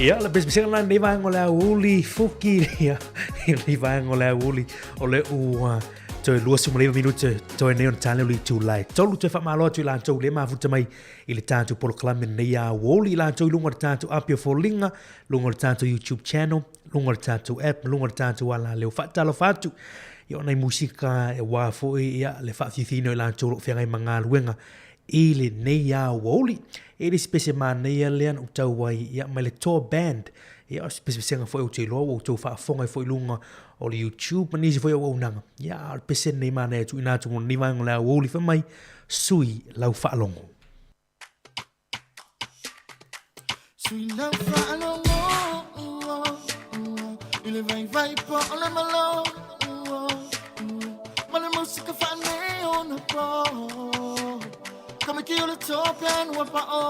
Ia, le pesepesega la lenei vaega o le aoauli fuki, ia, i lenei vaega o le aoauli o le ua toe 29 minute toe nei ona tale o le itula e tolu toe faamalo atu i latou le mafuta mai i le tatou polokalame lenei aoauli i latou i luga o le tatou api o foliga, luga o le tatou YouTube channel, luga o le tatou app, luga o le tatou alaleo. Faatalofa atu ia o nai musika e wā foi ia le faafiafiaina o i latou o lo o feagai ma galuega i lenei aoauli. E le se pese manaia lea na ou tau ai ia mai le tour band. Ia o se pesepesega foi ou te iloa ua outou faafofoga ai foi i luga o le YouTube ma nisi foi auaunaga. Ia a o le pese lenei manaia e tuuina atu mo lenei vaega o le aoauli fai mai, sui lau faalogo. Sui lau faalogo i le vaivai po o le malo ma le musika faaneionapo Kamiki o le tope ua pao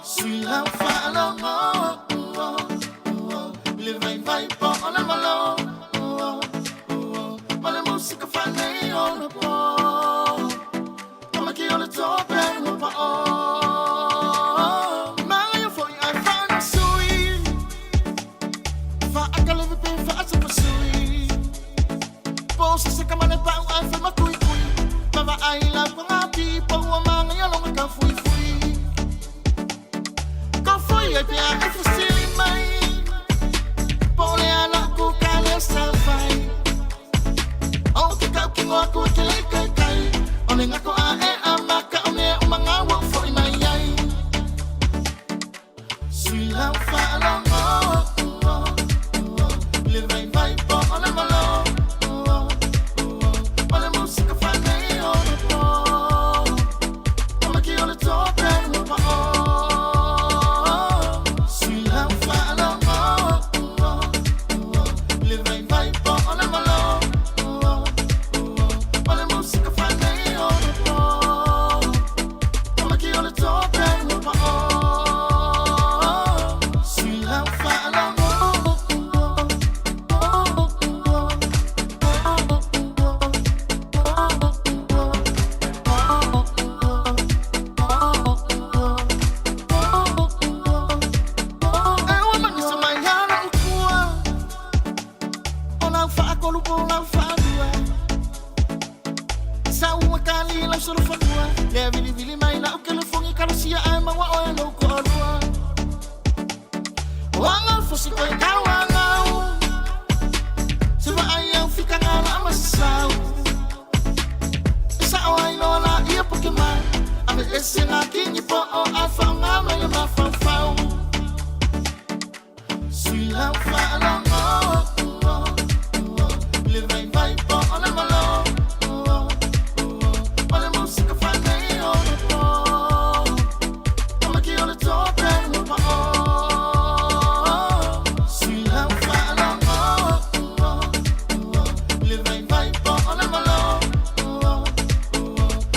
Sui lau faalogo i le vaivai po o le malo ma le musika faaneionapo Kamiki o le tope ua pao Magaia foi ai faanasui Faakaleve pe faasapasui Po se ka mane pau ai fai makui kui Mava ai la pangati po ua manga ia longa ka fui fui Ka fui ai pe a e fusili mai Po le ala ku ka le sa fai O ke kau ki ngoa ku ke le kai kai O le ngako a e a maka o mea o manga wa foi mai ai Sui lau faalogo le vaivai po o le malo ma le musika faaneionapo Kamaki o le tope ua pao Sui lau faalogo le vaivai po o le malo ma le musika faaneionapo Kamaki o le tope ua pao Sui lau faalogo. E ua manisa mai ana ukua O lau faakolu po lau faalua Sa ua kali lau solofanua Lea vilivili mai lau kelefongi kalosia ae maua oe lou koalua O anga fosi koe kau angau Se vaai au fikanga la masasau E sao ai loa la ia poke mai Ave ese ngā kingi po o ai whaonga mai le mafaufau Sui lau faalogo le vaivai po o le malo ma le musika faaneionapo Kamaki o le tope ua pao Sui lau faalogo le vaivai po o le malo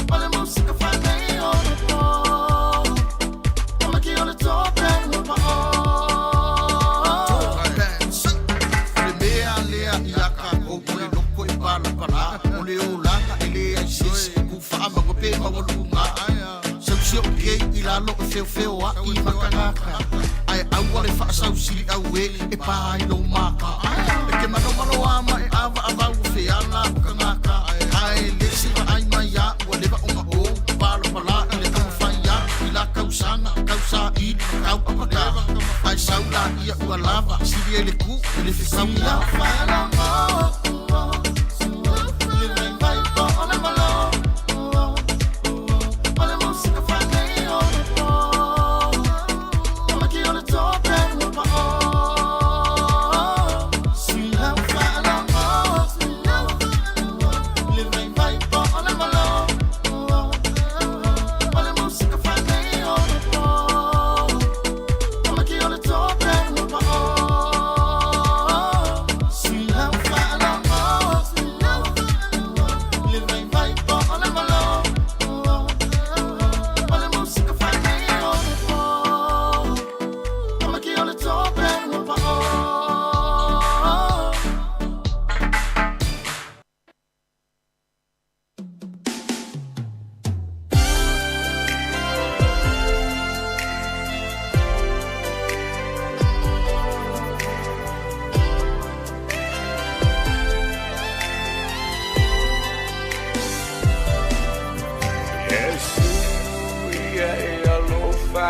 ma le musika faaneionapo Kamaki o le tope ua pao. O le mea lea ia kākou o le loko e palapala o le olaga e leai se isi e ku faamaua pe maualuga. Sausi o kei i lalo e feofeoaʻi ma tagata ae aua le faasausili auē e pā ai lou maka. E ke manomano a ma e avaavau o feala o tagata ae le se vaai mai a ua leva ona ou palapala i le taumafai atu i la tausaga tausaili ma tau apaka ae sau laia ua lava sili ai le ku i le fekauga. Le vaivai po o le malo ma le musika faaneionapo Kamaki o le tope ua pao Sui lau faalogo le vaivai po o le malo ma le musika faaneionapo Kamaki o le tope ua pao Sui lau faalogo.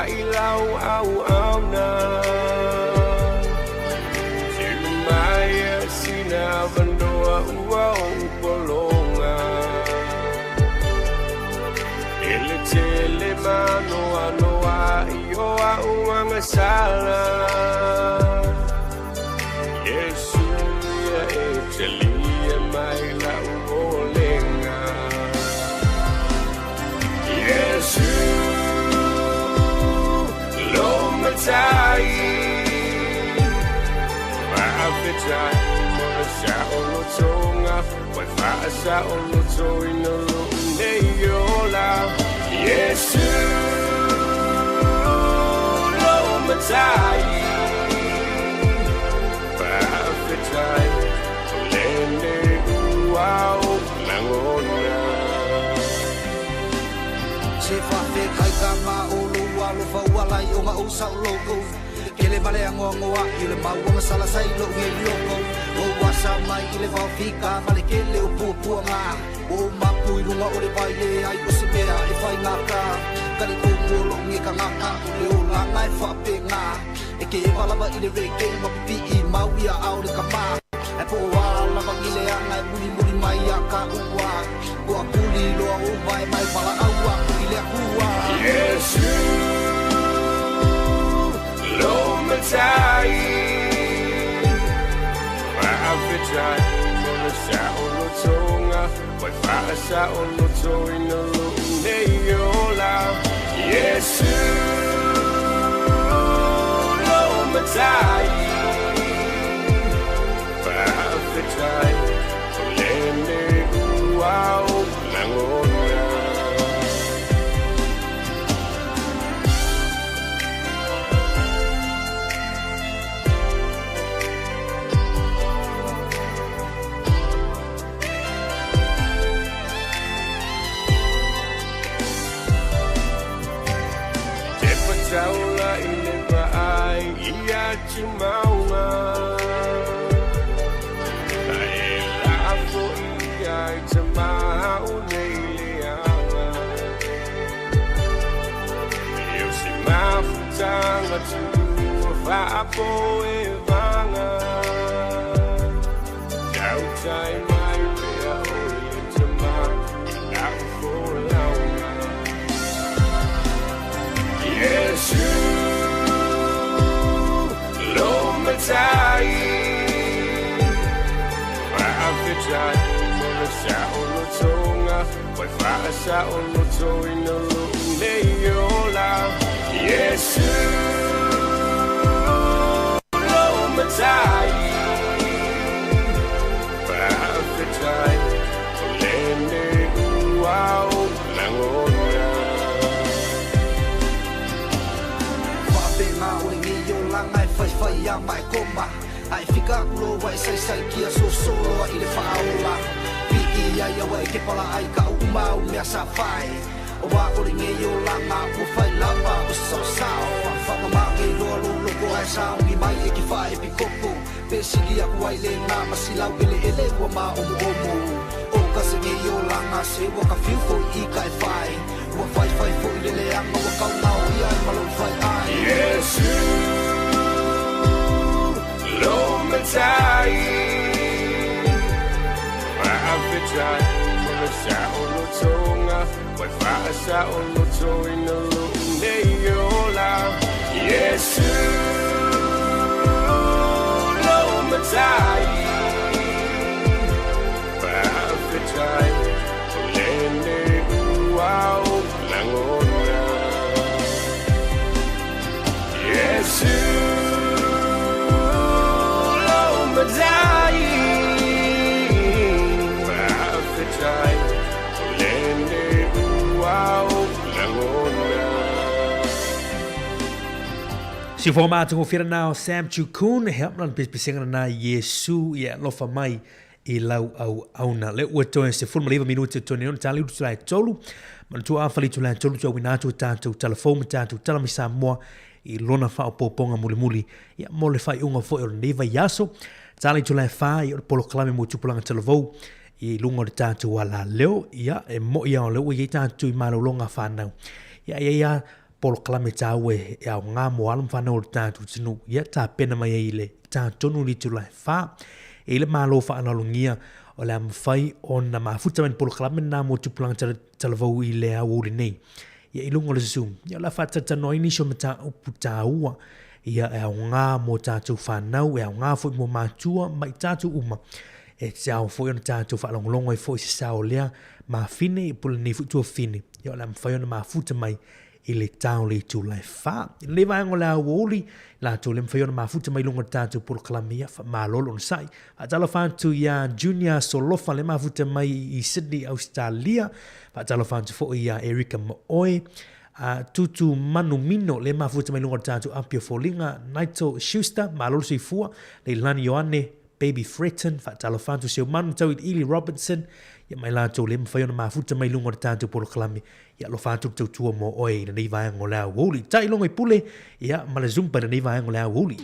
i lau auauna. Teu mai e sina avanoa ua ou pologa. E le tele maanoanoa i o a'u agasala. Iesu ia e talia mai la'u olega. Iesu lou matai, faafetai mo le saolotoga, ua faasaolotoina lo'u nei ola. Iesu lou matai, faafetai o lenei ua ou lagona. Se faafetai ka ma o lou alofa ua lai ona ou saoloto. Kele ma le agoagoa i le mauaga salasai lo'u nei loko. Ua asa mai i le vaofika ma le kele o puapuaga. Ua ou mapu i luga o le vai leai o se mea e faigata. Talitonu o lo'u gekagaka o le olaga e faapega. E keeva lava i le reggae ma pipii mau ia ao le kamā. Ae po o a lava ni leaga e mulimuli mai ia ka ua. Ua puli loa o vae mai valaau aku i le Atua. Iesu lou matai, faafetai mo le saolotoga, ua faasaolotoina lo'u nei ola. Iesu lou matai, faafetai o lenei ua ou lagona. Te pataula i le vaai i atu maunga. Ae lafo ia i te mahau nei leaga. E o se mafutaga tulua faapo e vaga. Tautai mai pea o le tama i lau folauga. Iesu lou matai, faafetai mo le saolotoga, ua faasaolotoina lo'u nei ola. Iesu lou matai, faafetai o lenei ua ou lagona. Faapega o lenei olaga e faifai a ma e koma. Ae fika aku loa ua e saisai kia sosoloa i le faaola. Pii ai aua e kepala ai ka u uma au mea sa fai. O wa o lenei olaga ua fai lava o se saosao. Whakamake loa lou loko ae saogi mai e ki whae pikoko. Pe sili aku ai le ngā masilau ele ele ua maomo omo. O ka se nei olaga se ua ka fiu foi i ka e whai. Ua whai whai foi le leanga ua kau ngao ia e malo whai ai. Iesu lou matai, faafetai mo le saolotoga, ua faasaolotoina lo'u nei ola. Iesu lou matai, faafetai o lenei ua ou lagona. Iesu lou matai, faafetai o lenei ua ou lagona. Si fo ma tungo fira nao Sam Chukun, he apna pespesenga na Iesu ia lofa mai i lau au auna. Le ua toe se fulu ma leiva minute toe neona tali utu tulai tolu. Manatua a fali tulai tolu tua wina atu tātou telefon ma tātou tala mai Samoa i lona whaopoponga mulimuli. Ia mo le whai unga foi o le nei vaiaso. Tali tulai wha i o le polokalame mo tupulanga talavou i lunga o le tātou ala leo. Ia e mo ia o le ua i tātou i malolonga whanau. Ia ia ia polokalame taua e aoga mo alo ma fanau o le tatou atunuu, ia tapena mai ai i le tatonu i le itula e fa. E i ai le Malo faaaloalogia o le a mafai ona mafuta mai le polokalame lena mo tupulaga talavou i le aoauli nei. Ia i luga o le Zoom, ia o le a faatalatalanoa ai nisi o mataupu taua ia e aoga mo tatou fanau, e aoga foi mo matua ma i tatou uma. E te ao foi ona tatou faalogologo ai foi i se sao o lea mafine po o lenei foi tuafafine, ia o le a mafai ona mafuta mai i le ta o le itula e fa. I lenei vaega o le aoauli, latou le mafai ona mafuta mai i luga o le tatou polokalame, ia faamalo le onosai. Faatalofa atu iā Junior Solofa le mafuta mai i Sydney, Ausetalia. Faatalofa atu foi iā Erika Maoe, a Tutu Manu Mino le mafuta mai luga o le tatou api o foliga, Naito Schuster, malo le soifua, Leilani Ioane, Baby Fretton, faatalofa atu Seumanu Tauiliili Robinson, ia mai latou le mafai ona mafuta mai luga o le tatou polokalame. Ia alofa atu le tautua mo oe i lenei vaega o le aoauli. Tailoga i pule, ia, ma le Zumba i lenei vaega o le aoauli.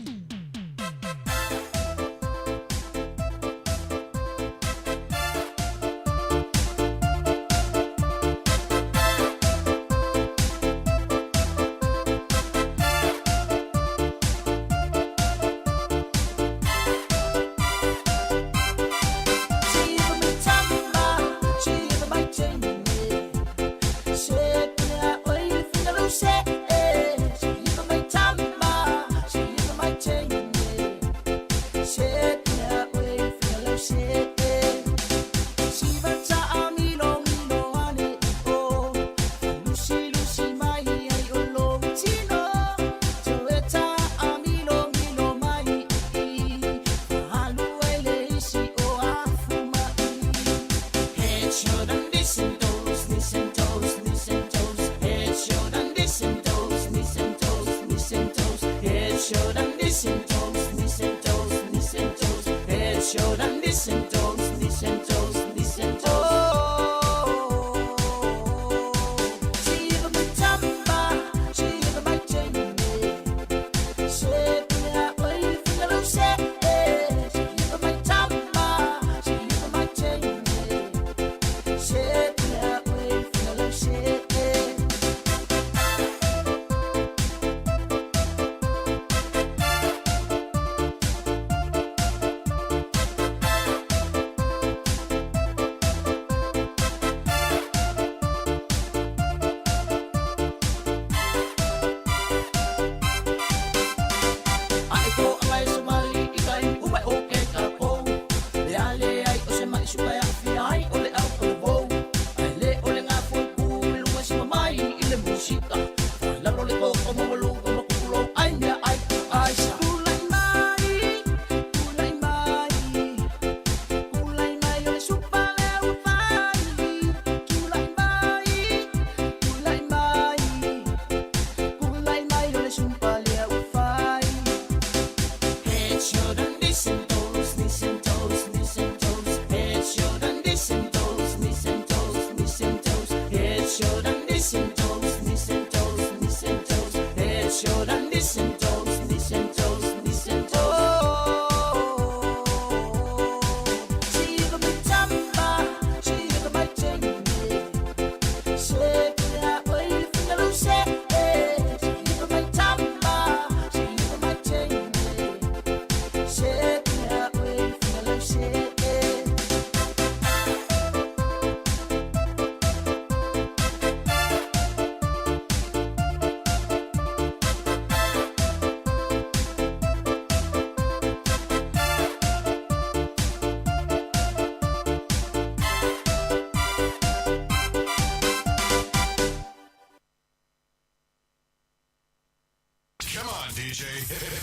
Come on, DJ.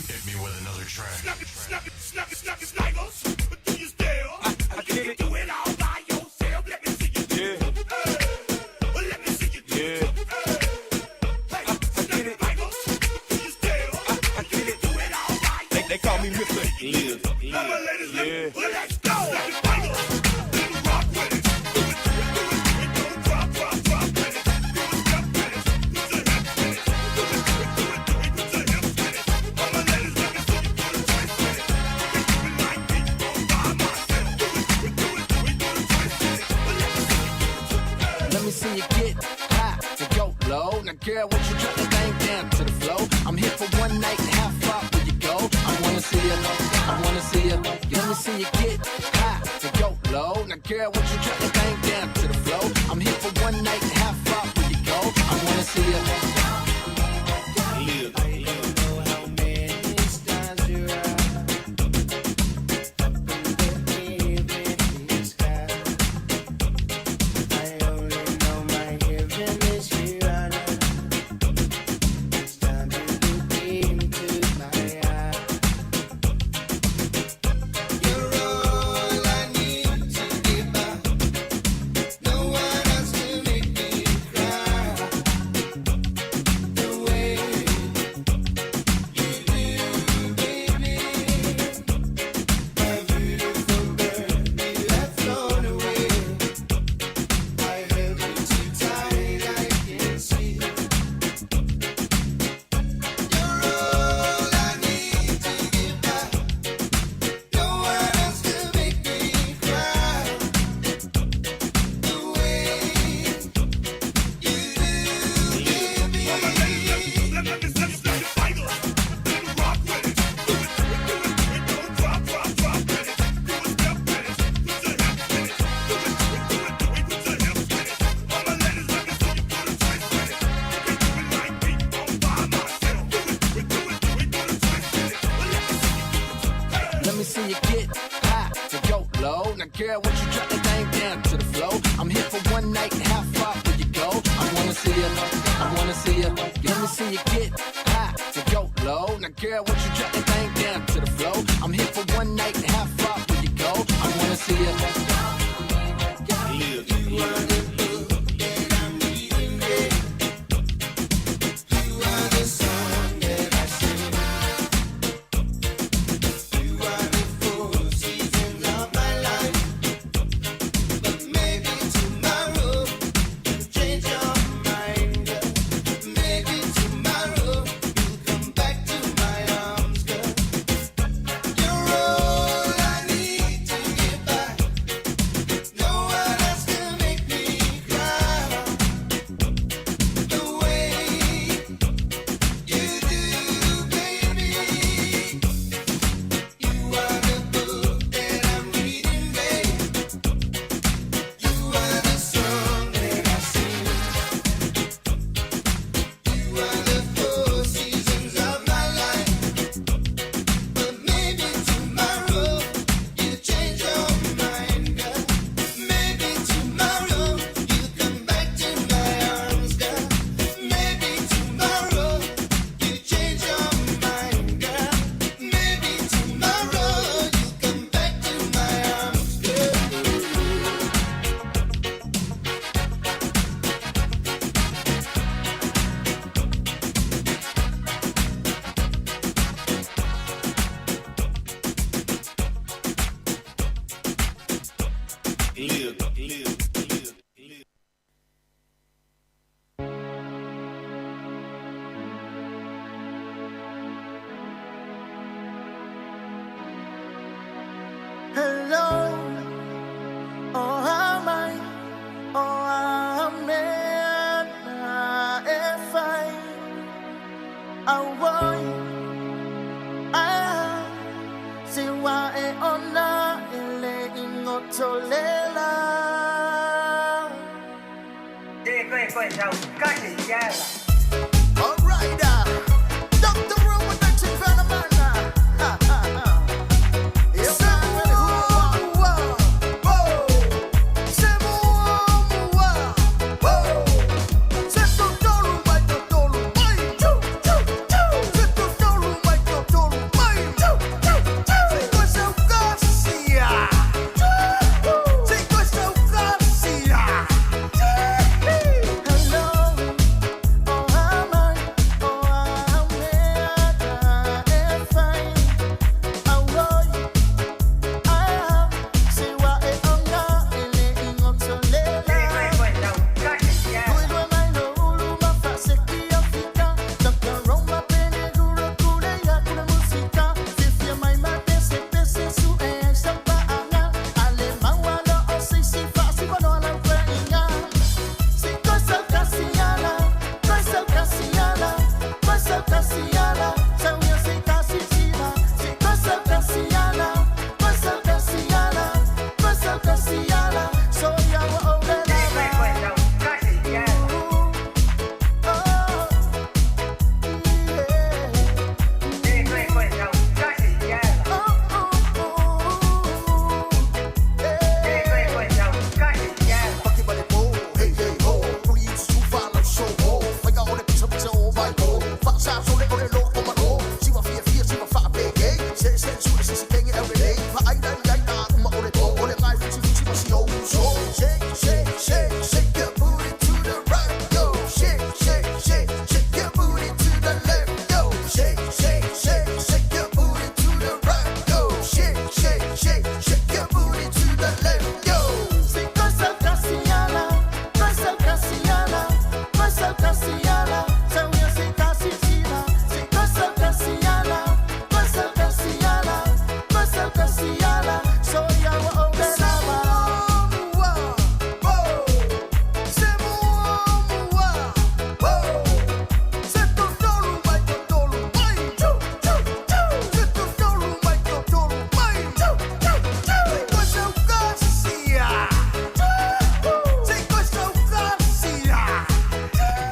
Hit me with another track. They call me Mr. Live. Yeah. Let's go. Let me see you get high. and go low. Now, girl, won't you drop the thing down to the floor? I'm here for one night, how far will you go? I wanna see you, I wanna see you. Let me see you get high and go low. Now, girl, won't you drop the thing down to the floor? I'm here for one night, how far will you go? I wanna see you. Let me see you get high and go low. Now, girl, won't you drop that thing down to the floor? I'm here for one night, how far will you go? I wanna see you, I wanna see you. Let me see you get high and go low. Now, girl, won't you drop that thing down to the floor? I'm here for one night, how far will you go? I wanna see you. Hello, oh amai, oh amen, if I want, I see why ona ele ingotolela. All right, Dr. Roman, Ha, ha, ha. Hello, oh amai, oh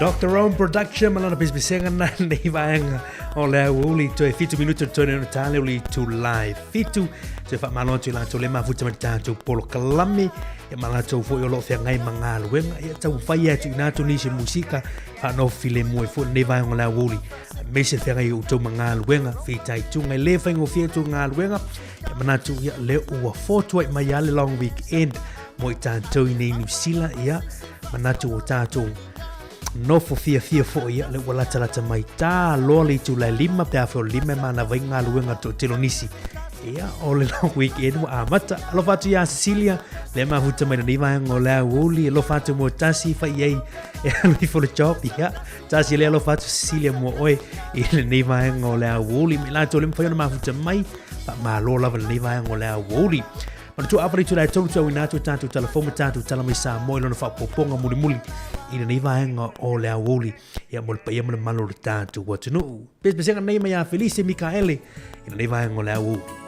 Dr. Rome Production ma lana pesepesega na nei vaega o le aoauli toe 7 minuto le toe ona tale o le itulai 7 toe faamalo atu i latou le mafuta mai le tatou polokalame ia ma latou foi o lo o feagai ma galuega ia taumafai atu i ina atu nisi musika faanofo filemu ai foi lenei vaega o le aoauli aemaise le feagai o outou ma galuega fitaituga e le faigofie atu galuega ia manatu ia le ua fotuai mai lava le long weekend mo i tatou i nei Niu Sila ia manatu ua tatou nofo fiafia foi ia le ua latalata mai tā loa le itulai 5 pe a foi o le 5 e manava ai galuega toatele o nisi ia o le long weekend ua amata. Alofa atu iā Cecilia le mafuta mai lenei vaega o le aoauli. Alofa atu mo tasi fai i ai e alu ifo le job ia tasi le alofa atu Cecilia mo oe i lenei vaega o le aoauli. Me latou le mafai ona mafuta mai faamalo lava lenei vaega o le aoauli. Manatua afa le itula e 3 tauina atu e tatou tala fou ma tatou tala mai Samoa i lona faaopoopoga mulimuli i lenei vaega o le aoauli ia mo le paia ma le mamalu o le tatou atunuu. Pesepesega nei mai ia Felice Mikaele i lenei vaega o le aoauli.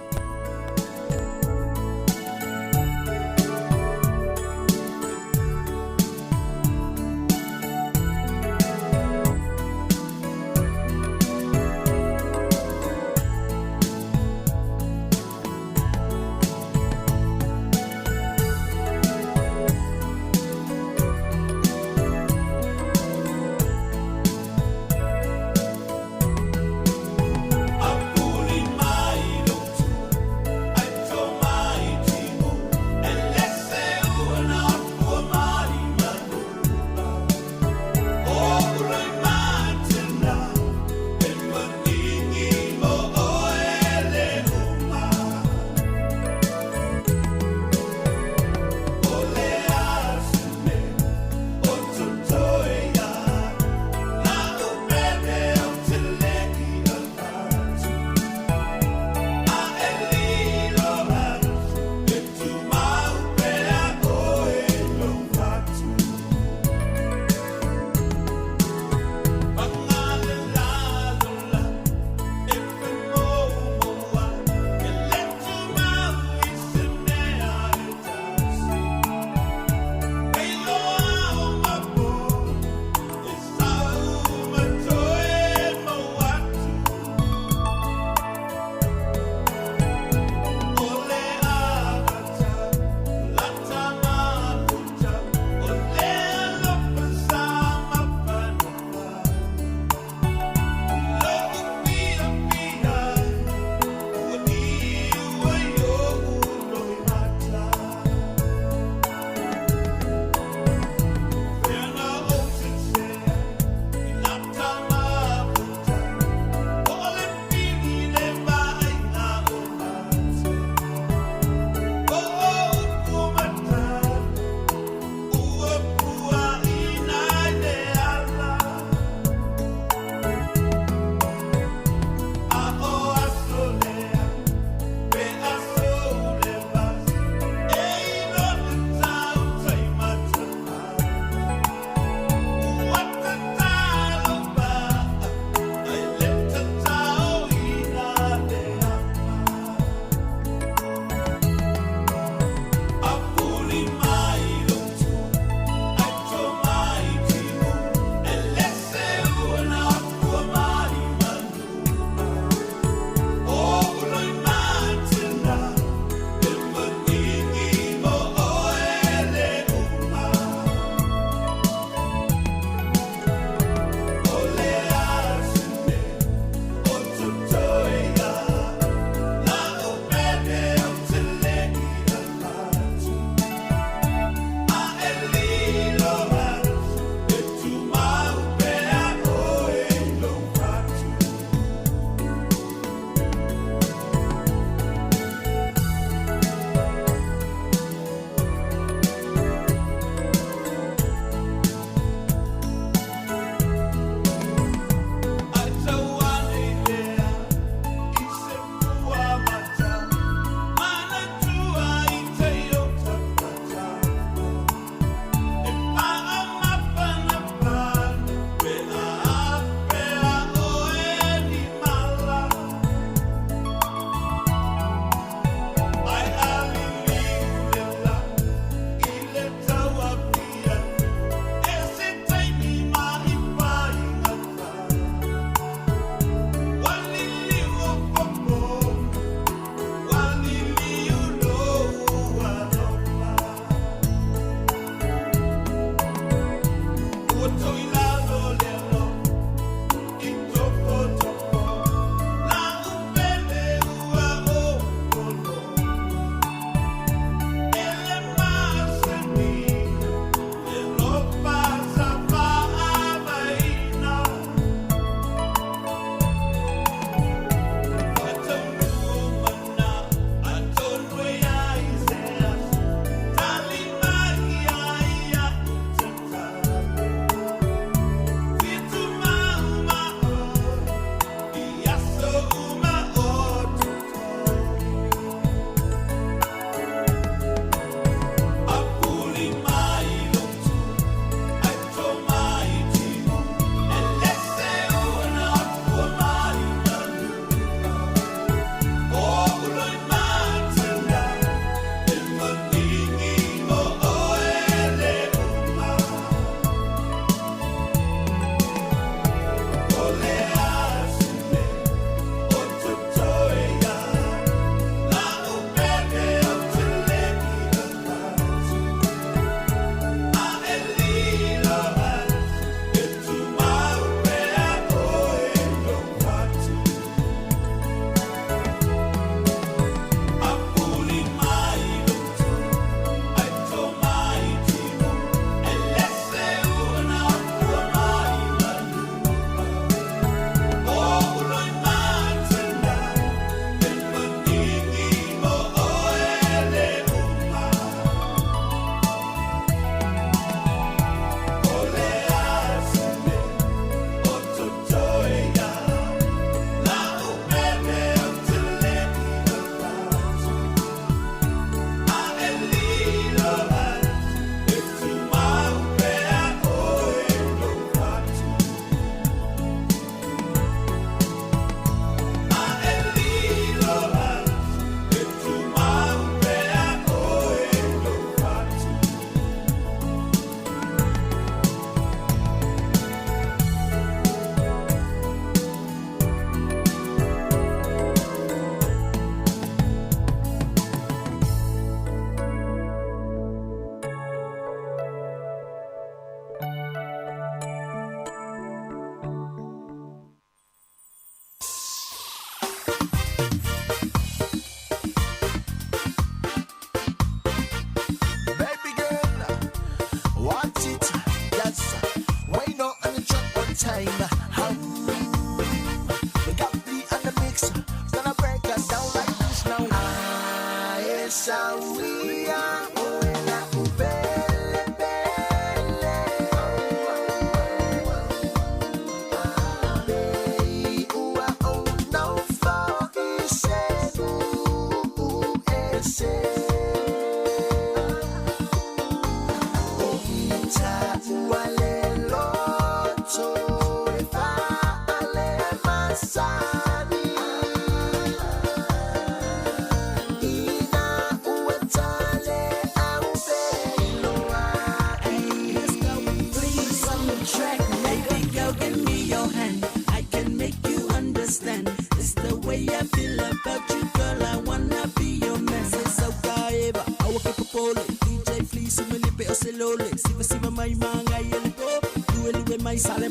Ale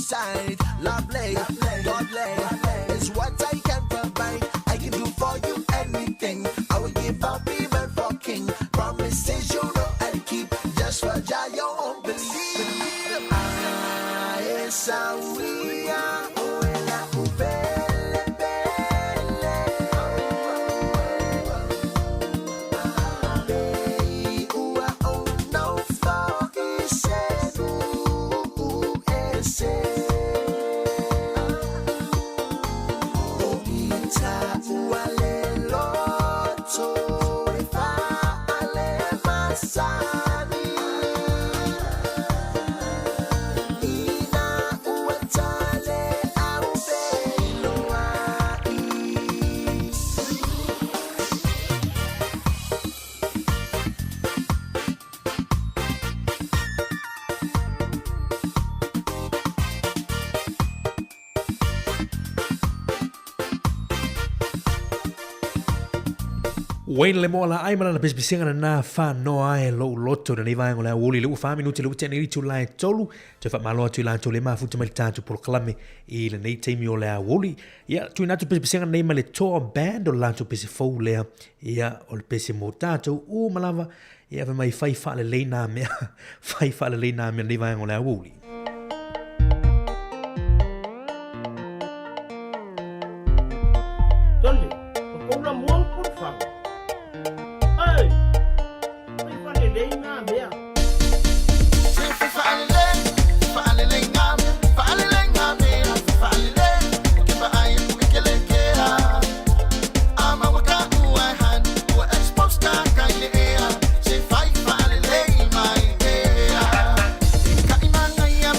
side. Lovely, godly is what I can provide. I can do for you anything. I will give up even for king. Promises you know I'll keep. Just for jah you won't believe. Ah, yes, we are. Wayne le moa laai ma lana pesepesega lena faanoa ai lou loto i lenei vaega o le aoauli le ua fa minute le ua tea nei le itula e tolu. Toe faamalo atu i latou le mafuta mai le tatou polokalame i lenei taimi o le aoauli. Ia, tuuina atu le pesepesega lenei ma le Toa Band o le latou pese fou lea. Ia, o le pese mo tatou uma lava. Ia, fai mai fai faalelei nā mea, fai faalelei nā mea i lenei vaega o le aoauli. Tole, o kou la mua pulu fanga. Ei, fai faalelei nā mea. Se fai faalelei, faalelei ngā mea, faalelei ngā mea, faalelei, o ke vaai aku i ke lekea. A maua ka ua e hani, ua expose ka kai le ea. Se fai faalelei mai ea. E ka'i mangai a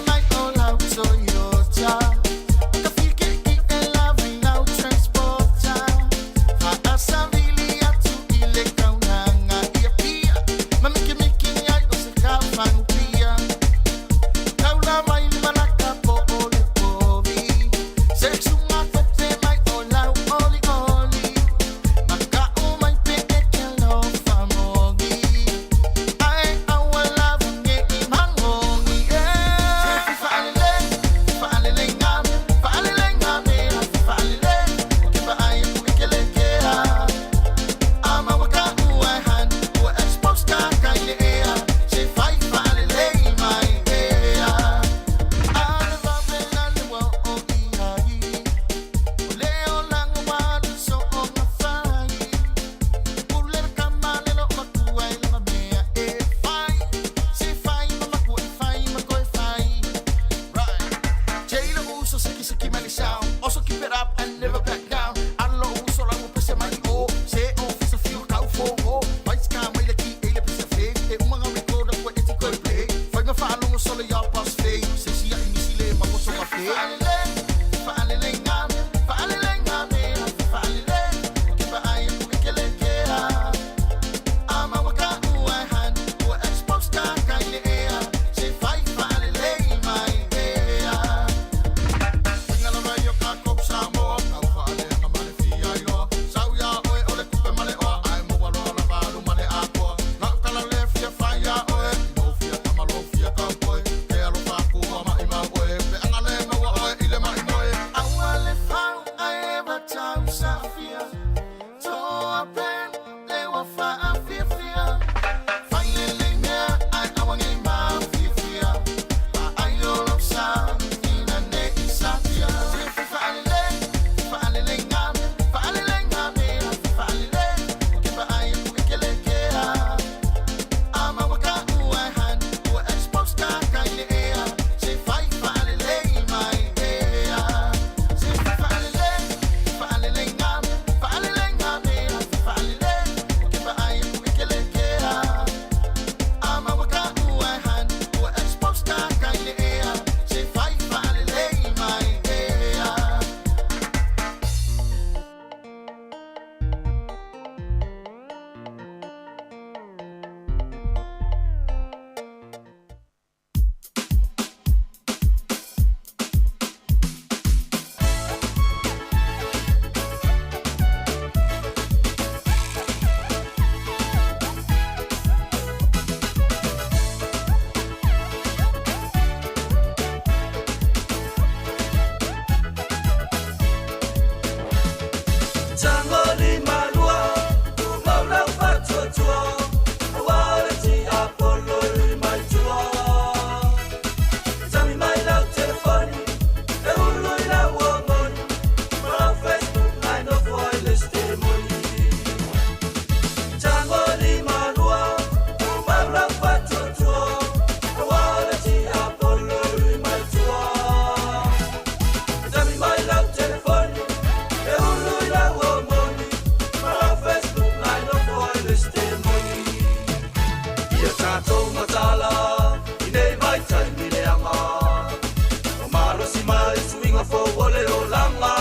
suiga fou o le olaga.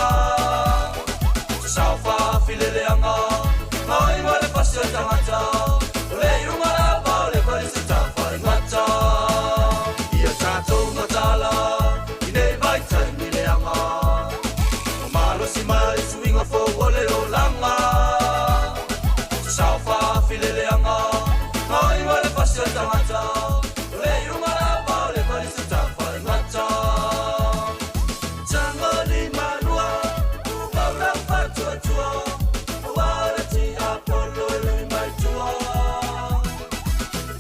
Sasao faafileleaga, gaoi ma le pasi o le tagata, o le iuga lava o le vali se tafaigata. Ia tatou matala i nei vaitaimi leaga, ua malosi mai suiga fou o le olaga. Sasao faafileleaga, gaoi ma le pasi o le tagata, o le iuga lava o le vali se tafaigata. Tagalima lua, tumau lau faatuatua, auā le tiapolo e lui mai tua.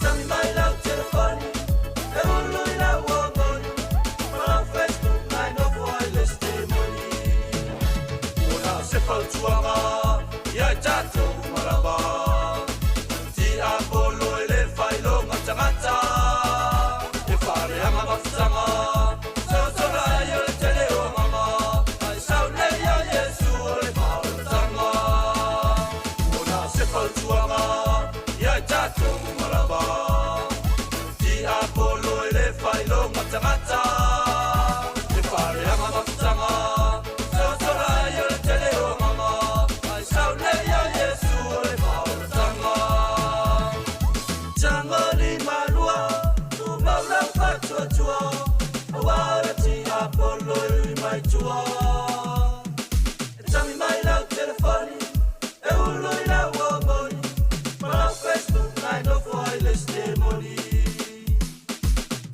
Tagi mai lau telefoni, e ulu i lau omoni, ma lau Facebook mai nofo ai le sitemoni. Ua na o se fautuaga ia i tatou uma lava, tiapolo e le faailoga tagata, e faaleaga mafutaga, sosola ai o le tele o agaga, ae sau nei ia Iesu o le faaolataga. Ua na o se fautuaga ia i tatou uma lava, tiapolo e le faailoga tagata, e faaleaga mafutaga, sosola ai o le tele o agaga, ae sau nei ia Iesu o le faaolataga. Tagalima lua, tumau lau faatuatua, auā le tiapolo e lui mai tua. E tagi mai lau telefoni, e ulu i lau omoni, ma lau Facebook mai nofo ai le sitemoni.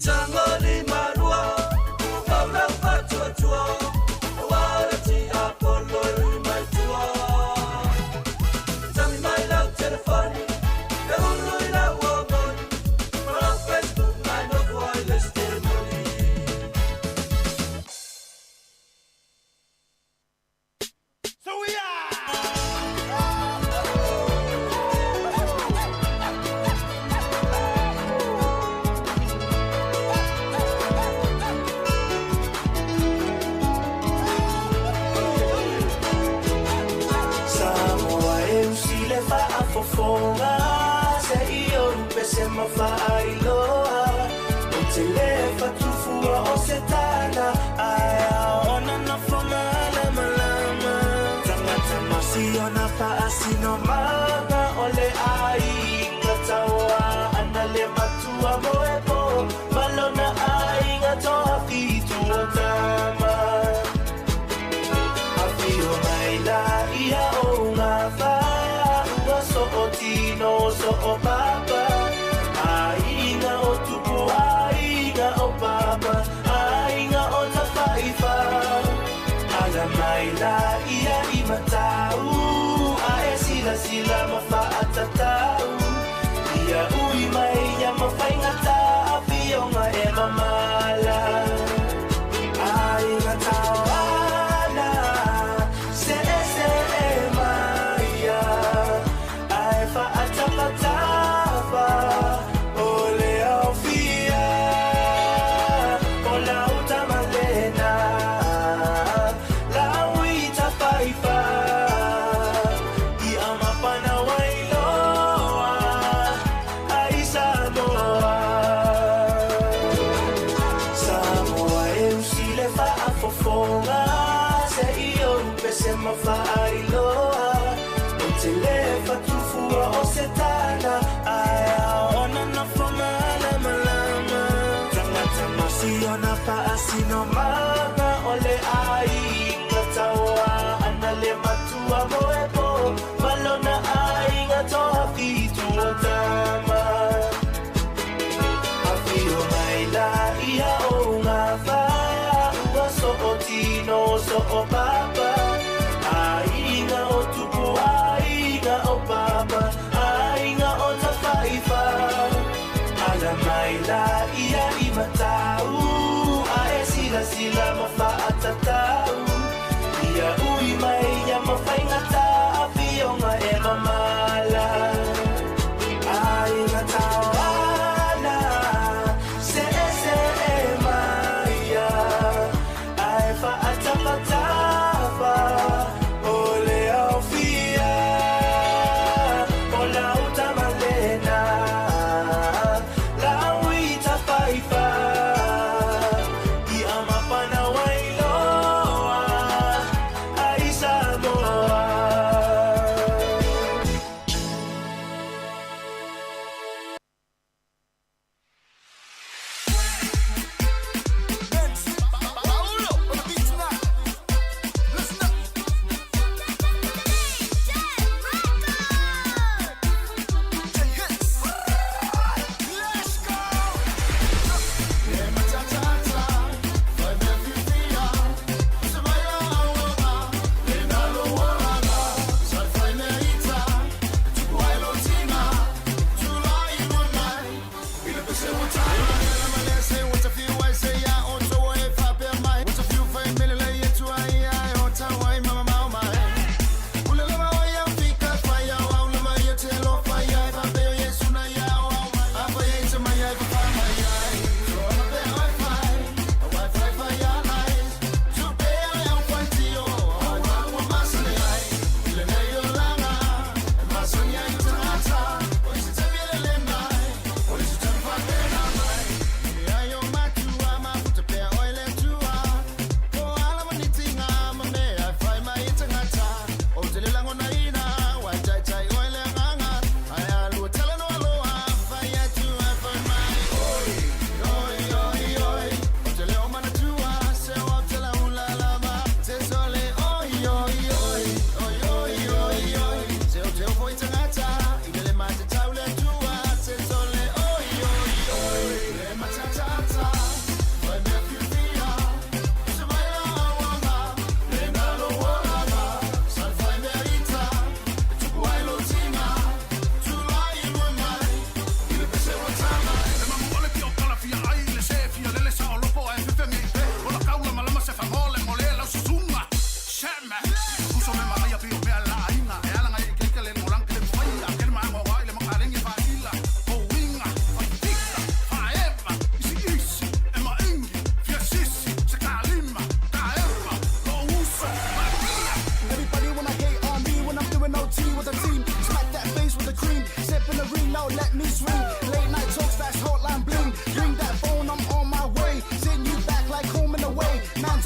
Tagalima lua, tumau lau faatuatua, auā le tiapolo e lui mai tua. E tagi mai lau telefoni, e ulu i lau omoni, ma lau Facebook mai nofo ai le sitemoni. So we are! Samoa e usi le faafofoga se i ou pese ma faailoa o te lē fatufua o se tala ae aona nofo malamalama tagata masiona faasinomaga o le aiga tauā ana le matua moepo malona aiga toafitu o tama. Afio mai la ia o ngā wha so o tino so o papa Aiga o tupu aiga o papa Aiga o tafaifa Ala mai la ia i matau A e sila sila ma whaatatau Ia ui mai ia mawhaingata Afionga e mamala Aiga tauana se se e maia Ae whaatapatafa o le aufia O lau tamalena Lau i tafaifa I amapana wailoa Ai Samoa Samoa e usi le faafofoga se i ou pese ma faailoa o te lē fatufua o se tala ae aona nofo malamalama tagata masiona faasinomaga o le aiga tauā ana le matua moepo malona aiga toafitu o tama. Afio mai la ia o ngā wha so o tino so o papa Aiga o tupu aiga o papa Aiga o tafaifa Ala mai la ia i matau Ae sila sila ma whaatatau Ia ui mai ia mawhaingata Afionga e mamala Aiga tauana se se e maia Ae whaatapatafa o le aufia O lau tamalena Lau i tafaifa I amapana wailoa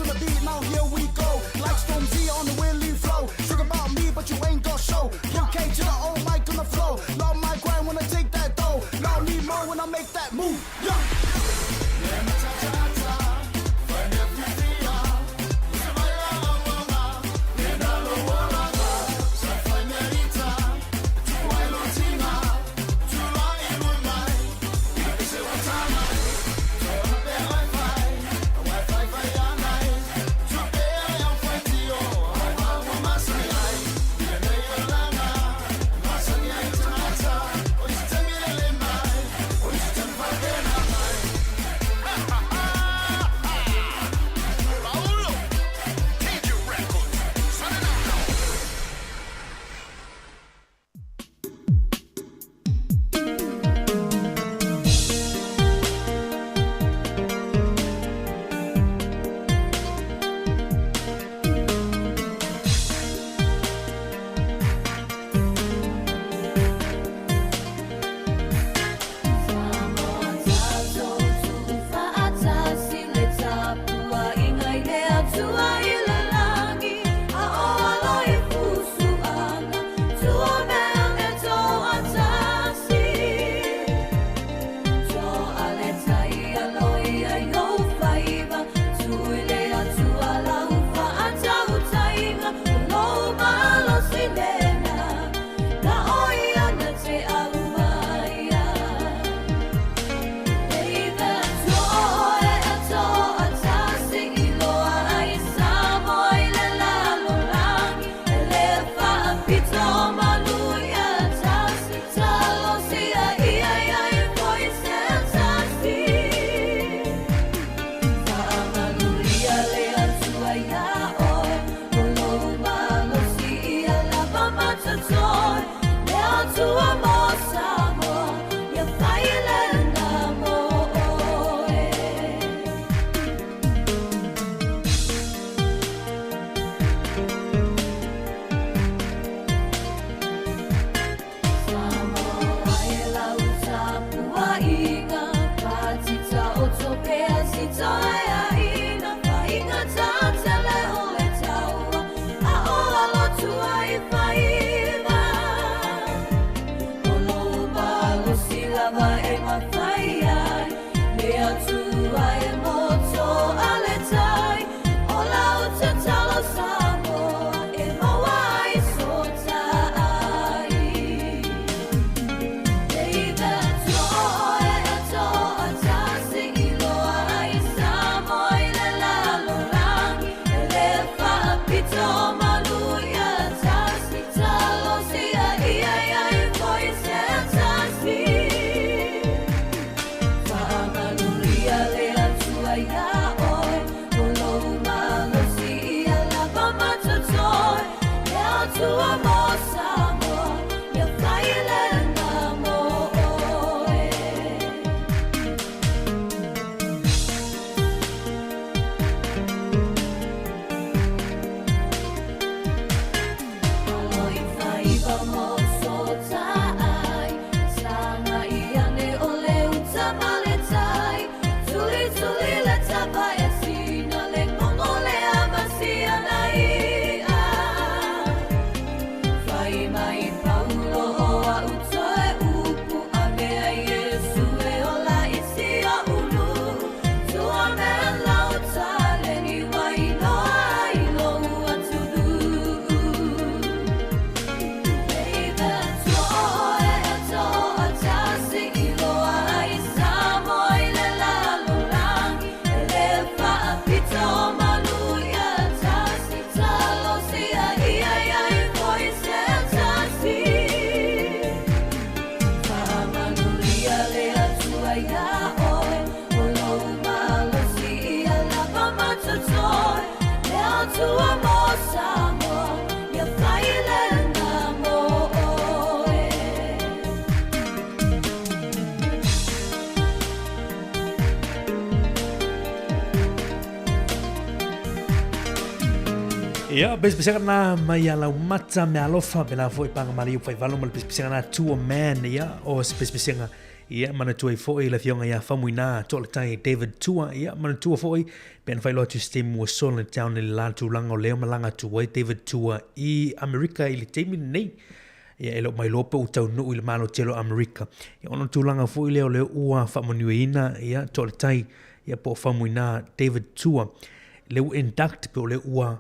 the beat, now here we go. Like Stormzy on the willy flow. Talk about me, but you ain't got show. UK to the old mic on the flow. Love my grind when I take that dough. Now need more when I make that move. Yeah. Ia, pesepesega na mai ia Laumata Mealofa, pena foi panga maliu fai valo ma le pesepesega na Tua Man, ia, o se pesepesega Ia, manatua ai foi le Afioga ia Faumuina Toaletai David Tua. Ia, manatua foi pe ana faailoa atu i se taimi ua sola i le taone i le la tulaga o lea malaga atu ai David Tua i Amerika i le taimi lenei. Ia, e le o mailoa pe ua taunuu i le Malo tele o Amerika. Ia, ona o le tulaga foi lea o lea ua faamanuiaina ia Toaletai ia po o Faumuina David Tua, lea ua induct pe o lea ua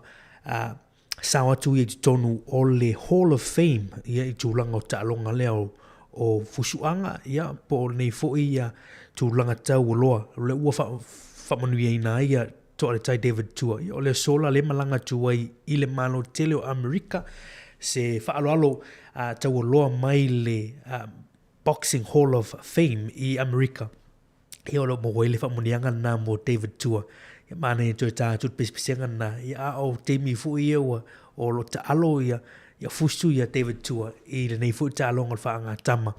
sao atu ia i totonu o le Hall of Fame ia i tulaga o taaloga lea o, o fusuaga ia po o lenei foi ia tulaga taualoa o lea ua fa, faamanuiaina ai ia Toaletai David Tua. Ia o le aso la lea malaga atu ai i le Malo tele o Amerika se faaaloalo taualoa mai le Boxing Hall of Fame i Amerika. Ia o lo o maua ai le faamanuiaga lena mo David Tua. Ia manaia toe ta atu le pesepesega lena. Ia a o taimi foi ia ua o lo o taalo ia ia fusu ia David Tua i lenei foi taaloga o le faagatama.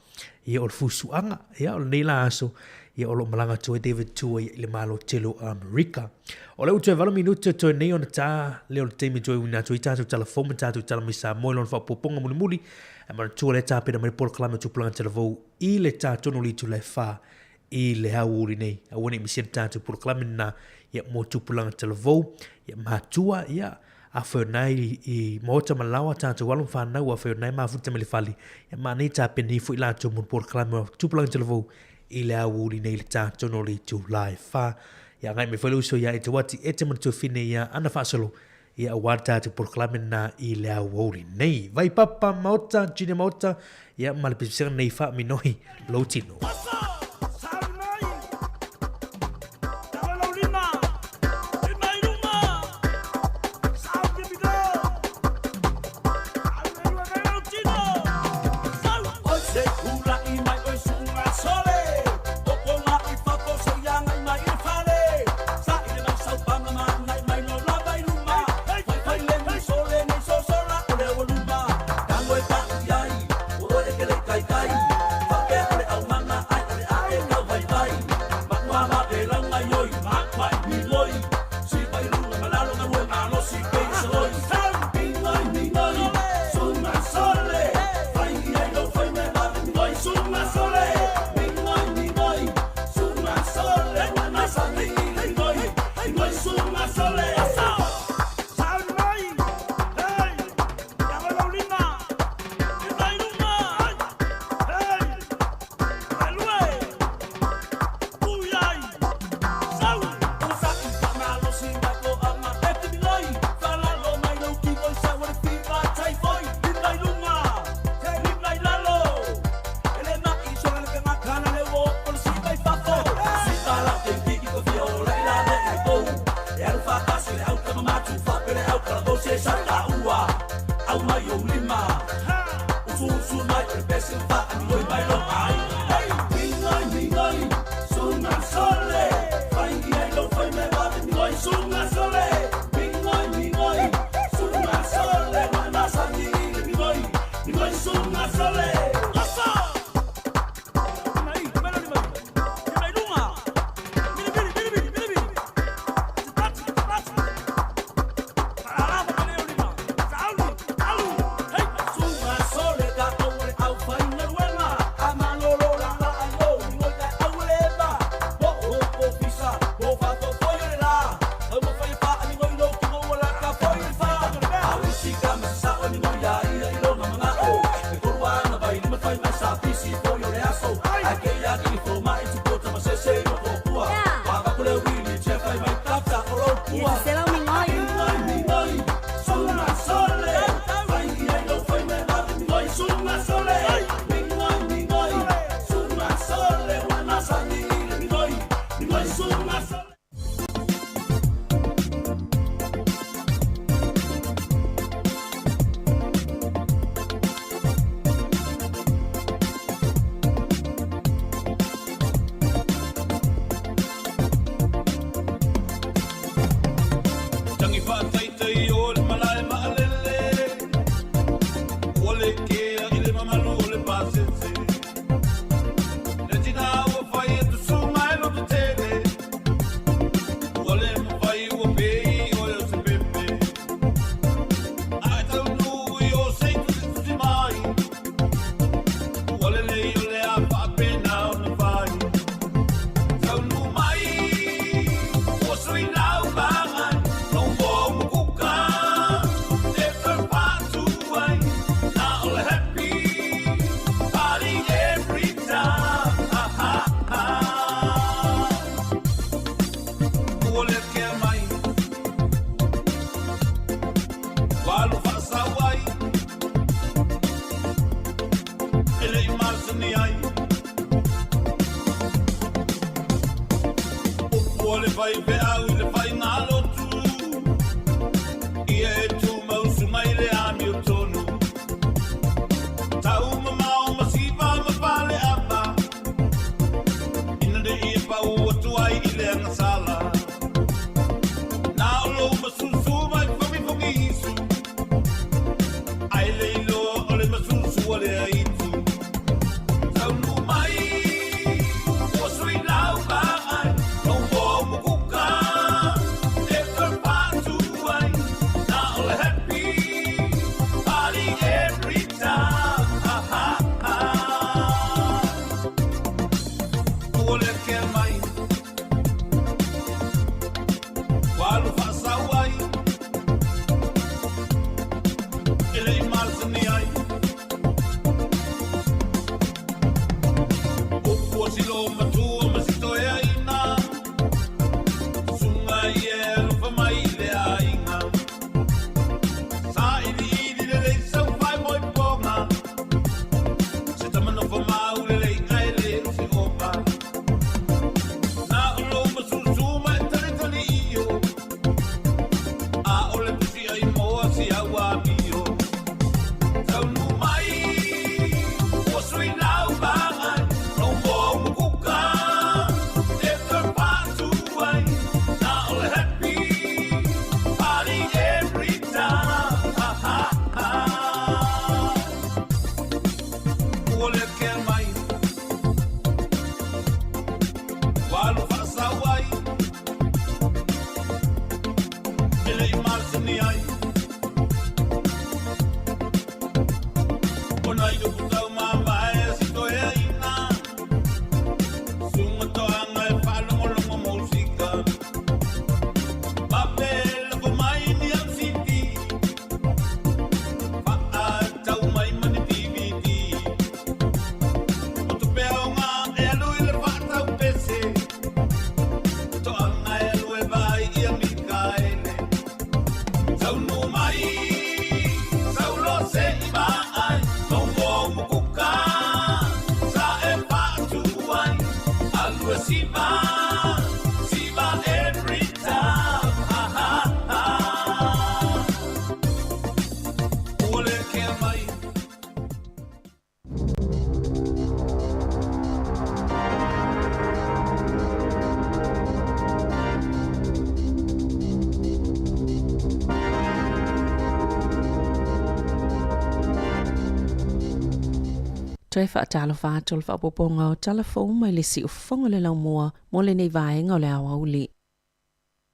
Ia o le fusuaga. Ia o lenei la aso ia o lo o malaga atu ai David Tua i le Malo tele o Amerika. O lea ua toe 8 minute o toe nei ona ta lea o le taimi toe uina atu ai tatou tala fou ma tatou tala mai Samoa i lona faaopoopoga mulimuli. Ae manatua lea tapena mai le polokalame o Tupulaga Talavou i le ta tonu o le itula e 4 i le aoauli nei. Aua ne i misia le tatou polokalame lena ia, mo tupulaga talavou, ia, matua, ia, afai o lena i, i maota ma laoa tatou alo ma fanau, afai o lena e mafuta mai le fale, ia, manaia tapena ifo i latou mo le polokalame o tupulaga talavou i le aoauli nei i le ta tonu o le itula e 4. Ia, agai mai foi le uso ia Eteuati e te manatua fine ia ana faasolo Ia aua le tatou polokalame lena i le aoauli nei. Vaipapa Maota, Junior Maota, ia ma le pisipisiga nei faaminoi lou tino. faifeau i le faigalotu. Ia e tumau mai le amiotonu. Tau mamao ma siva ma fale apa. Ina ne ia pau atu ai i le agasala. Na o lou masusu mai fogifogi isu. Ai le iloa o le masusu a le aitu. Taunu mai, ua sui lau vaai, lou moa mukuka, e toe patu ai. Na o le happy party every time. Ha, ha, ha. Ua le kea mai, ua alu faasau ai, e le i masani ai. Upu o silo matua ma si toeaina, susuga ia e alofa mai i le aiga. Sailiili lelei sau faimoipoga, se tama nofo mau lelei ae le o se opa. Na o lou masusu ma e talitali io, a o le pusi ai moa si au amio. Taunu mai, ua sui lau vaai, lou moa mukuka, e toe patu ai. Na o le happy party every time. Ha, ha, ha. Ua le kea mai, ua alu faasau ai, e le i masani ai. Ona i upu tau mamae a si toeaina, susuga toaga e faalogologo musika. Pape lafo mai ni au CD, faatau mai ma ni DVD. O tupe aoga e alu i le faatau pese, toaga e alu e vaai ia Mikaele. Taunu mai, saulo se i vaai, lou moa mukuka, sa e faatu ai. Alu e siva, siva every time. Ha, ha, ha. Ua le kea mai. Toe faatalofa atu le faaopoopoga o tala fou mai le siufofoga o le laumua mo lenei vaega o le aoauli.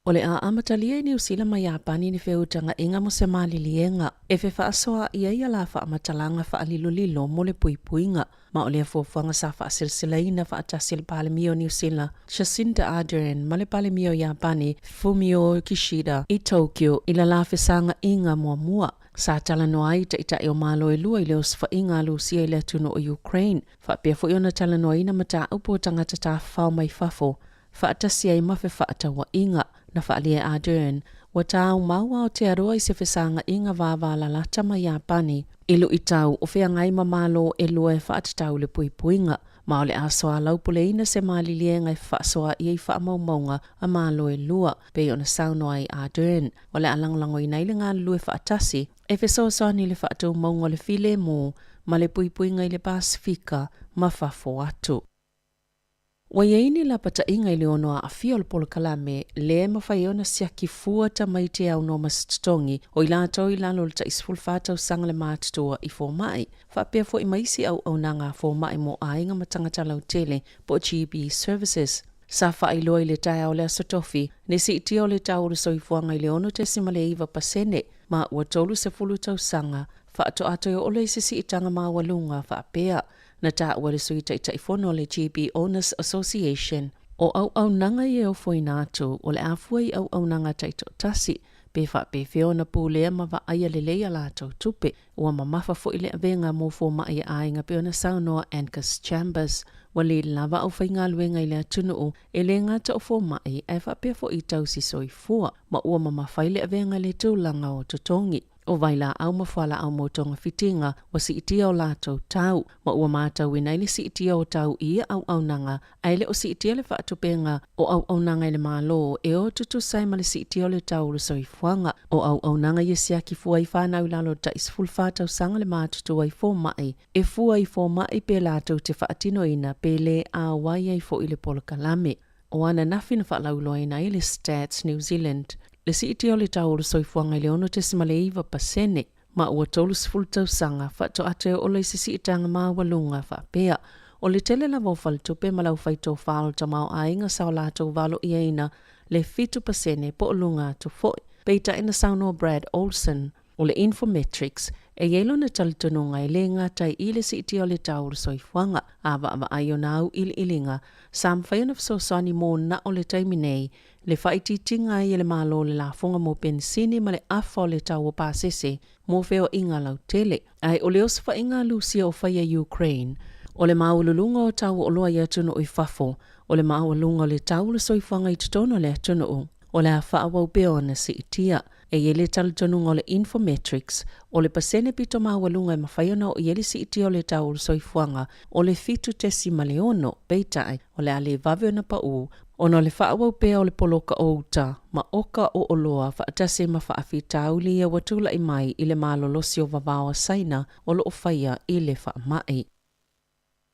O le a amatalia i Niu Sila ma Iapani ni feutagaʻiga mo se maliliega e fefaasoaʻi ai a la faamatalaga faalilolilo mo le puipuiga. Ma o lea fuafuaga sa faaseleselaina faatasi e le Palemia o Niu Sila, Jacinda Ardern, ma le Palemia o Iapani, Fumio Kishida, i Tokyo i le la fesagaʻiga muamua. Sa talanoa ai Taitai o Malo e lua i le osofaiga a Lusia i le atunuu o Ukraine, faapea foi ona talanoaina mataupu o tagata tafafao mai fafo, faatasi ai ma fefaatauaiga. Na faaalia e Ardern, ua taumau Aotearoa i se fesagaʻiga vavalalata ma Iapani i luitau o feagai ma Malo e lua e faatatau le puipuiga, ma o le a soalaupuleina se maliliega e fefaasoaʻi ai faamaumauga a Malo e lua, pei ona saunoa ai Ardern. O le a lagolagoina ai le galulue faatasi e fesoasoani i le faatumauga o le filemu ma le puipuiga i le Pasefika ma fafo atu. Ua i ai ni lapataiga i le ono aafia o le polokalame lea e mafai ai ona siaki fua tamaiti e aunoa ma se totogi o i latou i lalo o le tai 14 tausaga le matutua i fomai, faapea foi ma isi auaunaga a fomai mo aiga ma tagata lautele po o GB Services. Sa faailoa i le taeao o le Aso Tofi le siitia o le tau o le soifuaga i le 6.9% ma ua 30 tausaga faatoa toe oo lea i se siitaga maualuga faapea. Na taua e le Sui Taitaifono o le GB Owners Association, o auaunaga ia e ofoina atu o le a fua i auaunaga taitoatasi pe faapefea ona pulea ma vaaia lelei a latou tupe. Ua mamafa foi le avega mo fomai a aiga pei ona saunoa Angus Chambers. Ua le lava aufaigaluega i le atunuu e le gata o fomai ae faapea foi i tausi soifua ma ua mamafa ai le avega i le tulaga o totogi. O vailaau ma fualaau mo togafitiga ua siitia o latou tau, ma ua matauina ai le siitia o tau i ia auaunaga, ae le o siitia le faatupega o auaunaga i le Malo e o tutusa ai ma le siitia o le tau o le soifuaga. O auaunaga ia siaki fua ai fanau i lalo o le tai 14 tausaga le matutua i fomai, e fua i fomai pe latou te faatinoina pe le auai ai foi le polokalame. O ananafi na faalauiloaina ai le Stats New Zealand le siitia o le tau o le soifuaga i le 6.9%, ma ua 30 tausaga faatoa toe oo lea i se siitaga maualuga faapea. O le tele lava o faletupe ma le aufai tofa o le tamaoaiga sa o latou valoiaina le 7% po o luga atu foi. Peitai na saunoa Brad Olsen o le Infometrics, e i ai lona talitonuga e le gata ai i le siitia o le tau o le soifuaga, a vaavaai ona auiliiliga, sa mafai ona fesoasoani mo na o le taimi nei le faaitiitiga ai e le Malo o le lafoga mo penisini ma le afa o le tau o pasese mo feoaiga lautele. Ae o le osofaiga a Lusia o faia i Ukraine, o le maualuluga o tau o oloa i atunuu i fafo, o le maualuga o le tau o le soifuaga i totonu o le atunuu, o le a faaauau pea ona siitia. E i ai le talitonuga o le Infometrics, o le pasene pito maualuga e mafai ona oo i ai le siitia o le tau o le soifuaga o le 7.6, peitai, o le a le vave ona pau ona o le faaauau pea o le poloka o uta ma oka o oloa faatasi ai ma faafitauli ia ua tulai mai i le malolosi o vavao a Saina o lo o faia i le faamai.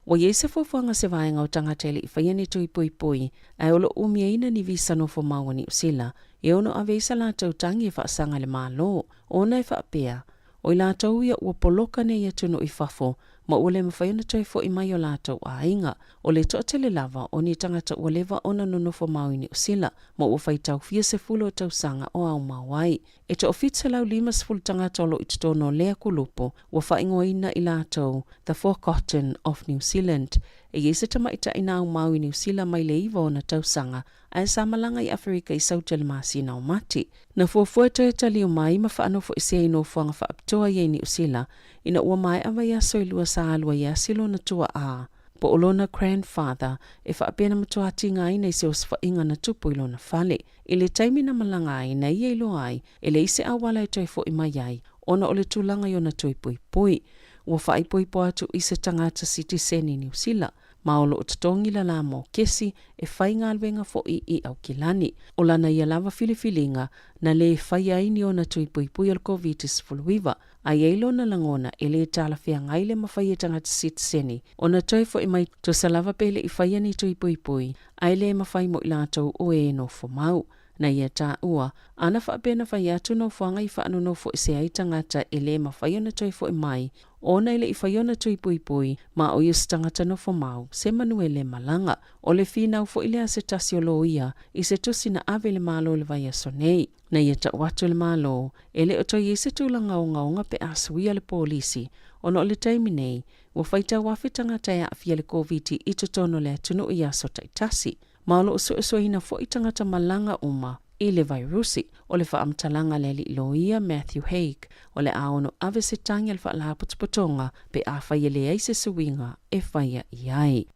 Ua i ai se fuafuaga a se vaega o tagata e le i faia ni tui puipui ae o lo o umiaina ni visa nofo mau a Niu Sila e ono ave ai sa latou tagi e faasaga i le Malo ona e faapea o i latou ia ua poloka nei atunuu i fafo ma ua le mafai ona toe fo'i mai o latou aiga. O le toatele lava o ni tagata ua leva ona nonofo mau i Niu Sila ma ua faitau fia sefulu o tausaga o aumau ai. E toa-750 tagata o lo o i totonu o lea kulupu ua faaigoaina i latou The Forgotten of New Zealand. E i ai se tamaitai na aumau i Niu Sila mai le iva ona tausaga ae sa malaga i Aferika i Saute i le masina o Mati. Na fuafua e toe taliu mai ma faanofoesea i nofoaga faapitoa ia i Niu Sila ina ua maea vaiaso e lua sa alu ai e asi lona tuaa, po o lona grandfather, e faapea na matua tigaina i se osofaiga na tupu i lona fale. I le taimi na malaga ai, na ia iloa ai, e leai se auala e toe fo'i mai ai, ona o le tulaga i ona tui puipui. Ua faaipoipo atu i se tagata sitiseni Niu Sila, ma o lo o totogi lala mo kesi e faigaluega fo'i i Aukilani. O lana ia lava filifiliga na lē faia ai ni ona tui puipui o le Koviti-19, a i ai lona lagona e lē talafeagai le mafai e tagata sitiseni ona toe fo'i mai tusa lava pe le i faia ni tui puipui, ae lē mafai mo i latou o ē nofo mau. Na ia taua, ana faapea na fai atu nofoaga i faanonofoesea ai tagata e lē mafai ona toe fo'i mai ona e le i fai ona tui puipui ma o ia se tagata nofo mau, se manu e lē malaga. O le finau foi lea a se tasi o loia i se tusi na ave i le Malo i le vaiaso nei. Na ia tau atu le Malo, e le o toe i ai se tulaga ogaoga pe a suia le polisi, ona o le taimi nei, ua faitau afe tagata e aafia i le Koviti i totonu o le atunuu i aso taitasi, ma o lo o suesueina foi tagata malaga uma i le vairusi. O le faamatalaga a le alii loia Matthew Haig, o le a ono ave se tagi a le Faalapotopotoga pe afai e leai se suiga e faia i ai.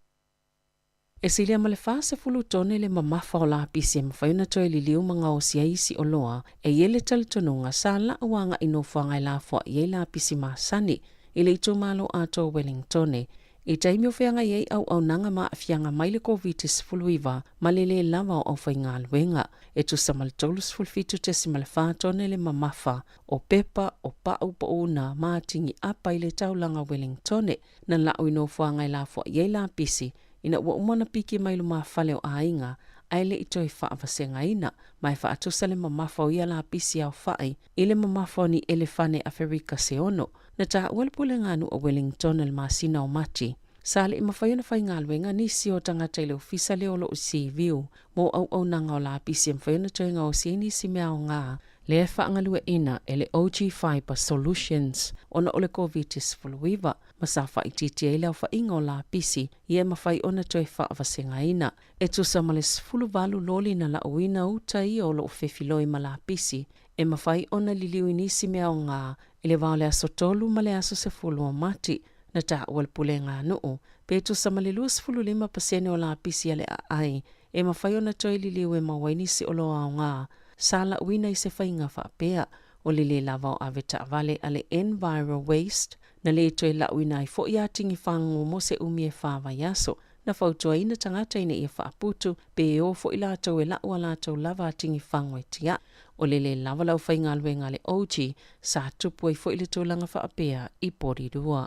E silia ma le 40 tone le mamafa o lapisi e mafai ona toe liliu ma gaosi ai isi oloa, e i ai le talitonuga sa la'u aga'i nofoaga e lafoa'i ai lapisi masani i le itumalo atoa o Wellingtone i taimi o feagai ai auaunaga ma aafiaga mai le Koviti-19 ma le lē lava o aufaigaluega. E tusa ma le 37.4 tone le mamafa o pepa, o pa'u po o una ma atigi apa i le taulaga Wellingtone na la'u i nofoaga e lafoa'i ai lapisi ina ua uma ona piki mai lumafale o aiga ae le i toe faavasegaina, ma e faatusa le mamafa o ia lapisi aofa'i i le mamafa o ni elefane Aferika se ono. Na taua le Pulega a Nuu o Wellington i le masina o Mati. Sa le i mafai ona faigaluega nisi o tagata i le ofisa lea o lo o i Seaview mo auaunaga o lapisi e mafai ona toe gaosi ai nisi mea aoga lea e faagalueaiina e le OG Fibre Solutions ona o le Koviti-19 ma sa faaitiitia ai le aofaiga o lapisi ia e mafai ona toe faavasegaina. E tusa ma le 18 loli na lauina uta ia o lo o fefiloi ma lapisi e mafai ona liliu i nisi mea aoga i le va o le aso 3 ma le aso 10 o Mati. Na taua le Pulega a Nuu pe tusa ma le 25% o lapisi a le aai e mafai ona toe liliu e maua ai nisi oloa aoga sa lauina i se faiga faapea. O le lē lava o avetaavale a le Enviro Waste na le toe la'uina ai fo'i atigifago mo se umi e fā vaiaso. Na fautuaina tagata ina ia faaputu pe o fo'i latou e la'u a latou lava atigifago e tia'i. O le lē lava le aufaigaluega a le OG sa tupu ai fo'i le tulaga faapea i Porirua.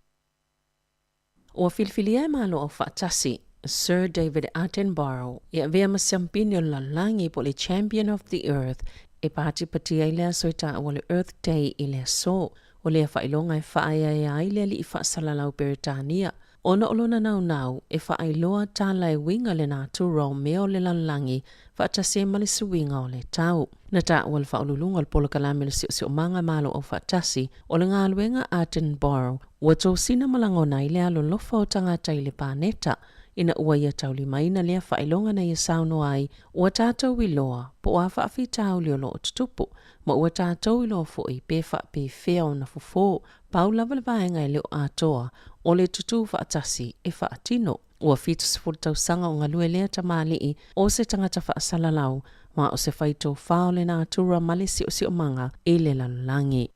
Ua filifilia e Malo Aufaatasi, Sir David Attenborough, e avea ma siampini o le lalolagi po o le Champion of the Earth e patipatia ai le aso e taua o le Earth Day i le aso. O lea faailoga e faaeaea ai le alii faasalalau Peretania ona o lona naunau e faailoa tala e uiga le natura o mea o le lalolagi faatasi ai ma le suiga o le tau. Na taua le faauluuluga o le Polokalame o le Siosiomaga Malo Aufaatasi o le galuega Attenborough ua tosina ma lagona ai le alolofa o tagata i le paneta ina ua ia taulimaina lea faailoga na ia saunoa ai ua tatou iloa po o a faafitauli o lo o tutupu ma ua tatou iloa foi pe faapefea ona fofo. Pau lava le vaega e le o atoa o le tutū faatasi e faatino. Ua 70 tausaga o galue lea tamalii o se tagata faasalalau ma o se faitofā o le natura ma le siosiomaga i le lalolagi.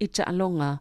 I taaloga,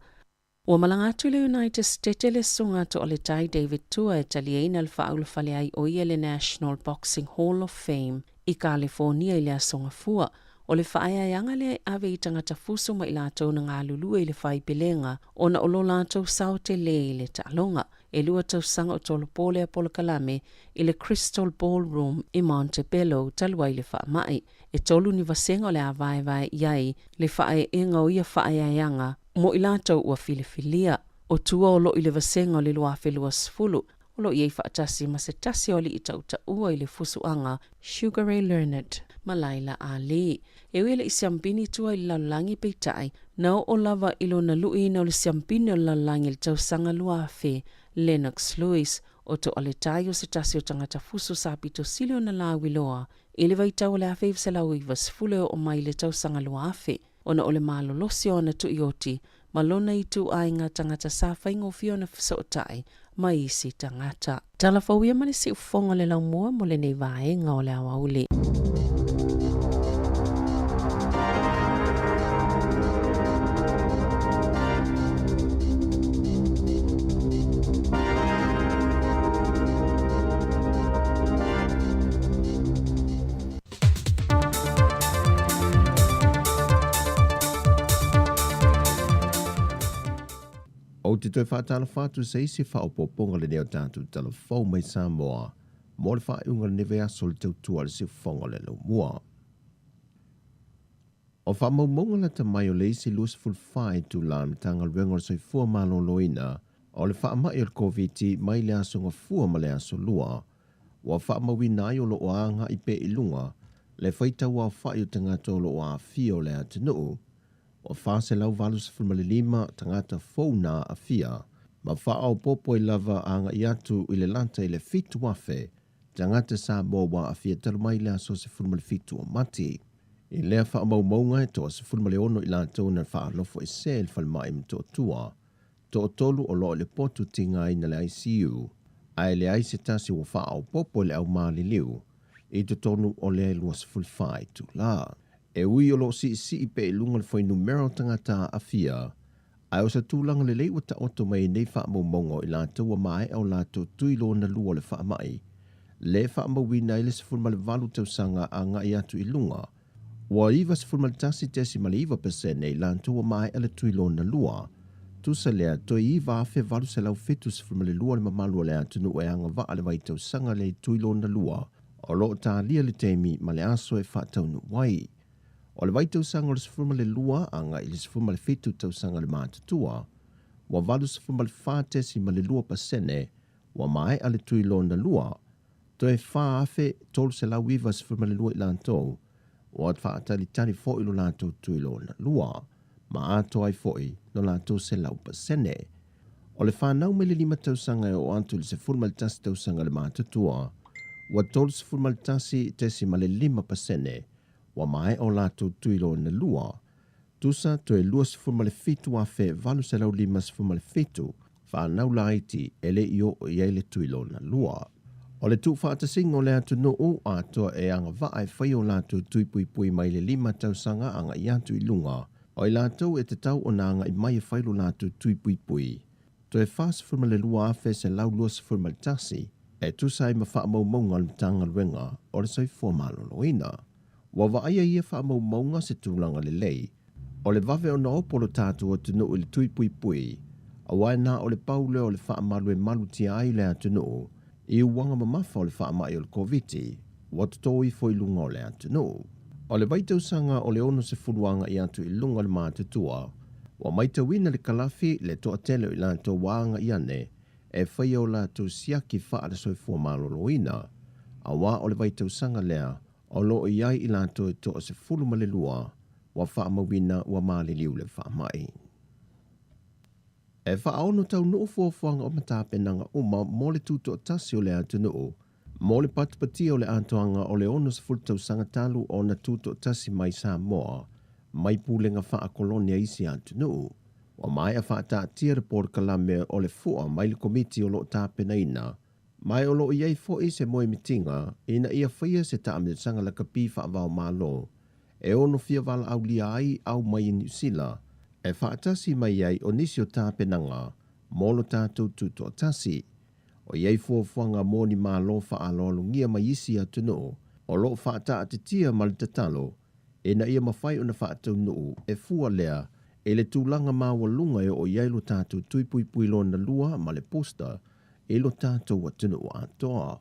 ua malaga atu i le United Stete le susuga toaletai David Tua e taliaina le faaulufale ai o ia i le National Boxing Hall of Fame i Kalifonia i le Aso Gafua. O le faaeaeaga lea e ave i tagata fusu ma i latou na galulue i le faipelega ona o lo latou sao tele i le taaloga. E lua tausaga o tolopo lea polokalame i le Crystal Ballroom i Montebello talu ai le faamai. E tolu ni vasega o le a vaevae i ai le faaeaega o ia faaeaeaga mo i latou ua filifilia. O tua o lo i le vasega o le 2020, o lo o i ai faatasi ma se tasi o alii tautaua i le fusuaga Sugar Ray Leonard ma Laila Ali. E ui e le i siampini tua i le lalolagi peitai, na oo lava i lona luiina o le siampini o le lalolagi i le tausaga 2000, Lennox Lewis, o toaletai o se tasi o tagata fusu sa pito sili ona lauiloa i le vaitau o le 1990 e oo mai i le tausaga 2000, ona o le malolosi o ana tuioti ma lona ituaiga tagata sa faigofie ona fesootai ma isi tagata. Tala fou ia ma le siufofoga o le laumua mo lenei vaega o le aoauli. Ou te toe faatalofa atu i se isi faaopoopoga lenei o tatou tala fou mai Samoa mo le faaiuga o lenei vaiaso o le tautua a le siufofoga o le Laumua. O faamaumauga lata mai o le isi 24 itula a le Matagaluega o le Soifua Maloloina o le faamai o le Koviti mai le Aso Gafua ma le Aso Lua, ua faamauina ai o lo o agai pea i luga le faitauaofai o tagata o lo o aafia o le atunuu. Ua 485 tagata fou na aafia, ma faaopoopo ai lava agai atu i le lata i le 7,000 tagata Samoa ua aafia talu mai le aso 17 o Mati. I lea faamaumauga e toa-16 i latou na faalofo ese i le falemai Motootua, toatolu o lo o i le potu tigaina le ICU, ae leai se tasi ua faaopoopo i le aumaliliu i totonu o lea 24 itula. E ui o lo o siisii pea i luga le fuainumera o tagata aafia, ae o se tulaga lelei ua taoto mai ai nei faamaumauga o i latou ua maea o latou tui lona lua o le faamai, le faamauina ai le 18 tausaga agai atu i luga, ua 91.9% i latou ua maea le tui lona lua. Tusa lea, toe 9,872 le mamalu o le atunuu e agavaa le vaitausaga lea i tui lona lua, o lo o talia le taimi ma le aso e faataunuu ai. O le vaitausaga o le 12 agai i le 17 tausaga le matutua, ua 84.2% ua maea le tui lona lua, toe 4,392 i latou ua faatalitali foi lo latou tui lona lua, ma atoa ai foi lo latou 100%. O le fanau mai le 5 tausaga e oo atu i le 11 tausaga le matutua, ua 31.5% ua maea o latou tui lona lua, tusa toe 27,857 fanau laiti e le i oo i ai le tui lona lua. O le tuufaatasiga o le atunuu atoa e agavaa e fai o latou tui puipui mai le 5 tausaga agai atu i luga. O i latou e tatau ona agai mai e fai lo latou tui puipui, toe 42,121 e tusa ai ma faamaumauga a le Matagaluega o le Soifua Maloloina. Ua vaaia i ia faamaumauga se tulaga lelei o le vave ona opo lo tatou atunuu i le tui puipui, aua e na o le pau lea o le faamalu e malutia ai le atunuu i uaga mamafa o le faamai o le Koviti ua toto ifo i luga o le atunuu. O le vaitausaga o le 60 agai atu i luga o le matutua, ua maitauina le kalafi le toatele o i latou ua agai ane e faia o latou siaki faale-soifua maloloina, aua o le vaitausaga lea o lo o i ai i latou e 12 ua faamauina ua maliliu le faamai. E faaono taunuu fuafuaga o matapenaga uma mo le tutoatasi o le atunuu mo le patipatia o le atoaga o le 60 tausaga talu ona tutoatasi mai Samoa mai pulega faakolone a isi atunuu. Ua maea faataatia le polokalame o le fua mai le Komiti o lo o tapenaina, ma o lo o i ai foi se moemitiga ina ia faia se taamilosaga lakapi faava-o-Malo e ono fia valaaulia ai au mai i Niu Sila e faatasi mai ai o nisi o tapenaga mo lo tatou tutoatasi. O i ai fuafuaga mo ni malo faaaloalogia mai isi atunuu o lo o faataatitia ma le tatalo ina ia mafai ona faataunuu e fua lea i le tulaga maualuga e oo i ai lo tatou tui puipui lona lua ma le booster i lo tatou atunuu atoa.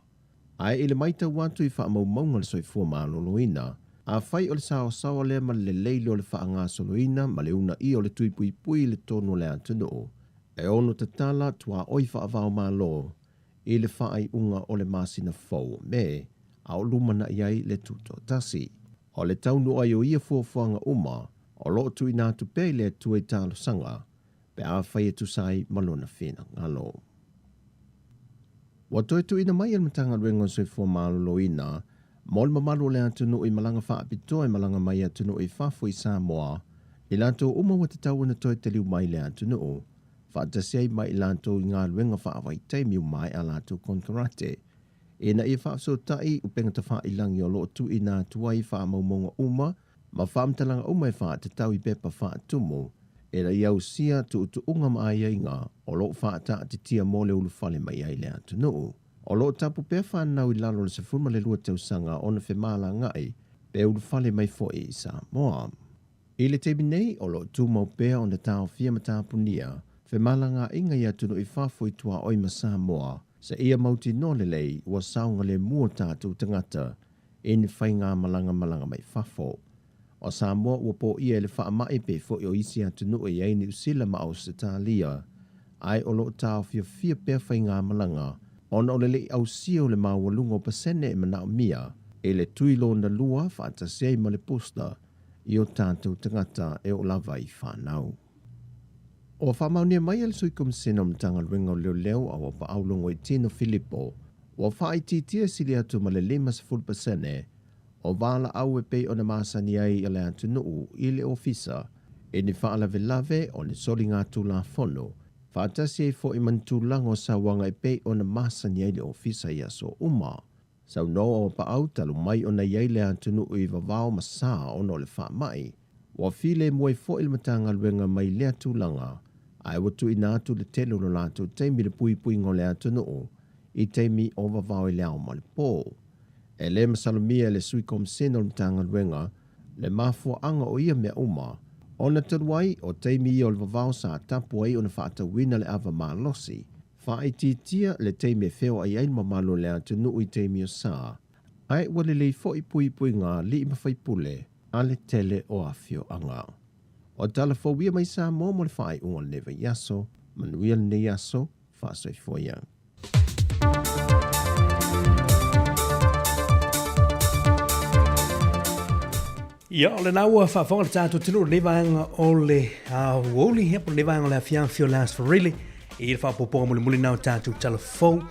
Ae i le maitau atu i faamaumauga a le Soifua Maloloina, afai o le saoasaoa lea ma le lelei lea o le faagasoloina ma le uunaia o le tui puipui i le tonu o le atunuu, e ono tatala tuaoi faava-o-Malo i le faaiuga o le masina fou o Me, a o lumanai ai le Tutoatasi. O le taunuu ai o ia fuafuaga uma, o lo o tuuina atu pea i le Atua i talosaga, pe afai e tusa ai ma Lona finagalo. Ua toe tuuina mai e le Matagaluega o le Soifua Maloloina mo le mamalu o le atunuu i malaga faapitoa e malaga mai atunuu i fafo i Samoa, i latou uma ua tatau ona toe taliu mai i le atunuu, faatasi ai ma i latou i galuega faavaitaimi ua maea a latou konekarate, ina ia faafesootai upega tafailagi o lo o tuuina atu ai faamaumauga uma ma faamatalaga uma e faatatau i pepa faatumu ina ia ausia tuutuuga ma aiaiga o lo o faataatitia mo le ulufale mai ai le atunuu. O lo o tapu pea fanau i lalo o le 12 tausaga ona femalagaai pe ulufale mai foi i Samoa. I le taimi nei, o lo o tumau pea ona taofia ma tapunia femalagaaiga i atunuu i fafo i tuaoi ma Samoa seia mautinoa lelei ua saogalemu o tatou tagata i ni faigamalaga malaga mai fafo. O Samoa ua poia i le faamai pei foi o isi atunuu e i ai Niu Sila ma Ausetalia, ae o lo o taofiofia pea faigamalaga ona o le le i ausia o le maualuga o pasene e manaomia i le tui lona lua faatasi ai ma le booster i o tatou tagata e oo lava i fanau. Ua faamaonia mai e le Sui Komisena o le Matagaluega o Leoleo Auapaau Logoitino Filipo, ua faaitiitia sili atu ma le 50% o valaau e pei ona masani ai le atunuu i le ofisa i ni faalavelave o ni soligatulafono, faatasi ai foi ma ni tulaga o sauaga e pei ona masani ai le ofisa i aso uma. Saunoa Auapaau talu mai ona i ai le atunuu i vavao ma sa ona o le faamai. Ua filemu ai foi le Matagaluega mai lea tulaga, ae ua tuuina atu le tele o lo latou taimi i le puipuiga o le atunuu i taimi o vavao i le ao ma le po. E le masalomia e le Sui Komisena o le Matagaluega le mafuaaga o ia mea uma, ona talu ai o taimi ia o le vavao sa tapu ai ona faatauina le ava malosi, faaitiitia le taimi e feoai ai le mamalu o le atunuu i taimi o sa, ae ua lelei foi puipuiga a alii ma faipule a le tele o afioaga. O tala fou ia mai Samoa mo le faaiuga o lenei vaiaso. Manuia lenei aso, faasoifua ia. Ia, o lena ua faafofoga le tatou atunuu i lenei vaega o le aoauli, ia, po o lenei vaega o le afiafi o le Aso Faraile i le faaopoopoga mulimuli na o tatou tala fou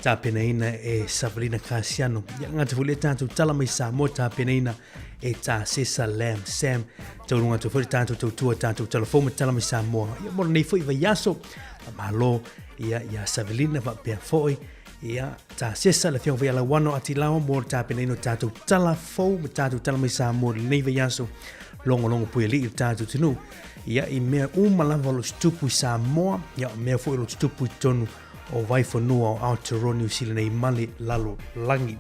tapenaina e Savelina Kasiano. Ia, gata foi lea tatou tala mai Samoa tapenaina e Tasesa Lam Sam. Tauluga atu foi le tatou tautua tatou tala fou ma tala mai Samoa. Ia, mo lenei foi vaiaso, faamalo ia, ia Savelina faapea foi Ia, Tasesa, le Afioga foi ia Lauano Atilawa mo le tapenaina o tatou tala fou ma tatou tala mai Samoa i lenei vaiaso logologo puialii i le tatou atunuu. Ia, i mea uma lava o lo o tutupu i Samoa, ia, o mea foi o lo o tutupu i totonu o Vaifanua o Aotearoa Niu Sila nei ma le lalolagi.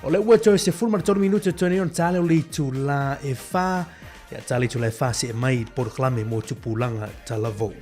O lea ua toe 13 minute toe nei ona ta lea o le itula e 4, ia ta le itula e 4 see mai i le polokalame mo tupulaga talavou.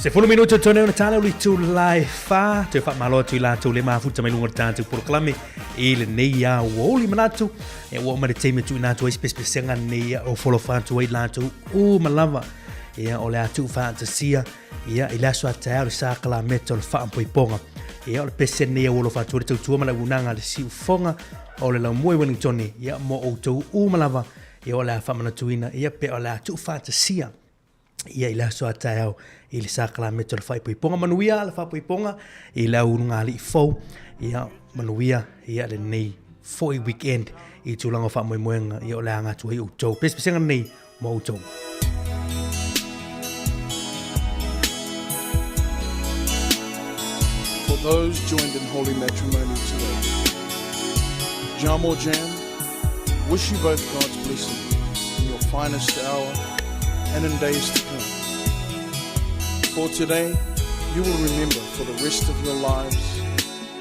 Sefulu minute toe ona tala o le itula e 4, toe faamalo atu i latou le mafuta mai luga o le tatou polokalame i lenei aoauli manatu. E ua oo mai le taimi e tuuina atu ai se pesepesega nei o folofa atu ai latou uma lava. Ia, o le a tuufaatasia ia i le aso a taeao le sakalameta o le faapoipoga. Ia, o le pese nei ua alofa atu ai le tautua ma le auaunaga a le siufoga o le laumua i Wellingtone, ia, mo outou uma lava. Ia, o le a faamanatuina, ia, pe o le a tuufaatasia ia i le aso a taeao i le sakalameta o le faaipoipoga. Manuia le faaipoipoga i le ulugalii fou, ia manuia ia lenei foi weekend i tulaga o faamoemoega, ia o le aga atu ai outou. Pesepesega lenei mo outou. For those joined in holy matrimony today, Jamo Jam, wish you both God's blessing in your finest hour and in days to come. For today, you will remember for the rest of your lives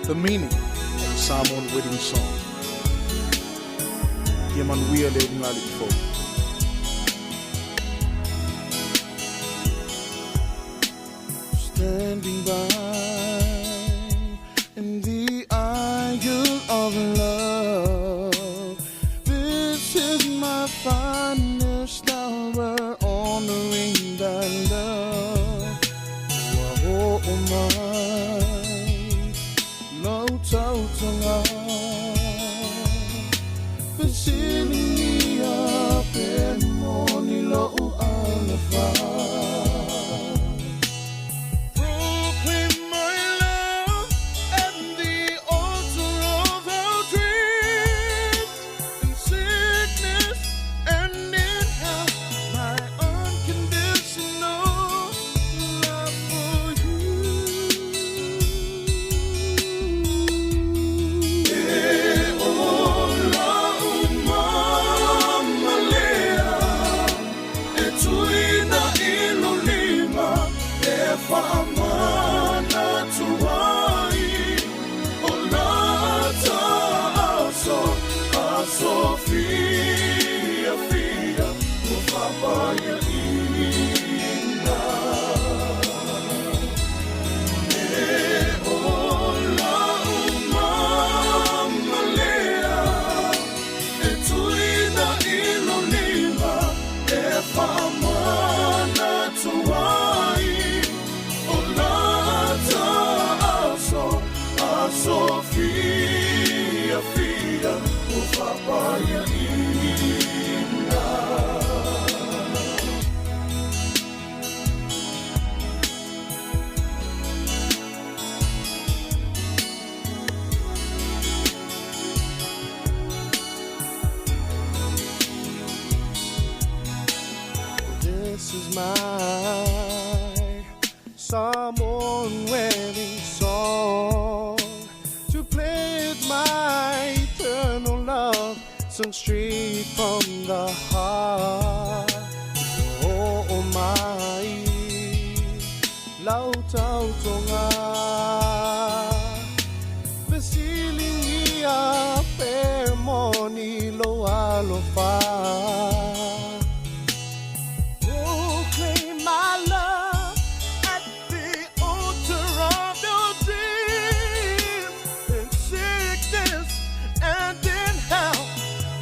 the meaning of the Samoan wedding song. Ia manuia le ulugalii fou. Standing by in the aisle of love, this is my finest hour, honoring thy love. Ua oo mai lau tautoga, fesiligia pe moni lou alofa. Proclaim my love at the altar of our dreams, in sickness and in health, my unconditional. Let my eternal love sung straight from the heart. Oh, oh my, lau tautonga. Fesilingia pe moni lo alofa. Proclaim my love at the altar of your dreams. In sickness and in health,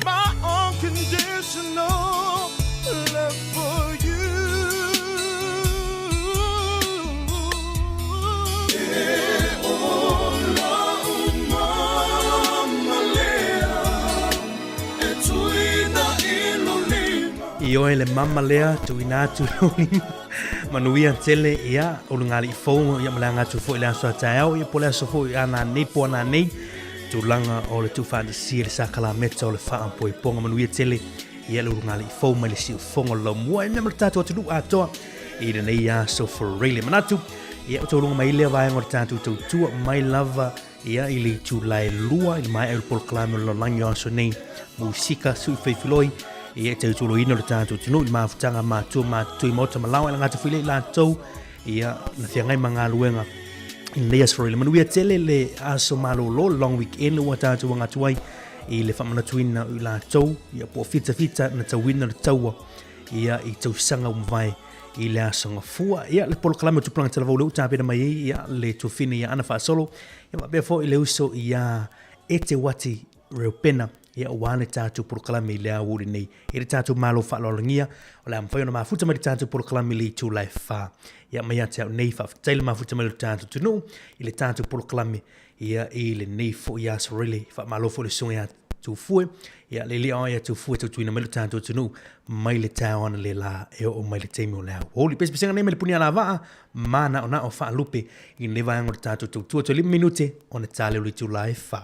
my unconditional love for you. E ola umama lea, e tuina i lo lima. Ioe le mama lea tuuina atu lou lima manuia tele ia o luga fou ia ma le aga atu foi i le aso a taeao ia po o le aso foi a nanei po o nanei tulaga o le tuufaatasia i le sakalameta o le faapoipoga manuia tele ia le ulugalii fou mai le siufofoga o le laumua e mea ma le tatou atunuu atoa i lenei aso foreile manatu ia ua tauluga mai lea vaega o le tatou tautua mai lava ia i le itula e 2 i le maea o le polokalame o le lalolagi o aso nei musika sui faifiloi ia e tautuloina o le tatou atunuu i le mafutaga matua matutu i maota ma laoa e lagata foi le i latou ia na feagai ma galuega i lenei aso foreile manuia tele le aso malolo le long weekend ua tatou agatu ai i le faamanatuina o i latou ia po o fitafita na tauina le taua ia i tausaga ua mavae i le aso gafua. Ia, le polokalame o Tupulaga Talavou lea ua tapena mai ai, ia, le tuafine ia Ana Faasolo, ia faapea foi le uso ia Eteuati Reupena, ia aua le tatou polokalame i le aoauli nei. I le tatou Malo faaaloalogia, o le a mafai ona mafuta mai le tatou polokalame i le itula e 4. Ia, mai ia te au nei, faafetai le mafuta mai o le tatou atunuu i le tatou polokalame ia i lenei foi aso rele. Faamalo foi le susuga ia Tufue, ia le lia ia Tufue tautuina mai lo tatou atunuu mai le taeao analeila e oo mai le taimi o le aoauli. Pesepesega nei mai le puni alavaa ma naonao faalupe i lenei vaega o le tatou tautua. Toe 5 minute ona tale o le itula e 4.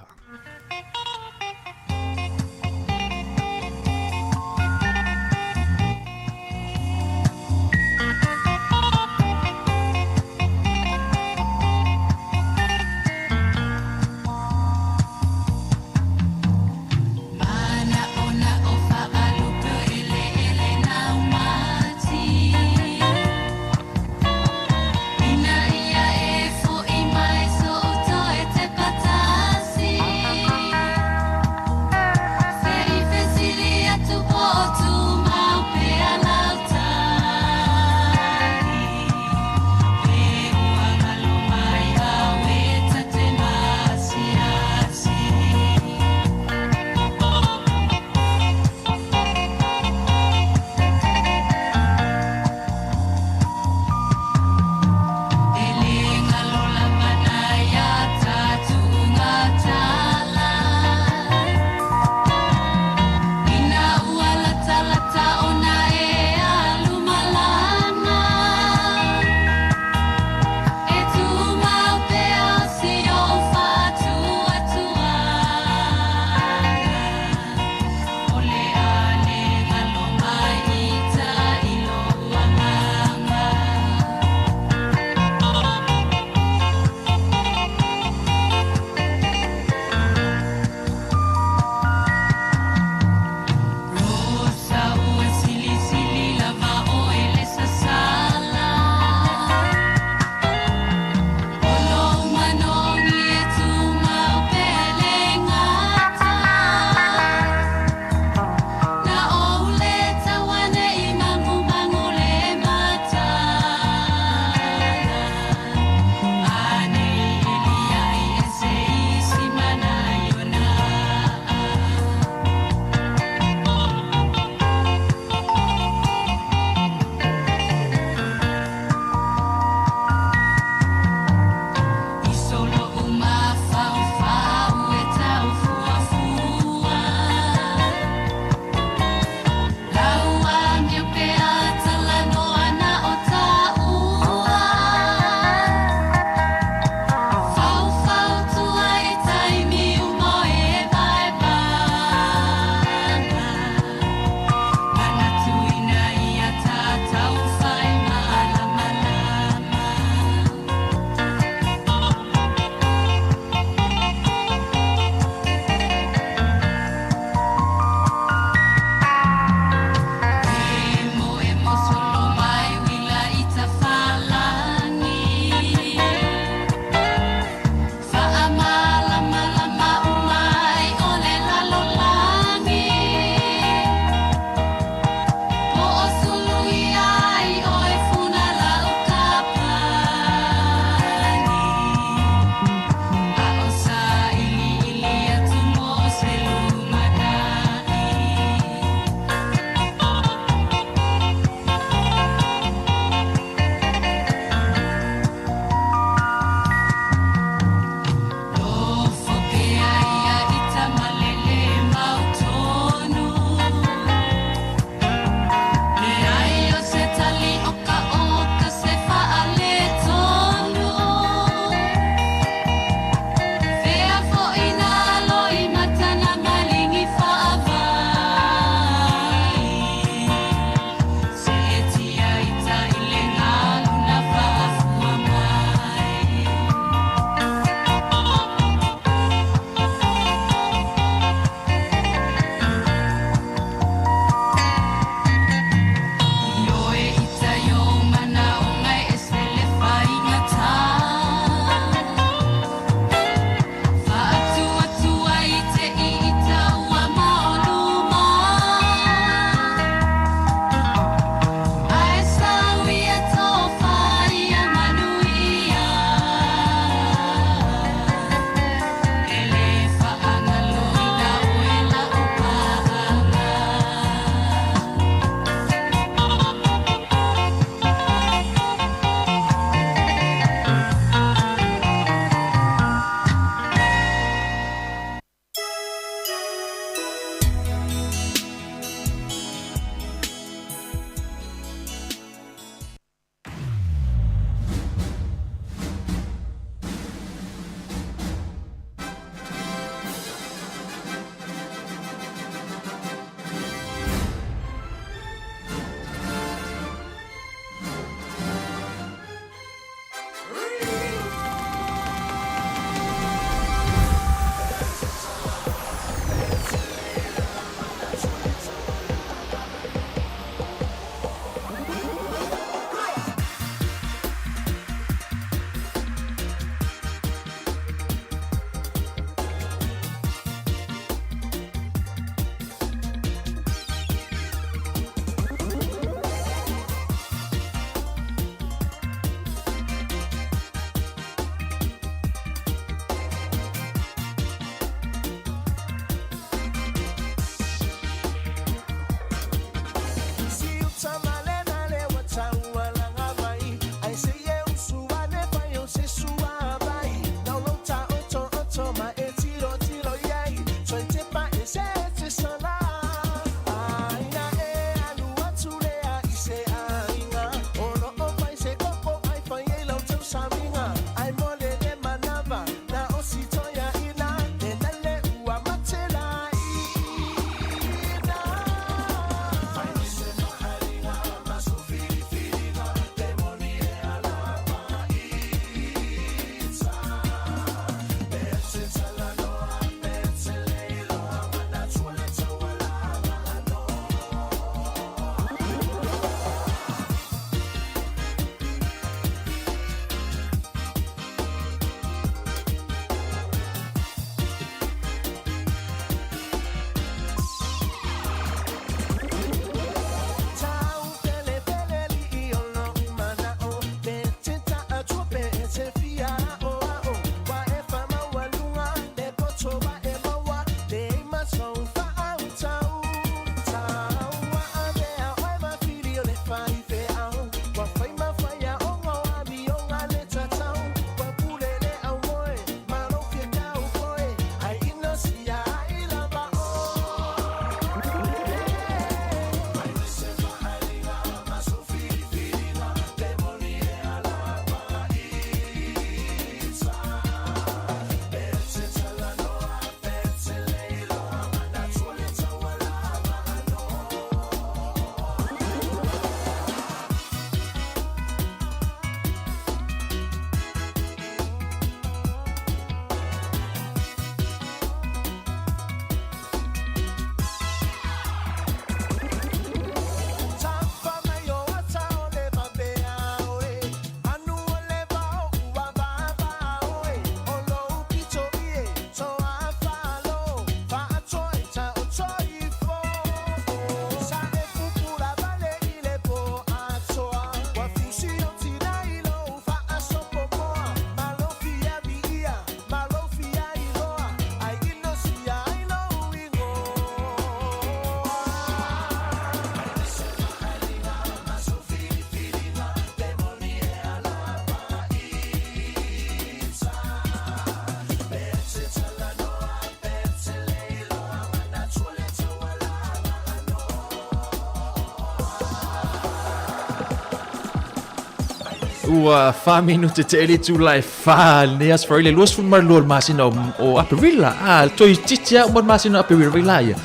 Ua 4 minute te eli itula e 4 lenei aso Friday 22 o le masina o Aperila. Ah, toeitiiti lava uma le masina o Aperila vai la ia.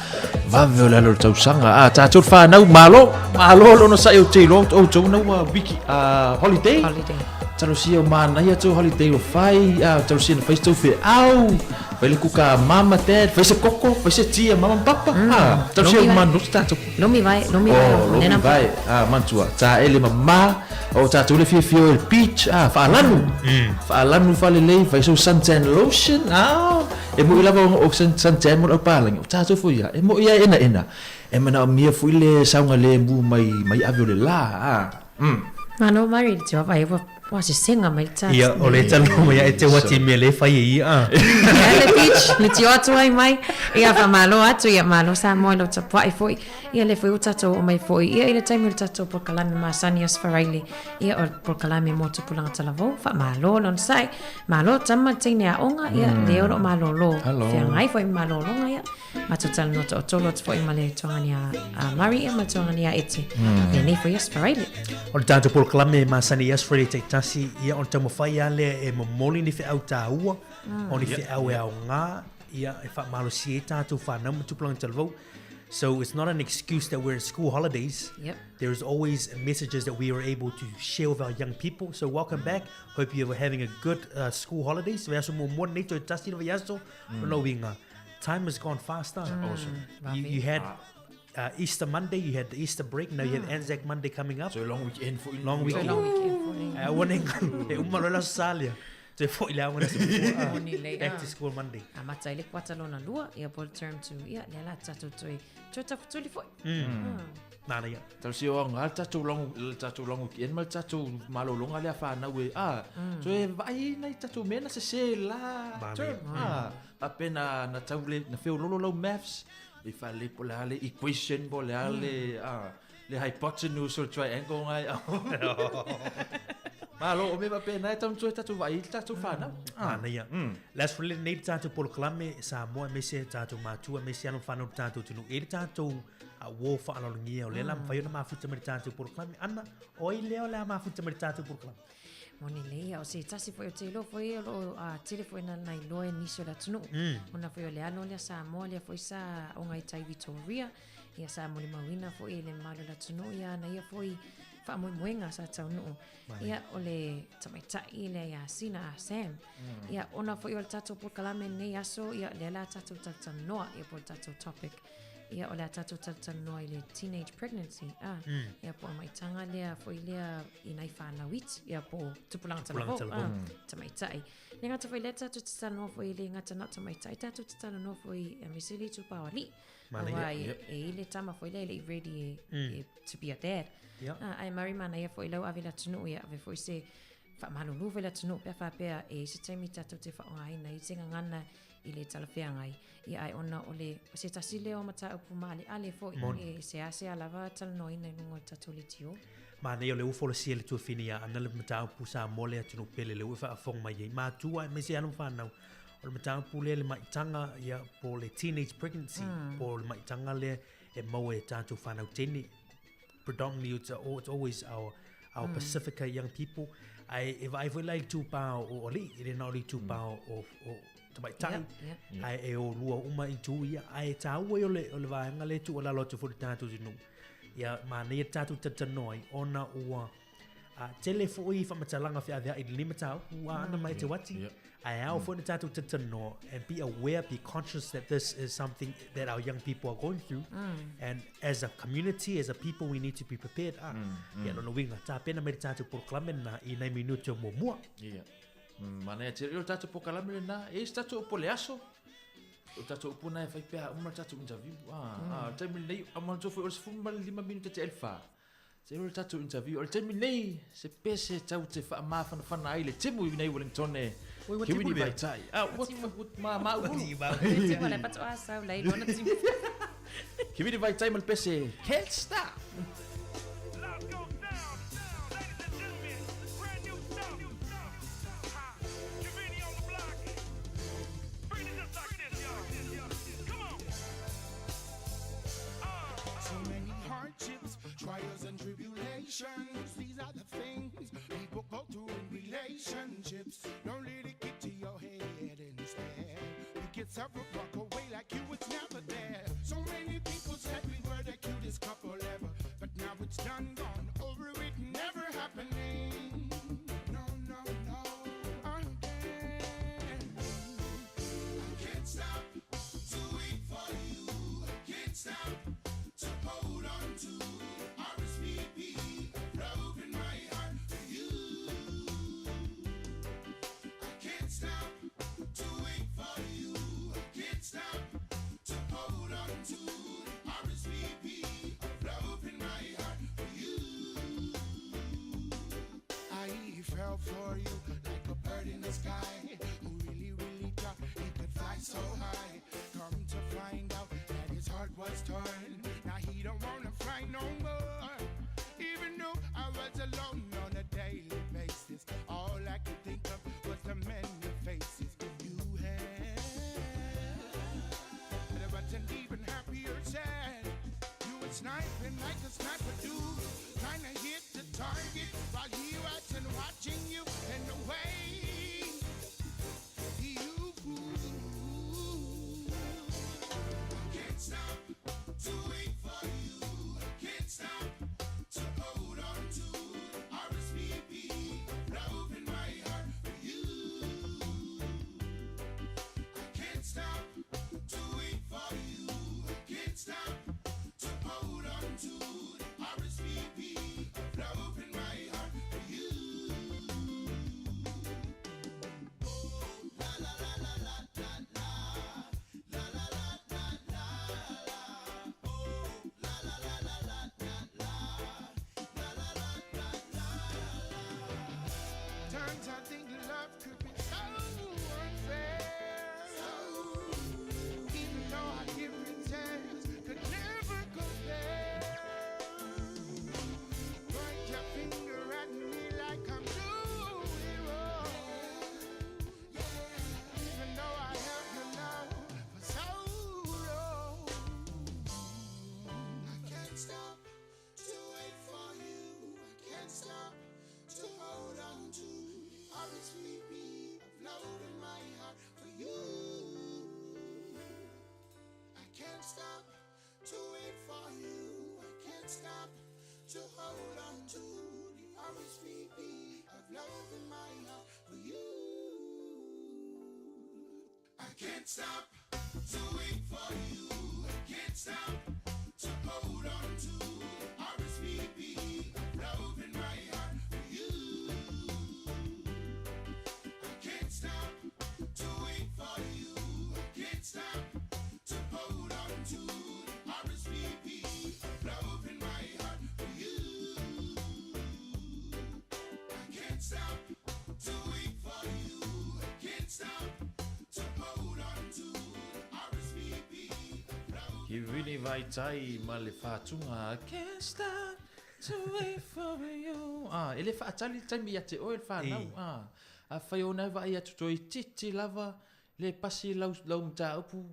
Vave o le alo o le tausaga. Ah, tatou le whanau, malo, malo le onosai o te iloa outou na ua wiki, ah, holiday. Holiday. Talosia o manaia tou holiday o fai, ah, talosia na fai se tou feau, fai le kuka a mama, dad, fai se koko, fai se tea a mama ma papa. Ah, talosia o manosi tatou. Lomi vai, lomi vai. Oh, lomi vai. Ah, manatua, taele mama, o tatou le fiafia o i le beach, ah, faalanu. Faalanu faalelei, fai sou suntan lotion, ah, e mo'i lava o suntan mo le aupalagi, o tatou foi ia, e mo'i lava e enaena, e manaomia foi le saogalemu mai mai ave o le la, ah. Malo Mari, te wawai, ua ua sesega mai le charge. Ia, o le talanoa mai ia e te wati i mea le fai e ia. Ia, le beach, le tio atu ai mai. Ia, whamalo atu, ia, malo Samoa i lo tapuai foi. Ia, le foi o tatou o mai foi. Ia, i le taimi o le tatou polokalame masani Aso Faraile. Ia, o le polokalame mo tupulaga talavou, whamalo lona sai. Malo tama teine aoga, ia, le o lo malolo. Hello. Whiangai foi malolonga, ia. Matou talanoa toatolu atu foi ma le tuagani a Murray ia ma le tuagani a Eti. Ia nei foi Aso Faraile. O le tatou polokalame e masani i Aso Faraile taitasi, ia o le taumafai lava lea e momoli ni feau taua, o ni feau e aoga, ia e faamalosia ai tatou fanau ma tupulaga talavou. So it's not an excuse that we're in school holidays. Yep. There is always messages that we are able to share with our young people. So welcome back. Hope you are having a good school holidays. Vaiaso muamua nei toe tasi le vaiaso, lona uiga. Time has gone faster. Awesome. You had Easter Monday, you had the Easter break, now you have Anzac Monday coming up. So long weekend foi. Long weekend. Long weekend foi. Ai aua ne i e uma loa le aso Sa lea. Toe foi le aoga i le aso Gafua. Moni lelei, Back ah. to school Monday. Amata ai le kuata lona lua, ia po o le term two, ia lea la tatou toe, toe tafutuli foi. Nana ia. Talosia o aoga le tatou long, le tatou long weekend ma le tatou malologa lea fanau e, ah, toe vaai ai nai tatou mea na sese la term. Ah, faapea na, na tau le, na feololo lau maths, i faalelei po o le a le equation po o le a le, ah, le hypotenuse o le triangle ngai. Malo, o mea faapena e tau toe tatou vaai ai le tatou fanau. Ah. Manaia. Le aso Faraile lenei le tatou polokalame Samoa aemaise tatou matua aemaise alo ma fanau o le tatou atunuu. E i ai le tatou uō faaaloalogia o lea la mafai ona mafuta mai le tatou polokalame. Ana, o ai lea o le a mafuta mai le tatou polokalame? Moni lelei ia, o se tasi foi o te iloa foi o loo tele foi na na iloa e nisi o le atunuu. Ona foi o le alo lea Samoa lea foi sa aoga i tai Victoria, ia sa molimauina foi e le mamalu o le atunuu ia ana ia foi faamoemoega sa taunuu. Ia o le tamaitai lea ia Sina a Sam. Ia ona foi o le tatou polokalame lenei aso, ia lea la tatou talatalanoa ia po o le tatou topic. Ia o le a tatou talatalanoa i le teenage pregnancy, ah, ia po o le maitaga lea foi lea i nai fanau iti, ia po o tupulaga talavou, ah, tamaitai. Le gata foi lea tatou te talanoa foi e le gata na o tamaitai, tatou te talanoa foi aemaise le itupa o alii. Aua e i ai le tama foi lea e le i ready e, to be a dad. Ah, ae Murray manaia foi lau ave i le atunuu, ia ave foi se faamalulu foi le atunuu pe a faapea e i ai se taimi tatou te faaaogaina ai se gagana i le talafeagai. Ia ae ona o le o se tasi lea o mataupu maaleale foi e seasea lava talanoaina i luga o le tatou leitio. Manaia o lea ua folasia e le tuafafine ia Ana le mataupu Samoa le atunuu pele lea ua e faafofoga mai ai. Matua aemaise alo ma fanau, o le mataupu lea le maitaga ia po o le teenage pregnancy po o le maitaga lea e maua e tatou fanau teine. Predominantly it's, it's always our Pacifica young people. Ae e vaai foi la i le itupa o alii, e le na o le itupa o tamaitai. Ae e o lua uma itu ia. Ae e tāua ia o le vaega lea e tuualalo atu foi i le tatou atunuu. Ia manaia le tatou talatalanoa ai ona ua tele foi faamatalaga feaveai i lenei mataupu ua ana mai te wati. Ae ao foi ona tatou talatalanoa and be aware, be conscious that this is something that our young people are going through. And as a community, as a people, we need to be prepared. Ah, ia lona uiga, tapena mai le tatou polokalame lena i nai minute o muamua. Ia. Manaia tele. O le tatou polokalame lena, e i ai se tatou upu o le aso. O le tatou upu lena e fai pea uma le tatou interview. Ah, ah, o le taimi lenei, a manatua foi o le 15 minute tea i le 4. Se o le tatou interview, o le taimi lenei, se pese tau te faamafanafana ai le timu i nei Wellington e. Oi, ua Kiwi timu ni lea. vaitai. Ah, ua timu, ua ma, ma ulu. Timu le patoa sau lei lona timu. Kiwi ni vaitai ma le pese, can't stop. So many hardships, trials and tribulations. These are the things people go through. Relationships, don't let it get to your head instead. Pick yourself up, walk away like you was never there. So many people said we were the cutest couple ever, but now it's done, gone over it, never happening. No, no, no, again. I can't stop to wait for you. I can't stop to hold on to RSVP. Love in my heart for you. I can't stop to wait for you. I can't stop to hold on to RSVP. Love in my heart for you. I fell for you like a bird in the sky who really, really thought he could fly so high. Come to find out that his heart was torn. Now he don't wanna fly no more. Even though I was alone on a daily basis, all I could think of was the many faces you had. But I wasn't even happy or sad. You were sniping like a sniper do, trying to hit the target while he wasn't watching you. And the way you grew. I can't stop to wait for you. I can't stop to hold on to RSVP. Love in my heart for you. I can't stop to wait for you. I can't stop to hold on to RSVP. Love in my heart for you. Oh, la la la la la la la. La la la la la la. Oh, la la la la la la la. La la la la la la. Times I think love could be so unfair. Even though our differences could never compare. Point your finger at me like I'm doing wrong. Even though I held your love for so long. I can't stop to wait for you. I can't stop to hold on to the RSVP of love in my heart for you. I can't stop to wait for you. I can't stop to hold on to the RSVP of love in my heart for you. I can't stop to wait for you. I can't stop to hold on to RSVP of love in my heart for you. I can't stop to wait for you. I can't stop to hold on to RSVP of love in my heart for you. I can't stop to wait for you. I can't stop to hold on to RSVP of love. He really vaitai ma le fa'atuga, I can't stop to wait for you. Ah, e le fa'atali le taimi ia te oe le fanau. Ah, afai ona e vaai atu toeitiiti lava le pasi lau, lau mataupu,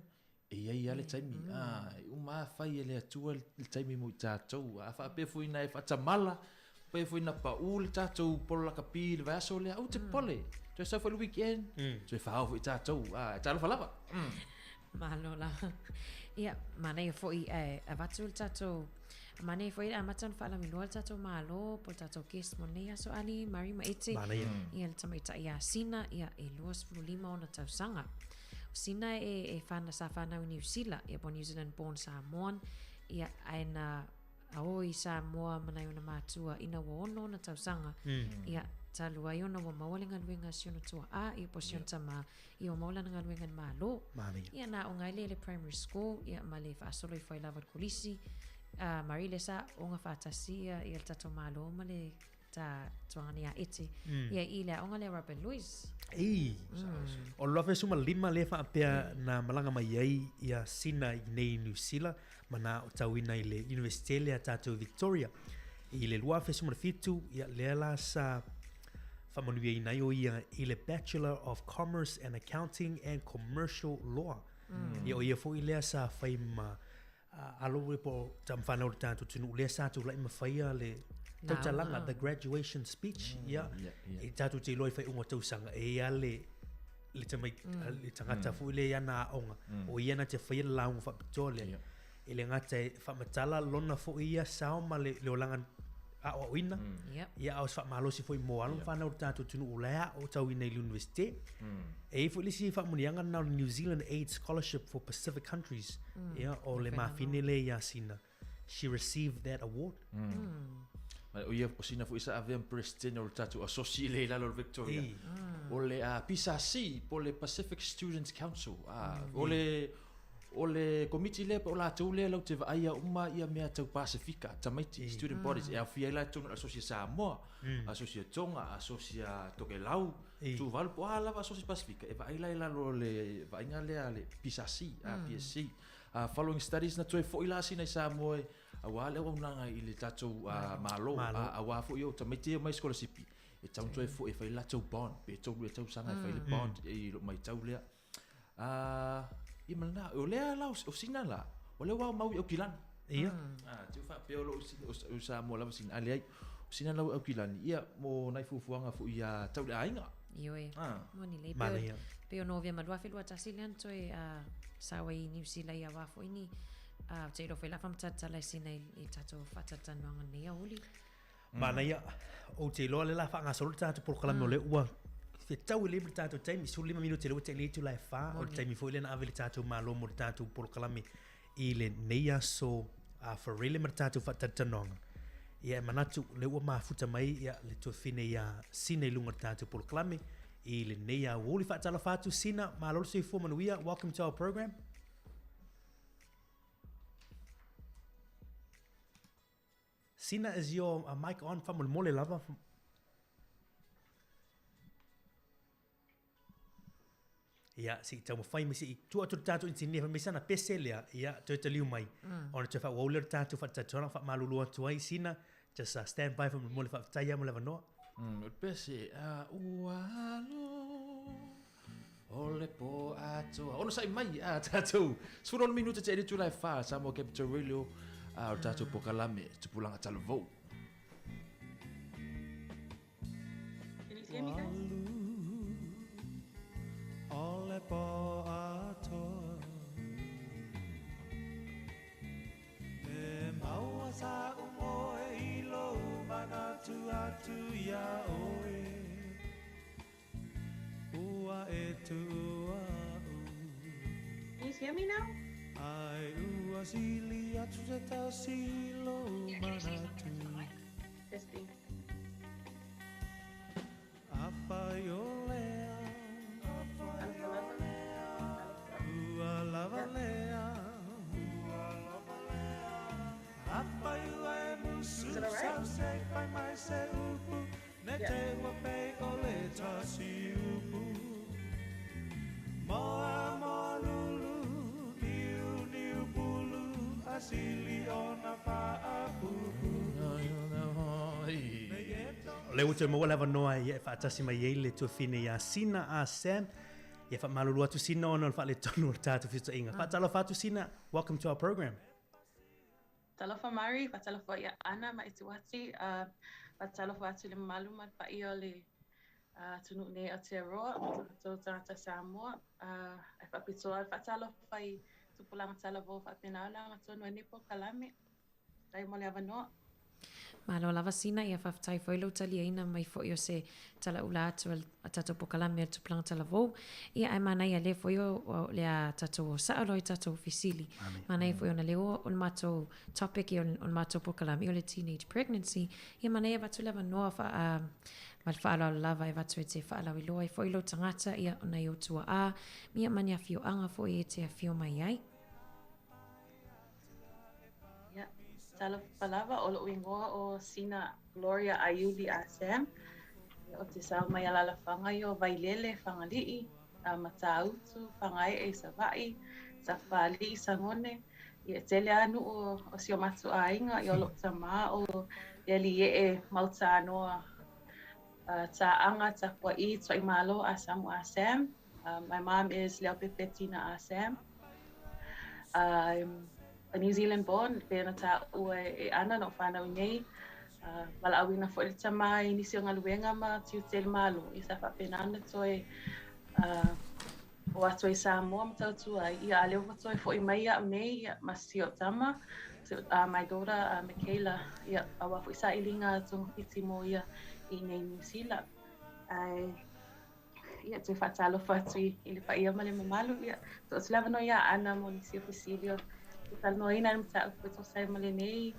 e iai lava le taimi. Ah, e uma lava fai e le Atua le taimi mo i tatou. A faapea foi ina e faatamala, faapea foi ina pau le tatou polo lakapi i le vaiaso lea, aua te popole. Toe sau foi le weekend, toe faaao foi tatou. Ah, e talofa lava. Malo lava. Ia, manaia foi e avatu le tatou, manaia foi e amata ona faalauiloa le tatou Malo po o le tatou guest mo lenei aso Ali, Mary ma Ete. Manaia. Ia le tamaitai ia Sina, ia e 25 ona tausaga. O Sina e, e whana, sa whanau i Niu Sila, ia po New Zealand born Samoan, ia ae na ao i Samoa ma nai ona matua ina ua ono ona tausaga, ia talu ai ona ua maua le galuega a si ona tua'a, ia po o si ona tamā, ia ua maua lana galuega i le Malo. Manaia. Ia na aoga ai lea i le primary school, ia ma le faasolo ifo ai lava i le kolisi. A, Marie lea sa aoga faatasi ia, ia le tatou Malo ma le ta tuagana ia Ete, ia i le aoga lea Robert Louis. Ei, o le 2015 lea faapea na malaga mai ai ia Sina i nei i Niu Sila ma na aotauina i le Universite lea tatou i Victoria. I le 2017, ia lea la sa faamanuiaina ai o ia i le Bachelor of Commerce and Accounting and Commercial Law. Ia o ia foi lea sa fai ma alo e po o tamafanau o le tatou atunuu lea sa tulai ma faia le Tautalaga, the graduation speech, ia, e tatou te iloa i faaiuga o tausaga, e i ai lava le, le tamai, le tagata foi lea i ana aoga, o ia na te faia le lauga faapitoa lea. E le gata e faamatala lona foi ia sao ma le, le olaga aoaoina, ia, a o se faamalosi foi mo alo ma fanau o le tatou atunuu o la e aoaotauina i le Iunivesite. E i ai foi le isi faamanuiaga lena o le New Zealand Aid Scholarship for Pacific Countries, ia, o le mafine lea ia Sina. She received that award. Ma o ia o sina foi sa avea ma president o le tatou asosi lea i lalo o le Victoria. Ei. O le PSC po o le Pacific Students Council. O le o le komiti lea po o latou lea latou te vaaia uma ia mea tau Pasifika, tamaiti, student bodies e aofia ai la i totonu o le asosi a Samoa, asosi a Tonga, asosi a Tokelau, Tuvalu po o a lava asosi Pasifika e vaai la i lalo o le vaaiga lea a le PSC, PSC. Following studies na toe foi la sina i Samoa e auā le auaunaga i le tatou Malo, auā foi o tamaiti ia e omai sikolasipi e tatau ona toe foi e fai le latou bond pe 3 ea tausaga e fai le bond i lou maitau lea. Ia ma lena, o lea la o sina la, o lea ua aumau i Aukilani. Ia. Te i faapea o lo o Samoa lava sina, a leai, o sina la ua i Aukilani, ia mo nai fuafuaga foi ia tau le aiga. Ioe. Moni lelei. Manaia. Pei o Novema 2021 lea na toe sao ai i Niu Sila ia wā foi ni ou te iloa foi la faamatala i sina i tatou faatalatalanoaga nei aoauli. Manaia, ou te iloa lea o le a faagasolo le tatou polokalame o lea ua fetau lelei ma le tatou taimi, 15 minute lea ua tai le itula e 4, o le taimi foi lea na ave i le tatou Malo mo le tatou polokalame i lenei aso a Farele ma le tatou faatalatalanoaga. Ia e manatu lea ua mafuta mai ia le tuafafine ia Sina i luga o le tatou polokalame i lenei aoauli. Faatalofa atu Sina, malo le soifua manuia, welcome to our program. Sina, is your mic on faamolemole lava? Ia, se i taumafai mai, se i tuu atu le tatou inisinia fai mai sana pese lea, ia, toe taliu mai. Ona toe faaauau lea o le tatou faatalatalanoaga, faamalulu atu ai Sina, just stand by faamolemole, faafetai lava mo le avanoa. O le pese, a ua alo o le po atoa. Onosai mai a tatou. 16 minute te itula e 4 Samoa Capital Radio a o le tatou pokalame Tupulaga Talavou. Can you hear me guys? O le po atoa E maua sa'u moe i lou manatu atu iā ʻoe Ua e tuʻu aʻu Can you hear me now? Ai ua sili atu se tasi i lou manatu Testing. Afai o lea Ua lava lea Afai ua e musu Is it all right? sau se i fai mai se upu Ne Yeah. te ua pei o le tasi upu Moa moa lulu Niu niu pulu A sili ona faapupu O lea ua toe maua le avanoa e faatasi mai ai le tuafafine ia Sina Ah Sam. Ia faamalulu atu Sina ona o le faaletonu o le tatou fesootaiga. Faatalofa atu Sina, welcome to our program. Talofa Mari, faatalofa ia Ana ma Etuati, faatalofa atu i le mamalu ma le paia o le atunuu nei Aotearoa, ma tatou tagata Samoa. Ae faapitoa le faatalofa i tupulaga talavou faapena ona agatonu ai nei polokalame. Faafetai mo le avanoa. Malo lava Sina, ia faafetai foi lou taliaina mai foi o se talaula atu a tatou pokalame a le Tupulaga Talavou. Ia ae manaia lea foi o le a tatou o sao loa i tatou fesili. Manaia foi ona lea o le matou topic ia o le matou pokalame o le teenage pregnancy. Ia manaia avatu le avanoa fa, ma le faaaloalo lava e avatu e te faalauiloa ai foi lou tagata ia ona i ou tuaa ia ma ni afioaga foi e te afio mai ai. Ia, talofa lava, o lo'u igoa o Sina Gloria Aiuli Ah Sam. Ia, ou te sao mai alalafaga ia o Vailele, Fagalii, Matautu, Fagae'e i Savaii, Safali'i, Sagone. Ia, e tele lava nuu o si o matou aiga, ia o lo'u tamā o le alii e'e Mautanoa Ta'aga Tapua'i Tua'imalo Ah Samu Ah Sam. My mom is Leaupepe Tina Ah Sam. I'm a New Zealand born, pei ona taua e Ana na ou fanau iinei. Valaauina foi le tamā i nisi o galuega ma tiute i le Malo, ia sa faapena ona toe o atu ai i Samoa ma tautua ai. Ia a o lea ua toe foi mai au nei ia, ma si ou tama, my daughter Michaela, ia, aua foi sailiga togafiti mo ia i inei i Niu Sila. Ae ia, toe faatalofa atu i le paia ma le mamalu. Ia, tuu atu le avanoa ia Ana mo nisi o fesili o talanoaina le mataupu e tusa ai ma lenei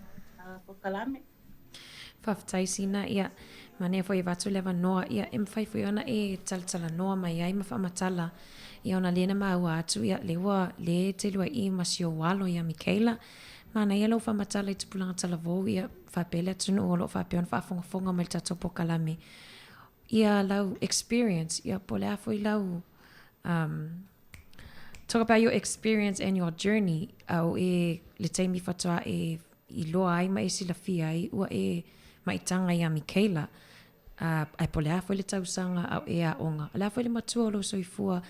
polokalame. Faafetai Sina, ia, manaia foi e avatu le avanoa, ia, e mafai foi ona e talatalanoa mai ai ma faamatala, ia, ona lea na maua atu, ia, lea ua, lea e te lua'i ma si ou alo ia Mikaela. Manaia lou faamatala i tupulaga talavou, ia, faapea le atunuu o lo o faapea ona faafogafoga mai i le tatou polokalame. Ia lau experience, ia, po o le a foi lau, um, talk about your experience and your journey, a o e, le taimi faatoa e iloa ai ma e silafia ai ua e maitaga iā Mikaela, a, ae po o le a foi le tausaga a o e aoga. O le a foi le matua o lou soifua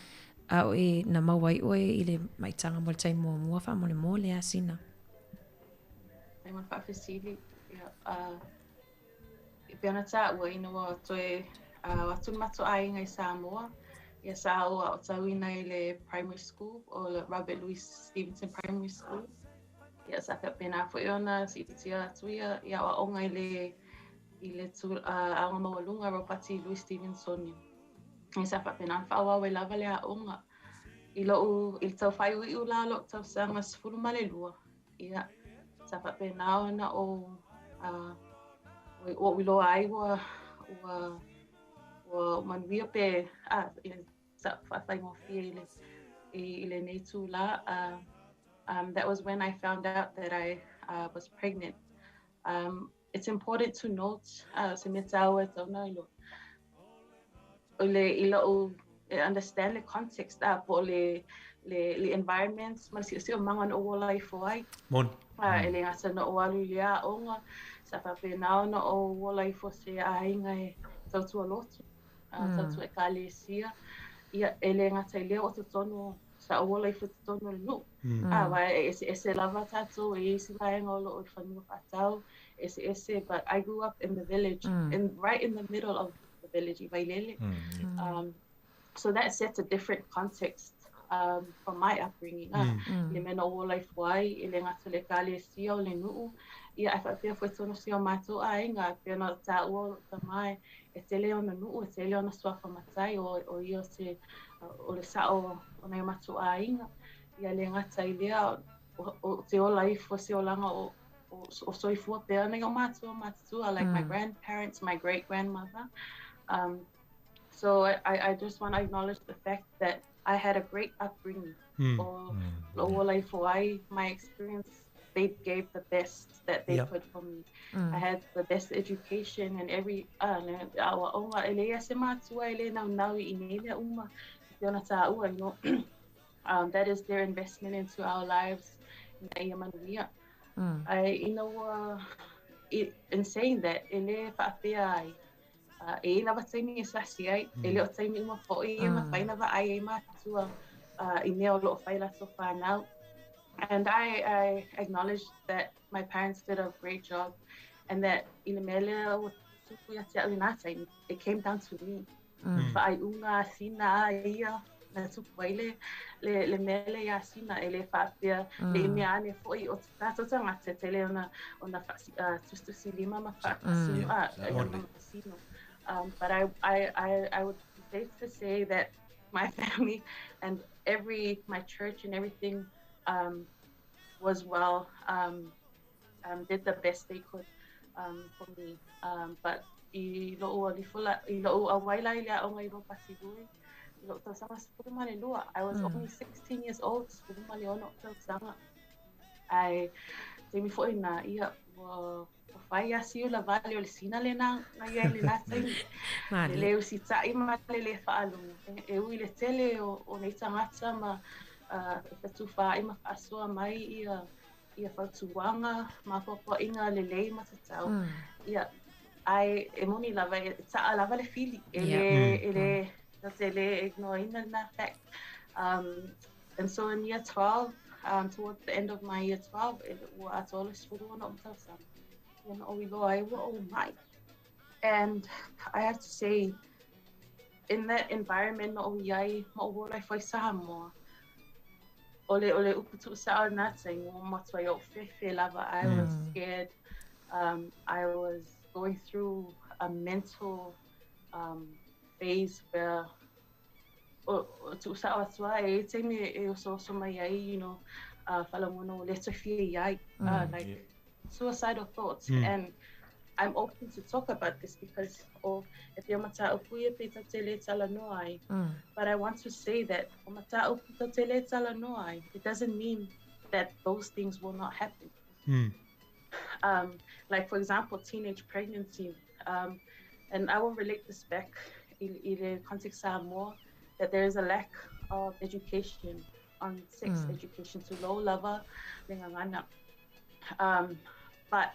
a o e na maua ai oe i le maitaga mo le taimi muamua faamolemole a Sina. Faafetai mo le faafesili. Ia, e pei ona taua ina ua toe o atu le matou aiga i Samoa, ia sa ou aotauina i le primary school o le Robert Louis Stevenson Primary School. Ia sa faapena foi ona siitia atu ia i aoaoga i le i le tu, aoga maualuga Ropati Louis Stevenson. Ia sa faapena ona faaauau ai lava le aoga. I lou i le tau faaiuiu la o lou tausaga 12, ia sa faapena ona ou ua ou iloa ai ua ua ua manuia pe a sa faafaigofie i le i lenei itulā. That was when I found out that I was pregnant. It's important to note, o se mea tāua e tatau ona iloa, o le i lou e understand le context a po o le le le environment ma le siosiomaga na ou ola ifo ai. Moni. E le gata na ou alu i le aoga, sa faapena ona ou ola ifo se aiga e tautua lotu, tautua ekalesia. Ia, e le gata i lea o totonu sa ou ola ifo i totonu o le nuu. Aua e eseese lava tatou e i ai isi vaega o lo o i fanua faatau, eseese, but I grew up in the village, in right in the middle of the village i Vailele. So that sets a different context from my upbringing. I le mea na ou ola ifo ai, e le gata i le ekalesia o le nuu, ia ae faapea foi totonu o si o matou aiga, e pei ona taua o lou tama e tele ona nuu, e tele ona suafa matai, o ia o se o le sao o nai o matou aiga. Ia le gata i lea, o te ola ifo se olaga o o soifua pea nai o mātua matutua, like my grandparents, my great grandmother. So I just want to acknowledge the fact that I had a great upbringing. O lou ola ifo ai, my experience, they gave the best that they could for me. I had the best education and every aoaoga, e leai se matua e le naunau i nei mea uma e pei ona taua, that is their investment into our lives ina ia manuia. Ae ina ua, in saying that, e le faapea ai, e i ai lava taimi e sasi ai, e le o taimi uma foi e mafai ona vaai ai matua i mea o lo o fai latou whānau. And I acknowledge that my parents did a great job and that i le mea lea ua tupu ia te au i nā taimi, it came down to me. Faaiuga a Sina a ia na tupu ai le, le, le mea lea iā Sina e le faapea le i mea ane foi o tātou tagata e tele ona, ona wha, tusitusi lima ma whaasino, ma But I would be safe to say that my family and every, my church and everything was well, did the best they could for me. But i lou alifo la, i lou auai la i le aoga i Ropati Lui, i lou tausaga 12, I was only 16 years old, 16 tausaga. Ae taimi foi na, ia, ua fai a siula vale o le sina lena na ia i lena taimi. Le le usita'i ma le le faalogo. E ui le tele o nei tagata ma e fetufaai ma faasoa mai ia ia fautuaga ma poapoaʻiga lelei ma tatau. Ia, ae e moni lava, e ta'a lava le fili. E le, e le, na te le ignoreina lena fact. And so in year 12, towards the end of my year 12, e, ua atoa le 16 o tausaga. Ia na ou iloa ai ua ou maʻi. And I have to say, in that environment na ou iai, ma ou ola ifo i Samoa, o le, o le upu tuusao i na taimi, ua matuai ou fefe lava. I was scared. I was going through a mental phase where o, o tuusao atu a e iai taimi e osooso mai ai, faalagona ua le toe fia iai, like suicidal thoughts. And I'm open to talk about this because o e pei o mataupu ia pei tatou te le talanoa ai. But I want to say that o mataupu tatou te le talanoa ai, it doesn't mean that those things will not happen. Like for example, teenage pregnancy. And I will relate this back i le context Samoa, that there is a lack of education on sex education to low lava le gagana. But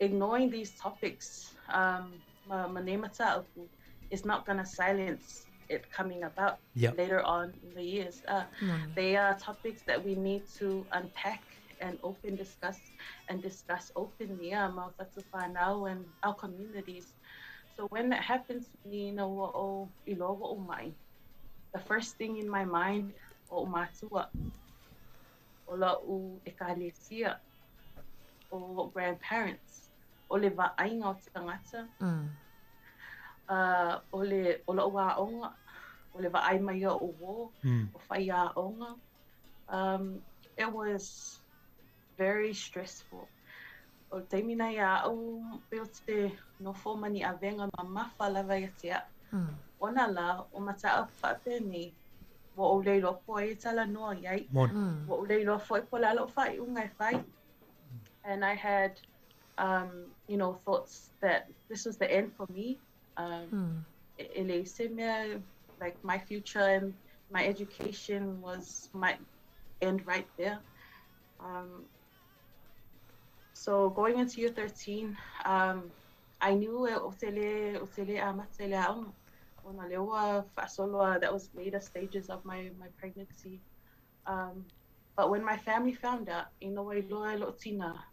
ignoring these topics, ma nei mataupu, is not going to silence it coming about later on in the years. They are topics that we need to unpack and open discuss and discuss openly ma o tatou whanau and our communities. So when that happens to me, ina ua ou iloa ua ou maʻi, the first thing in my mind, o matua, o la'u ekalesia, o grandparents, o le vaaiga o tagata, o le o la'u aoga, o le vaai mai o uō, o faiaoga. It was very stressful. O le taimi lena ia a'u pei ou te nofo ma ni avega mamafa lava ia te a'u. Ona la, o mataupu faapenei, ua ou le iloa po o ai e talanoa iai. Moni. Ua ou le iloa foi po o le a lo'u faaiuga e fai. And I had, thoughts that this was the end for me. E leai se mea, like my future and my education was might end right there. So going into year 13, I knew e o te le, o te le amata i le aoga. Ona lea ua faasolo, that was later stages of my pregnancy. But when my family found out, ina ua iloa e lo'u tina,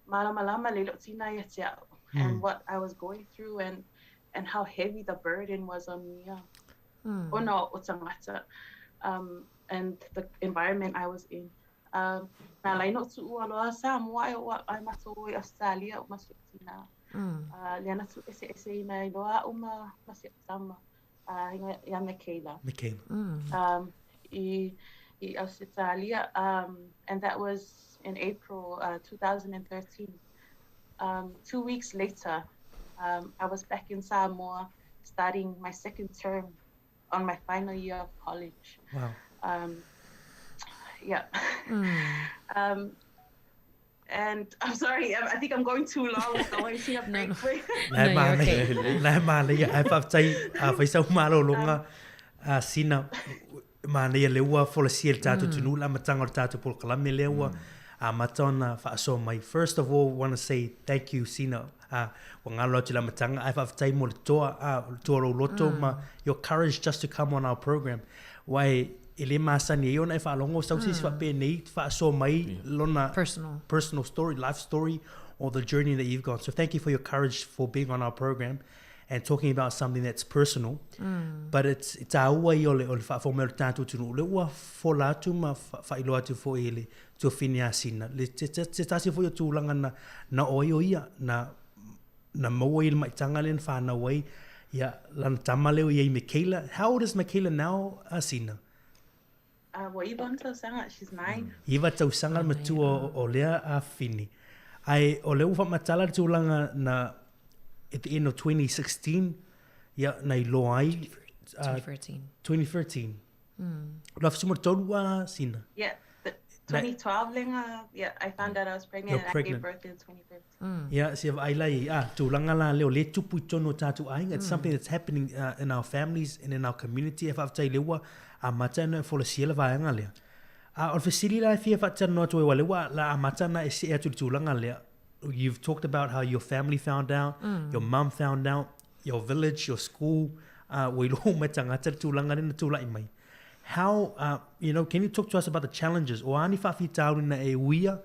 malamalama lelei lo'u tina ia te a'u and what I was going through and how heavy the burden was on me. Ona o tagata and the environment I was in. Na ala ai ona ou tuua loa Samoa ae oo ae matou o i Ausetalia ma si o'u tina. Lea na tuueseeseina ai loa a'u ma si o'u tama, ia Michaela. Michaela. I Ausetalia, and that was in April 2013. 2 weeks later, I was back in Samoa starting my second term on my final year of college. Yeah. And I'm sorry, I think I'm going too long, so I'm taking a break. La e manaia, la e manaia, ae faafetai a fai sau malologa a Sina, manaia lea ua folasia i le tatou atunuu le amataga o le tatou polokalame lea ua amata ona faasoa mai. First of all, want to say thank you Sina, ua galo atu i le amataga ae faafetai mo le toa, le toa o lou loto ma your courage just to come on our program. Aua e le masani ai ona e faalogo sau se isi faapenei faasoa mai lona Personal. personal story, life story or the journey that you've gone. So thank you for your courage for being on our program and talking about something that's personal. But it's taua ia o le faafofoga mai o le tatou atunuu. O lea ua fola atu ma faailoa atu foi e le tuafine a Sina, le se tasi foi o tulaga na oo ai o ia, na maua ai le maitaga lea na fanau ai ia lana tama lea o i ai Michaela. How old is Michaela now, Sina? Ua 9 ona tausaga, she's 9. 9 tausaga le matua o lea afafine. Ae o lea ua faamatala le tulaga na at the end of 2016, ia, na iloa ai 2013. 2013. 2013 a Sina. Yeah, the 2012 lega, yeah, I found out I was pregnant You're and I pregnant. gave birth in 2013. Ia, se vaai la i ai, ah, tulaga la lea o lea e tupu i totonu o tatou aiga. It's something that's happening in our families and in our community. E faafetai lea ua amata ona e folasia le vaega lea. A o le fesili la e fia faatalanoa atu ai, aua lea ua la amata ona e see atu i le tulaga lea. You've talked about how your family found out, your mum found out, your village, your school, ua iloa uma e tagata le tulaga lea na tulai mai. How, can you talk to us about the challenges? O a ni faafitauli na e uia?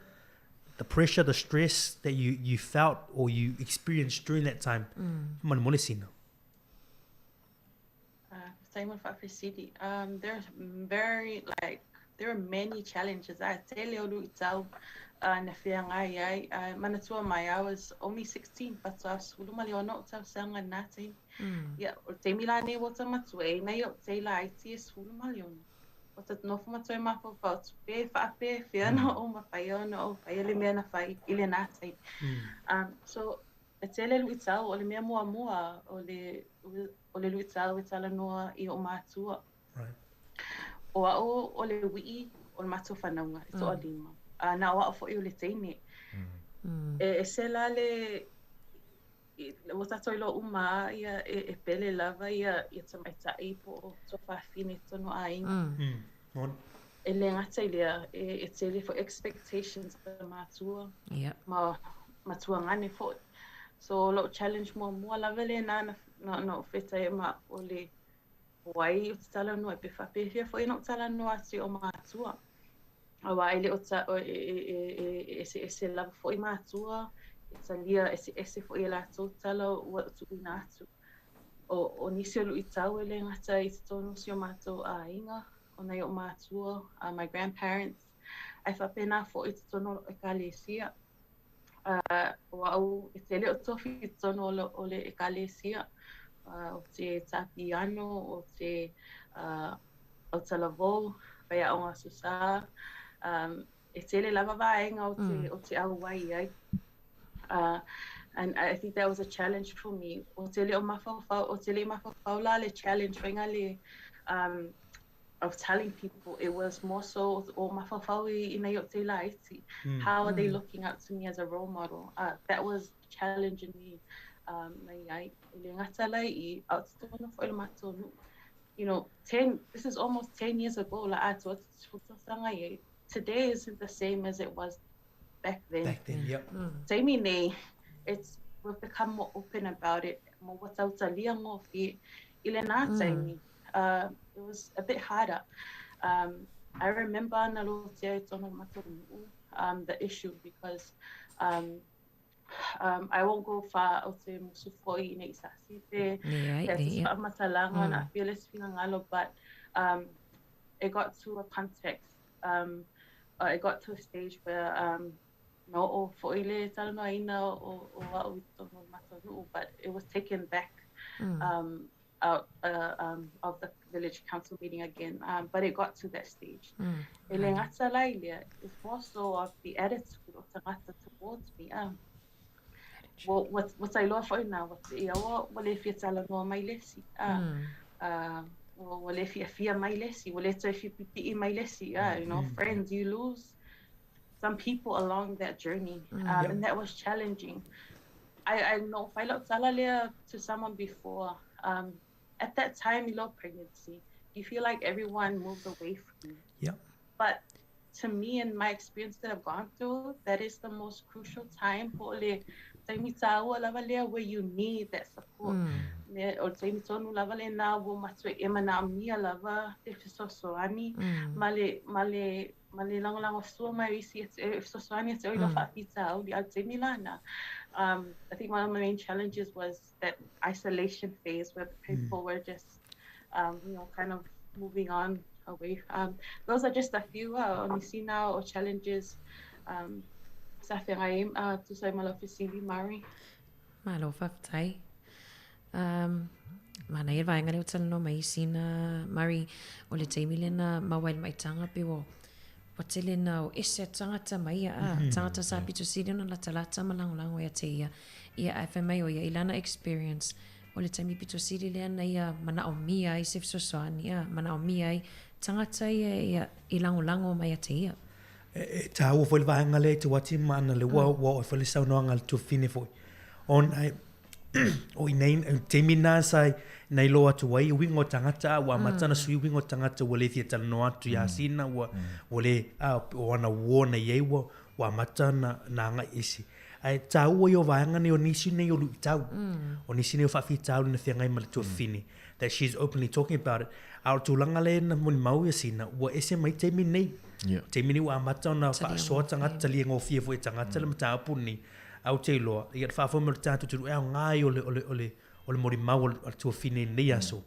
the pressure, the stress that you, you felt or you experienced during that time. Faamolemole Sina. Faafetai mo le faafesili. Um, there's very like there are many challenges. A tele o luitau na feagai ai. Manatua mai, I was only 16, faatoa 16 ou tausaga i lena taimi. Ia, o le taimi la nei ua ota matua, e nai ou tei laiti e 16. Ua ta nofo ma toe mafaufau atu pe faapefea na ou mafai ona ou faia le mea na fai i lena taimi. Um, so, e tele luitau, o le mea muamua o le, o le luitau e talanoa i ou mātua. Right. O a'u o le ui'i o le matou fanauga e toalima. A na o a'u fo'i o le teine. E ese la le ua tatou iloa uma a ia e pele lava ia ia tamaita'i po o tuafafine i totonu o aiga. E le gata i lea, e tele fo'i expectations a matua ma matuagane fo'i. So o lo'u challenge muamua lava lena na ou fetai ai ma a'u o le O ai ou te talanoa ai, pe faapefea foi ona ou talanoa atu i o mātua. Auā e le o ta, e, e, e, e, e eseese lava fo'i mātua, e talia eseese fo'i e latou tala ua tuuina atu. O, o nisi o luitau e le gata i totonu o si o matou aiga, o nai o'u mātua, my grandparents, ae faapena fo'i i totonu o lo'u ekalesia. O au e tele o tofi i totonu o le, o le ekalesia, o te tā piano, o te autalavou, faiaoga Aso Sa, e tele lava vaega o te, o te auai ai. And I think that was a challenge for me. O te le o mafaufau, o te le i mafaufau la le challenge faiga le of telling people it was more so o mafaufau i nai o te laiti. How are they looking up to me as a role model? That was challenging me na iai. E le gata lai i, a o te tonu fo'i le matou nu'u. You know, 10, this is almost 10 years ago la atoa te sefulu tausaga iai. Today isn't the same as it was back then. Back then, yep. Taimi nei, it's, we've become more open about it. Ma ua tautalia gofie i lenā taimi. It was a bit harder. I remember na lotea i tonu matou nu'u, the issue because I won't go far o te musu fo'i nei sasi te Leai, te leai. whaamatalaga na aafia le isi finagalo but it got to a context it got to a stage where na oo fo'i le talanoaina o a'u i totonu o le matou nu'u but it was taken back out of the village council meeting again but it got to that stage. E le gata la i lea, it's more so of the attitude o tagata towards me. Ua, ua tailoa fo'i na, ua te ia ua, ua le fia talanoa mai le isi. Ua, ua le fiafia mai le isi, ua le toe fia pipi'i mai le isi. You know, friends, you lose some people along that journey. And that was challenging. I, I know fai lau tala lea to someone before. At that time i low pregnancy, you feel like everyone moves away from you. But to me and my experience that I've gone through, that is the most crucial time po o le taimi tāua lava lea where you need that support. Me, o le taimi tonu lava lenā ua matua e manaomia lava te fesoasoani ma le, ma le, ma le lagolagosua mai o isi e fesoasoani ia te oe i lou faafitauli, a o le taimi lana. I think one of my main challenges was that isolation phase where people were just, you know, kind of moving on away. Those are just a few o nisi na o challenges sa feagai ai tusa ai ma lau fesili, Mari. Malo faafetai. Manaia le vaega lea ua talanoa mai ai Sina, Mari, o le taimi lea na maua ai le maitaga pei ua ua tele na o ese tagata ma ia a tagata sa pito sili ona latalata ma lagolago ia te ia. Ia ae fai mai o ia i lana experience o le taimi pito sili lea na ia manaomia ai se fesoasoani a manaomia ai tagata ia ia i lagolago mai ia te ia. E tāua foi le vaega lea i te wā tima ana le ua ua oo foi le saunoaga a le tuafafine foi ona e o i nei taimi nā sa na iloa atu ai uiga o tagata a ua amata ona sui uiga o tagata ua le fia talanoa atu iā Sina ua ua le a o ana uō na i ai ua ua amata ona na agai ese. Ae tāua ia o vaega nei o nisi nei o luitau, o nisi nei o faafitauli na feagai ma le tuafafine that she's openly talking about it. A o le tulaga lea na molimau ia Sina ua ese mai taimi nei. Yeah. Taimi lenei ua amata ona faasoa tagata, talia gofie foi e tagata le mataupu lenei. Ae ou te iloa, ia le faafoe mai o le tatou atunuu e aoga ai o le, o le, o le, o le molimau a le tuafafine i lenei aso.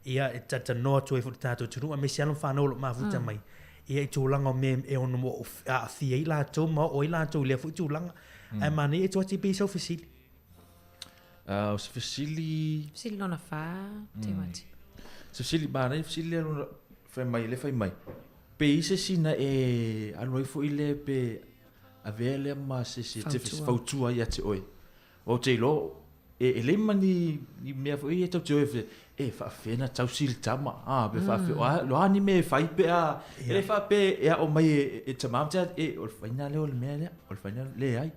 Ia, e talatalanoa atu ai foi i le tatou atunuu aemaise alo ma fanau o lo o mafuta mai, ia i tulaga o mea e ono aafia ai latou ma oo ai latou i lea foi tulaga. Ae manaia e tuu atu ai pea i sau fesili. O se fesili... Fesili lona fa, te wati. Se fesili, manaia fesili lea lona, fai mai, le fai mai. Pe i se isi na e alu ai foi lea pe avea lea ma se isi e te fautua ia te oe. Ou te iloa, e leai ma ni, ni mea foi ia tatou te o e, e faafefea ona tausi le tama, a, pe faafefea, o a, o a ni mea e fai pe a, e le faapea e aʻo mai e, e tama ma tina, e, o le faiga lea o le mea lea, o le faiga, leai.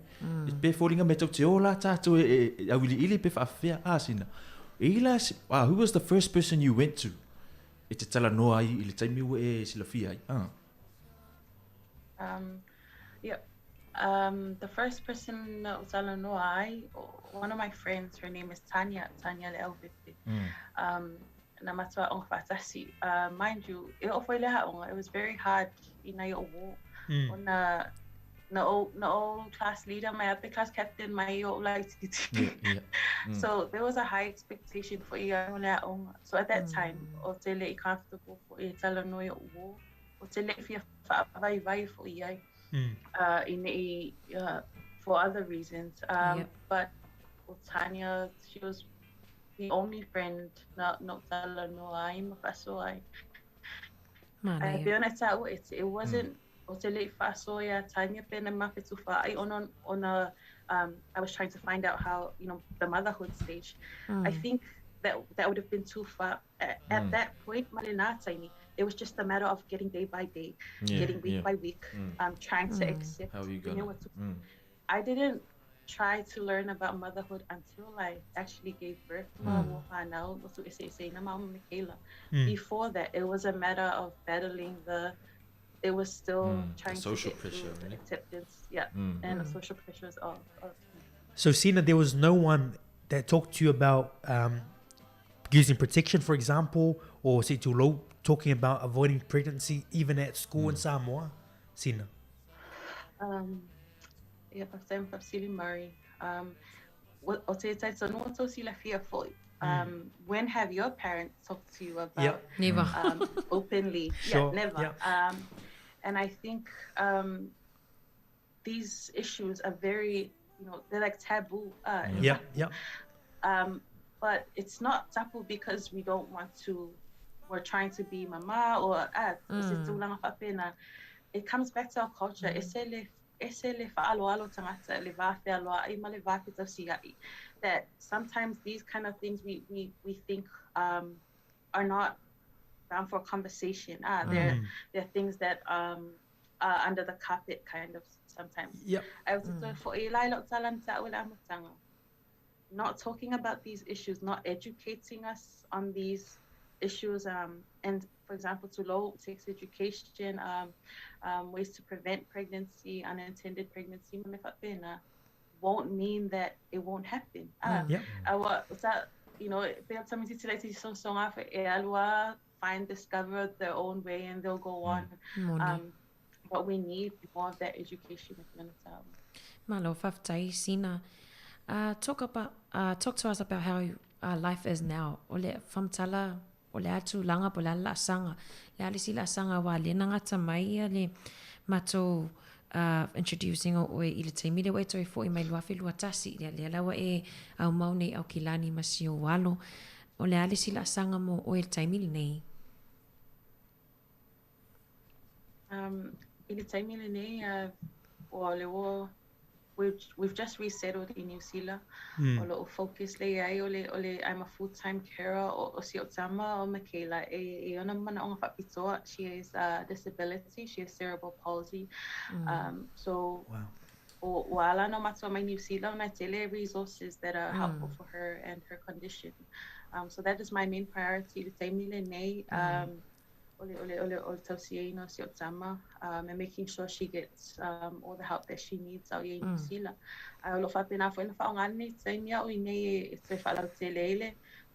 Pe foliga mai tatou te o la tatou e, e, e auiliili pe faafefea, a sina. E i la, ah, who was the first person you went to e te talanoa ai i le taimi ua e silafia ai? Ah. Yeah. The first person na ou talanoa ai, one of my friends, her name is Tanya, Tanya Leaupepe. Na matou aoga faatasi. Mind you, e oo foi le aoga, it was very hard i nai o'u uō. Ona na ou, na ou class leader mai a pe class captain mai o'u laitiiti. Yeah, yeah. So there was a high expectation foi ia o le aoga. So at that time, ou te le i comfortable foi e talanoa i o'u uō. Ou te le i fia faavaivai foi i ai. I nei, for other reasons. But o Tanya, she was the only friend na na ou talanoa ai ma faasoa ai. Manaia. Ae pei ona e taua, it, it wasn't, ou te le i faasoa iā Tanya pe na ma fetufaai ona, ona I was trying to find out how, you know, the motherhood stage. I think that that would have been too far. At, at that point, ma lenā taimi, it was just a matter of getting day by day, getting week by week, trying to accept How you you know gonna what to I didn't try to learn about motherhood until I actually gave birth ma ua whanau, ua tuueseeseina maua ma Michaela. Before that, it was a matter of battling the, it was still The trying to social get through pressure, the really. acceptance, yeah, and the social pressures of So, Sina, there was no one that talked to you about using protection, for example, or se tulou, talking about avoiding pregnancy even at school in Samoa? Sina. Ia, faafetai mo faafesili Murray. O te talitonuga o tou silafia foi. When have your parents talked to you about Never. Openly? Sure. Yeah, never. And I think these issues are very, you know, they're like taboo. Yeah, yeah. But it's not taboo because we don't want to, we're trying to be mama or se tulaga faapena. It comes back to our culture. E se le, e se le fa'aloalo tagata, le va fealoa'i ma le va fetausia'i. That sometimes these kind of things we think are not bound for conversation. They're things that are under the carpet kind of sometimes. Ae ou te toe fo'i la i la'u tala na ta'u i le amataga. Not talking about these issues, not educating us on these issues, and for example, to low sex education, ways to prevent pregnancy, unintended pregnancy, ma mea faapena, won't mean that it won't happen. Ua, sa, you know, pe o tamaiti laitiiti sogasoga foi e alu lava, find, discover their own way and they'll go on. Moni. But we need more of that education if we're gonna tell. Malo, faafetai, Sina. Talk about, talk to us about how life is now. O le faamatala, o le a tulaga po o le a le laasaga. Le a le isi laasaga aua lea na gata mai ia le matou introducing o oe i le taimi lea ua e toe foi mai 2021. Ia lea la ua e aumau nei Aukilani ma si ou alo. O le a le isi laasaga mo oe i le taimi lenei? I le taimi lenei, ua le ua, we've just resettled in New Zealand. O lo'u focus lea i ai o le, o le, I'm a full time carer o si o'u tama o Michaela e i ona manaʻoga faapitoa. She has a disability, she has cerebral palsy. So o, ua ala ona matou mai New Zealand ona e tele resources that are helpful for her and her condition. So that is my main priority i le taimi lenei. O le, o le, o le, o le tausiaina o si o'u tama, and making sure she gets all the help that she needs a o i ai i New Zealand. Ae o lo o faapena foi ona faaaoga lenei taimi a'u i nei e toe faalautele ai le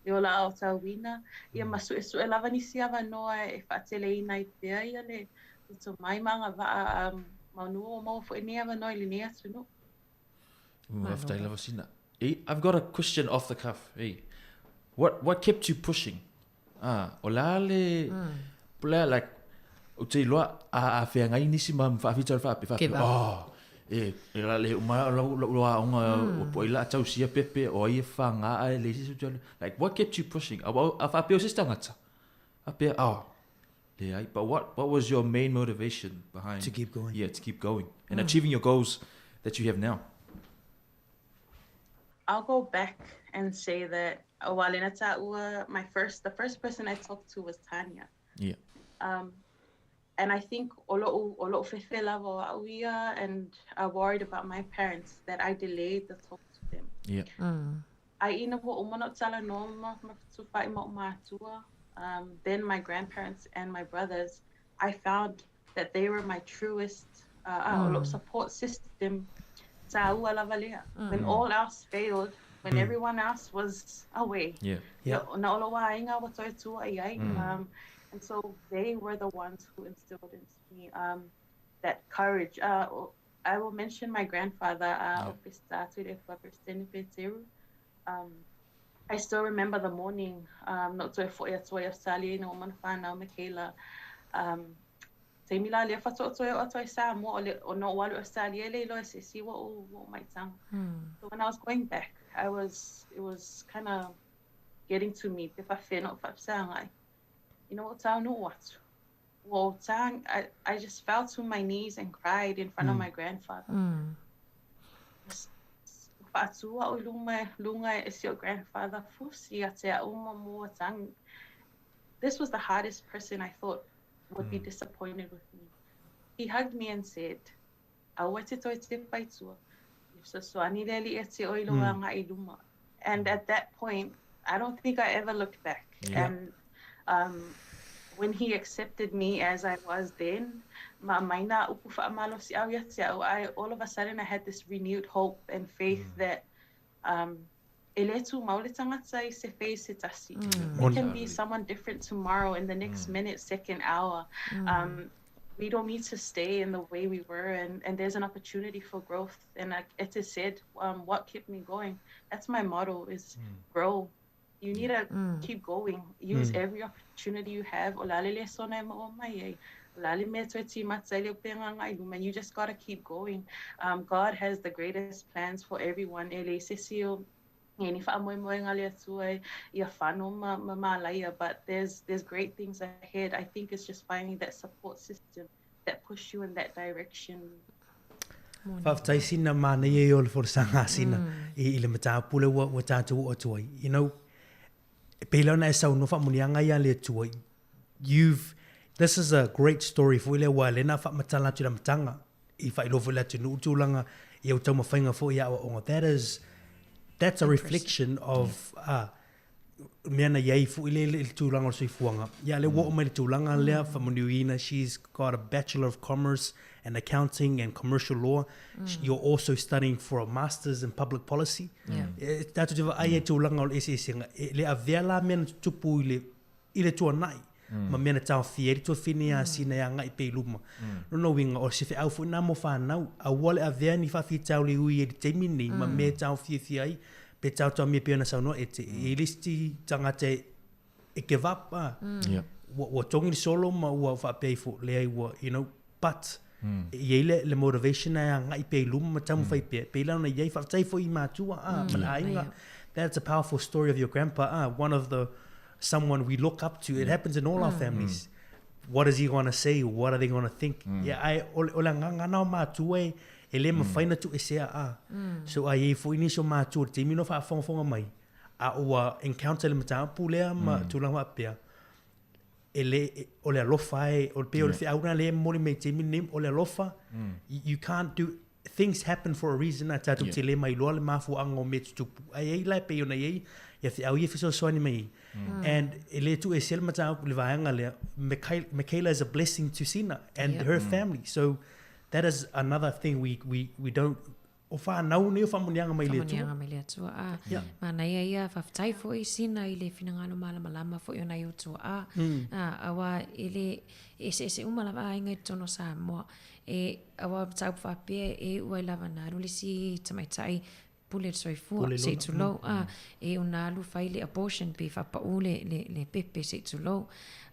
le ola aotauina, ia ma su'esu'e lava nisi avanoa e faateleina ai pea ia le se tomai ma agavaa meanu ua maua foi lenei avanoa i lenei atunuu. Faafetai lava Sina. I've got a question off the cuff. Hey, what what kept you pushing? Ah, o le a le po le a like ou te iloa a a feagai nisi ma faafitauli faapea faapea oh e e la le uma lau lau aoga o po ai la tausia pepe o ai e whanga a e le isi like what kept you pushing? A a faapea o se isi tagata faapea oh leai but what what was your main motivation behind To keep going. Yeah, to keep going and achieving your goals that you have now. I'll go back and say that aua lena taua my first the first person I talked to was Tanya. Yeah. And I think o lo'u o lo'u fefe lava o a'u ia and I worried about my parents that I delayed the talk to them. Yeah. Ai ina ua uma ona ou talanoa ma ma fetufaai ma o'u matua, then my grandparents and my brothers, I found that they were my truest, uh, o lo'u support system tāua lava lea. When all else failed, when everyone else was away, Yeah. Yeah. na o lou aiga ua toe tua i ai. And so they were the ones who instilled into me that courage. I will mention my grandfather, o Pesita Tuiletua Peresitene Peteru. I still remember the morning na ou toe fo'i atu ai i Ausetalia ina ua uma ona fanau Michaela. Taimi la lea faatoa ou toe oo atu ai i Samoa, o le, ona ou alu i Ausetalia e le iloa e se isi ua ou, ua ou maitaga. So when I was going back, I was, it was kind of getting to me, pe faafefea ona ou faafesagai. Ina ua ou taunuu atu, ua ou tagi, I, I just fell to my knees and cried in front of my grandfather. Faatu a'u i luma, luga e si o'u grandfather, fusi ia te a'u ma mua tagi. This was the hardest person I thought would be disappointed with me. He hugged me and said, Aua e te toe tepa i tua, e fesoasoani le Alii ia te oe i lou aga'i i luma. And at that point, I don't think I ever looked back. Yeah. And when he accepted me as I was then, ma aumai nā upu faamalosi'au ia te a'u, I, all of a sudden I had this renewed hope and faith that e le tumau le tagata i se phase se tasi. We can be someone different tomorrow in the next minute, second, hour. We don't need to stay in the way we were, and, and there's an opportunity for growth. And like Ete said, what kept me going? That's my motto is grow. You need to keep going. Use every opportunity you have. O le a le lesona e maua mai ai. O le a le mea e toe timata ai le upega agai i luma. You just gotta keep going. God has the greatest plans for everyone. E leai se isi o i ni faamoemoega a le Atua ia fano ma, ma malaia, but there's, there's great things ahead. I think it's just finding that support system that push you in that direction. Faafetai Sina, manaia ia o le folasaga a Sina i, i le mataupu lea ua, ua tatou oo atu ai. You know, e pei la ona e saunoa faamuniaga ia a le Atua, you've, this is a great story foi lea aua lea na faamatala atu i le amataga i faailoa foi i le atunuu tulaga i au taumafaiga foi i aoaoga. That is, that's a reflection of, ah, mea na i ai foi le, le tulaga o le soifuaga. Ia, lea ua oo mai le tulaga lea, faamanuiaina, she's got a Bachelor of Commerce and Accounting and Commercial Law. You're also studying for a Masters in Public Policy. Yeah. E, tatou te vaai ai i tulaga o le eseesega, e le avea la mea na tutupu i le, i le tuanai, ma mea na taofia ai le tuafine ia Sina e agai pea i luma. Lona uiga, o se feau foi lena mo fanau, aua le avea ni faafitauli ui ai i le taimi lenei ma mea e taofiofia ai, pe taotaomia pei ona saunoa Ete, e i ai le isi tagata e give up, a. Ua, ua togi le solo ma ua faapea ifo, leai ua, you know, but e i ai le, le motivation e agai pea i luma ma taumafai pea, pei la ona i ai, faafetai foi i matua, a, ma le aiga. That's a powerful story of your grandpa, a, one of the, someone we look up to. It happens in all our families. What is he going to say? What are they going to think? Yeah, ai, o, le- o le agaga na o matua e, e le mawhai na tuuesea a. So a i ai foi nisi o matua i le taimi na faafogafoga mai, a ua encounter le mataupu lea ma tulaga faapea, e le, e, o le alofa e, o le pei o le feau lena lea e momoli mai i le taimi lenei, o le alofa, you, you can't do, things happen for a reason, a tatou te le mailoa le mafuaaga o mea tutupu. Ae i ai la e pei ona i ai ia feau ia e fesoasoani mai ai. And e le tuuesea le mataupu le vaega lea, Michaela is a blessing to Sina and her family. So that is another thing we, we, we don't o whanau nei o whaamunianga mai le Atua. Whaamunianga mai le Atua, a. Yeah. Manaia ia, whawhetai foi Sina i le finagalo malamalama foi o nai o tuaa. A, aua e le, e eseese uma lava aiga i totonu o Samoa. E, aua mataupu faapea e iu ai lava na alu le isi tamaitai pule le soifua, Pule se i lona. tulou, a, e iu na alu fai le abortion pe faapau le, le, le pepe se i tulou.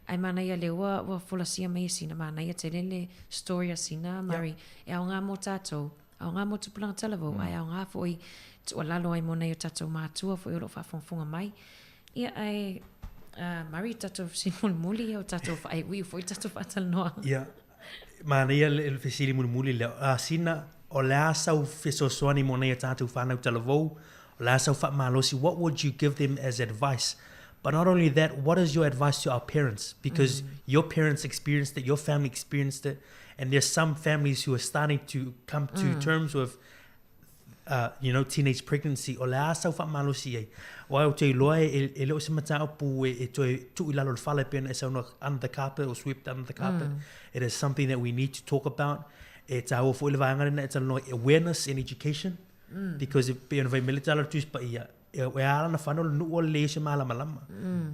Ae manaia lea ua, ua folasia mai e Sina, manaia tele le story a Sina, Murray, e aoga mo tatou, aoga mo tupulaga talavou, ae aoga foi tuualalo ai mo nai o tatou matua foi o lo o faafogafoga mai. Ia, ae, Murray, tatou fesili mulimuli, ia o tatou faaiuiu foi tatou faatalanoaga. Ia, manaia le fesili mulimuli lea. A Sina, o le a sau fesoasoani mo nai a tatou whanau talavou, o le a sau faamalosi, what would you give them as advice? But not only that, what is your advice to our parents? Because your parents experienced it, your family experienced it, and there's some families who are starting to come to terms with you know, teenage pregnancy, o le a sau faamalosi ai. Aua ou te iloa e, e le o se mataupu e, e toe tuu i lalo o le fala e pei ona e saunoa under the carpet or swept under the carpet. It is something that we need to talk about. E tāua foi le vaega lena e talanoa i awareness and education. Because e pei ona fai mai le tala o le Tusi Paia, e, e ala ona whana o le nuu o le leai o se malamalama.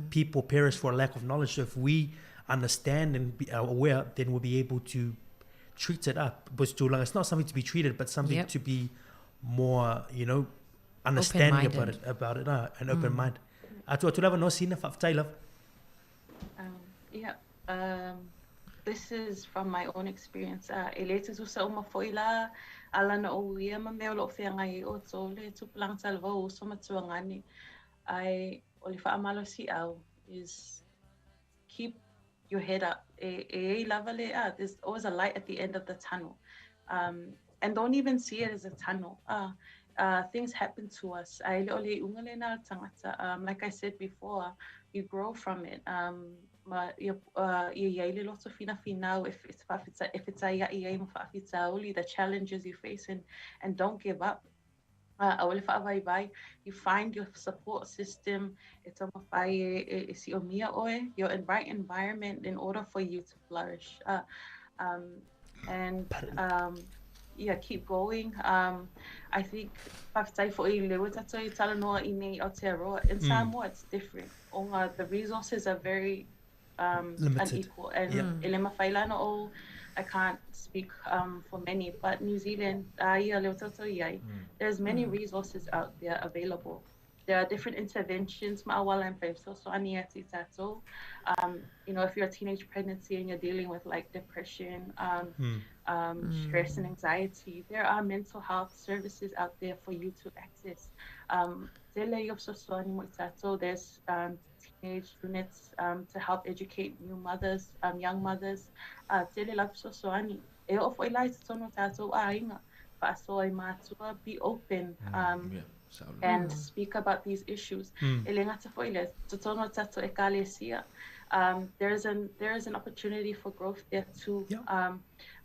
People perish for a lack of knowledge. So if we understand and be aware, then we'll be able to treat it up. But tulaga, it's not something to be treated, but something to be more, you know, understanding about it, about it, and open mind. Atu atu lava no Sina, faafetai lava. Yeah, this is from my own experience. E le tutusa uma foi la ala na ou ia ma mea o loo feagai ai outou le tupulaga talavou uso ma tuagane. Ae o le faamalosiau is keep your head up. E, e iai lava le, there's always a light at the end of the tunnel. And don't even see it as a tunnel. Things happen to us. Ae le o le iuga lena o le tagata. Like I said before, you grow from it. Ma ia, ia iai le loto finafinau e, e fetaiai ai ma faafitauli, the challenges you face, and don't give up. Aua le faavaivai, you find your support system e taumafai e, e, e siomia oe, your right environment in order for you to flourish. And yeah, keep going. I think faafetai foi i le ua tatou i talanoa i nei Aotearoa. In Samoa, it's different. Ona the resources are very Limited. unequal. And e le mawhai lana o, I can't speak for many, but New Zealand, ia leo tatou iai, there's many resources out there available. There are different interventions ma'awala and fesoasoani atu i tatou. You know, if you're a teenage pregnancy and you're dealing with like depression, stress and anxiety, there are mental health services out there for you to access. Tele ia fesoasoani mo i tatou. There's teenage units to help educate new mothers, young mothers. Tele la fesoasoani. E oo foi la i totonu o tatou aiga. Faasoa i matua, be open. And speak about these issues. E le gata foi le totonu o tatou ekalesia. There is an opportunity for growth there too.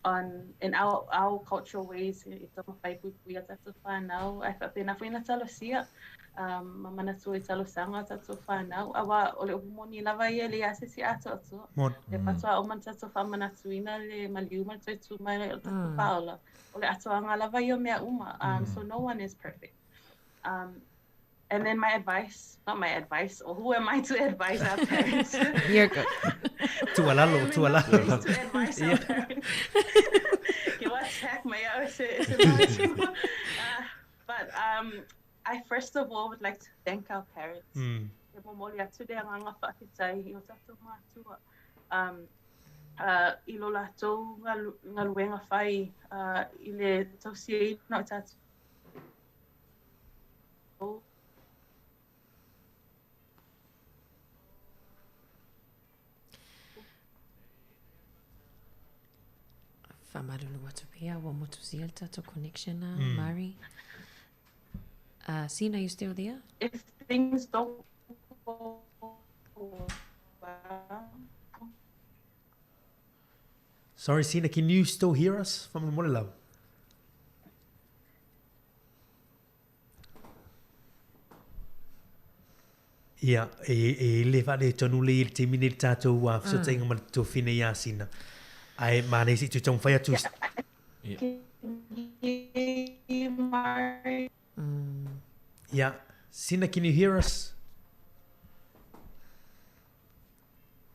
On in our cultural ways e taumafai puipui a tatou whanau ai faapena foi na talosia ma manatua i talosaga o tatou whanau aua o le upu moni lava ia e leai se isi atoatoa. Moni. Le faatoa uma ona tatou faamanatuina le maliu ma le toe tu mai o le tatou faaola. O le atoaga lava ia o mea uma. So no one is perfect. And then my advice, not my advice, or who am I to advise our parents? You're good. Tuualalo, I am in no tuualalo. place to advise our parents. Ke ua attack mai au e se manatu. But I first of all would like to thank our parents. E momoli atu le agaga faafetai i o tatou matua. I lo latou galuega fai i le tausiaina o tatou. Faamalulu atu pea ua motusia le tatou connection a Mari. Sina, you still there? If things don't go well, Sorry, Sina, can you still hear us from the Morelau? Ia, e, e le faaletonu le i le taimi nei le tatou fesootaiga ma le tofina iā Sina. Ae manai se i toe taumafai atu. Can you hear my Murray. Yeah. Sina, can you hear us?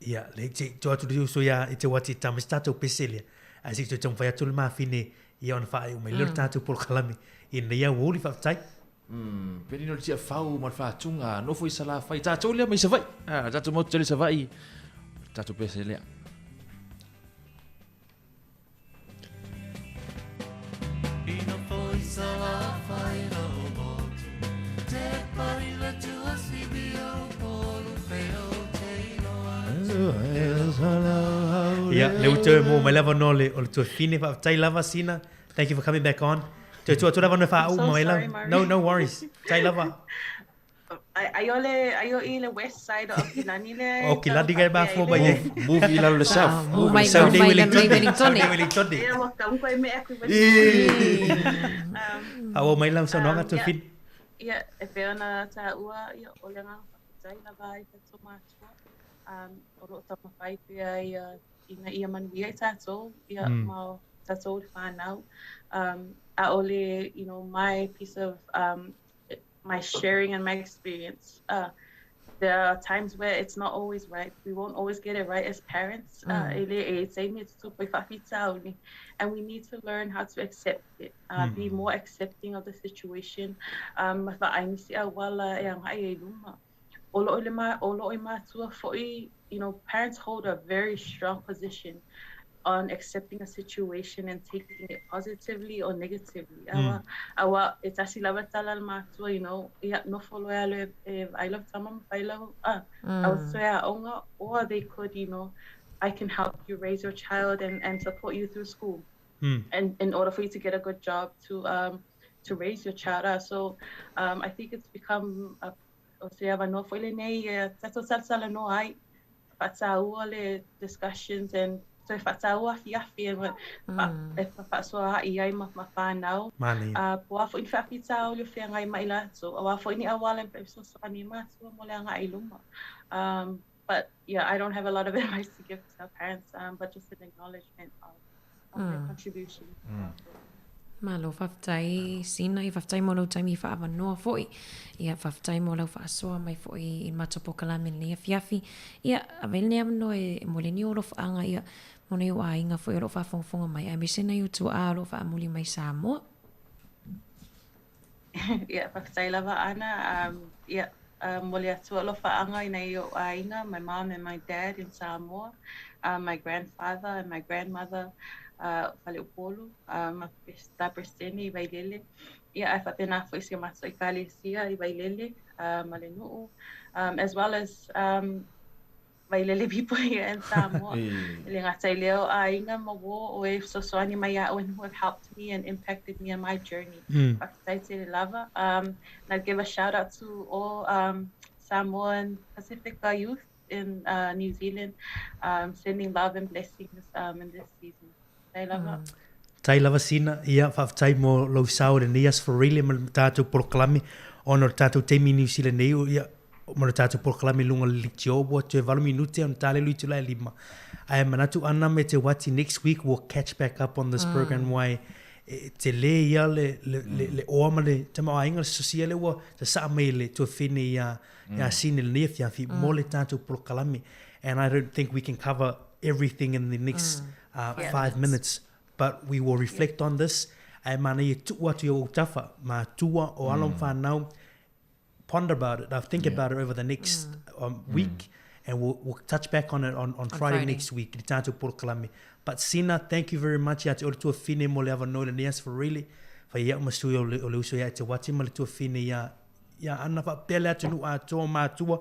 Ia, le te to atu le uso ia i te wati tama se tātou pese lea. A se te taumawhai atu le mawhine ia ona whaai umai leo le tātou polokalame i nei au uli whaafetai. Peni no le tia whau ma le whaatunga, nofo i Salafai, tātou lea mai Savaii. Ah, tātou motu tele Savaii, tātou pese lea. Ia, le utu mo mai lava no le o le tuafine faafetai lava Sina. Thank you for coming back on. Toe tua atu lava no whaau So mai sorry, lava. Murray. No, no worries. Tai lava. Ai o le ai o i le west side o Kilani le. O Kilani kai mafua mai ai. Move i lalo le south. Ah, Move mai- i le south. mai- mai Wellington. Sau nei Wellington. Ia wa ka unko e me aku Au mai lau saunoaga tuafine. Ia e pei ona tāua ia o le agaga faafetai lava ai tatou matua o loo taumafai pea ia ina ia manuia i tatou ia ma o tatou le whanau ʻaʻole you know my piece of my sharing and my experience there are times where it's not always right. We won't always get it right as parents. E le e taimi e tutupu ai faafitauli. And we need to learn how to accept it. Be more accepting of the situation. Ma vaai nisi auala e agai ai i luma. O loo le ma, o loo i matua foi, you know, parents hold a very strong position on accepting a situation and taking it positively or negatively. Aua, aua e tasi lava tala a le matua, you know, ia nofo loa e alu e vaai lau tama ma fai lau, au toe aoga, or they could, you know, I can help you raise your child and support you through school. And in order for you to get a good job to raise your child. So I think it's become a o se avanoa foi lenei e tatou talatalanoa ai, faataua le discussions and toe faataua afiafi e e fefaasoaai ai ma ma whanau. Manaia. Po o a foi ni faafitauli o feagai ma i latou, o a foi ni auala e fesoasoani ai matua mo le agai i luma. But yeah, I don't have a lot of advice to give to our parents, but just an acknowledgement of their contribution. Malo, faafetai Sina, ia faafetai mo lou taimi faaavanoa foi. Ia faafetai mo lau faasoa mai foi i le matou polokalame i lenei afiafi. Ia, ave lenei avanoa e momoli ai ni ou alofaaga ia mo nai ou aiga foi o lo o faafogafoga mai aemaise nai ou tuaa o lo o faamuli mai Samoa. Ia, faafetai lava Ana. Ia, momoli atu alofaaga i nai ou aiga, my mom and my dad in Samoa, my grandfather and my grandmother Faleupolu, ma Ta Peresitene i Vailele. Ia, ae faapena foi i si o matou ekalesia i Vailele ma le nuu, as well as Vailele people here in Samoa. E le gata i lea o aiga ma uō o e fesoasoani mai ia au and who have helped me and impacted me on my journey. Faafetai tele lava. And I'd give a shout out to all Samoan Pasifika youth in New Zealand, sending love and blessings in this season. Tai lava. Tai lava Sina, ia, faafetai mo lou sao i lenei aso Freely ma le tatou polokalame ona o le tatou taimi i Niu Sila nei, ia, ma le tatou polokalame i luga o le leitio ua toe 8 minute ona talelu itula e lima. Ae manatu Ana me te wati next week we'll catch back up on this program wai e tele ia le, le, le, le oa ma le tamaoaiga le sosia lea ua sasaa mai e le tuafine ia, ia Sina i lenei afiafi mo le tatou polokalame. And I don't think we can cover everything in the next 5 minutes but we will reflect on this ae manaia e tuu atu i ou autafa, matua o alo ma whanau, ponder about it, think about it over the next week and we'll touch back on it on Friday, Friday. next week i le tatou polokalame. But Sina, thank you very much ia te oe le tuafine mo le avanoa i lenei aso Freely. Fai ia'u ma sui o le, o le uso ia e te wati ma le tuafine ia ia Ana faapea le atunuu atoa o matua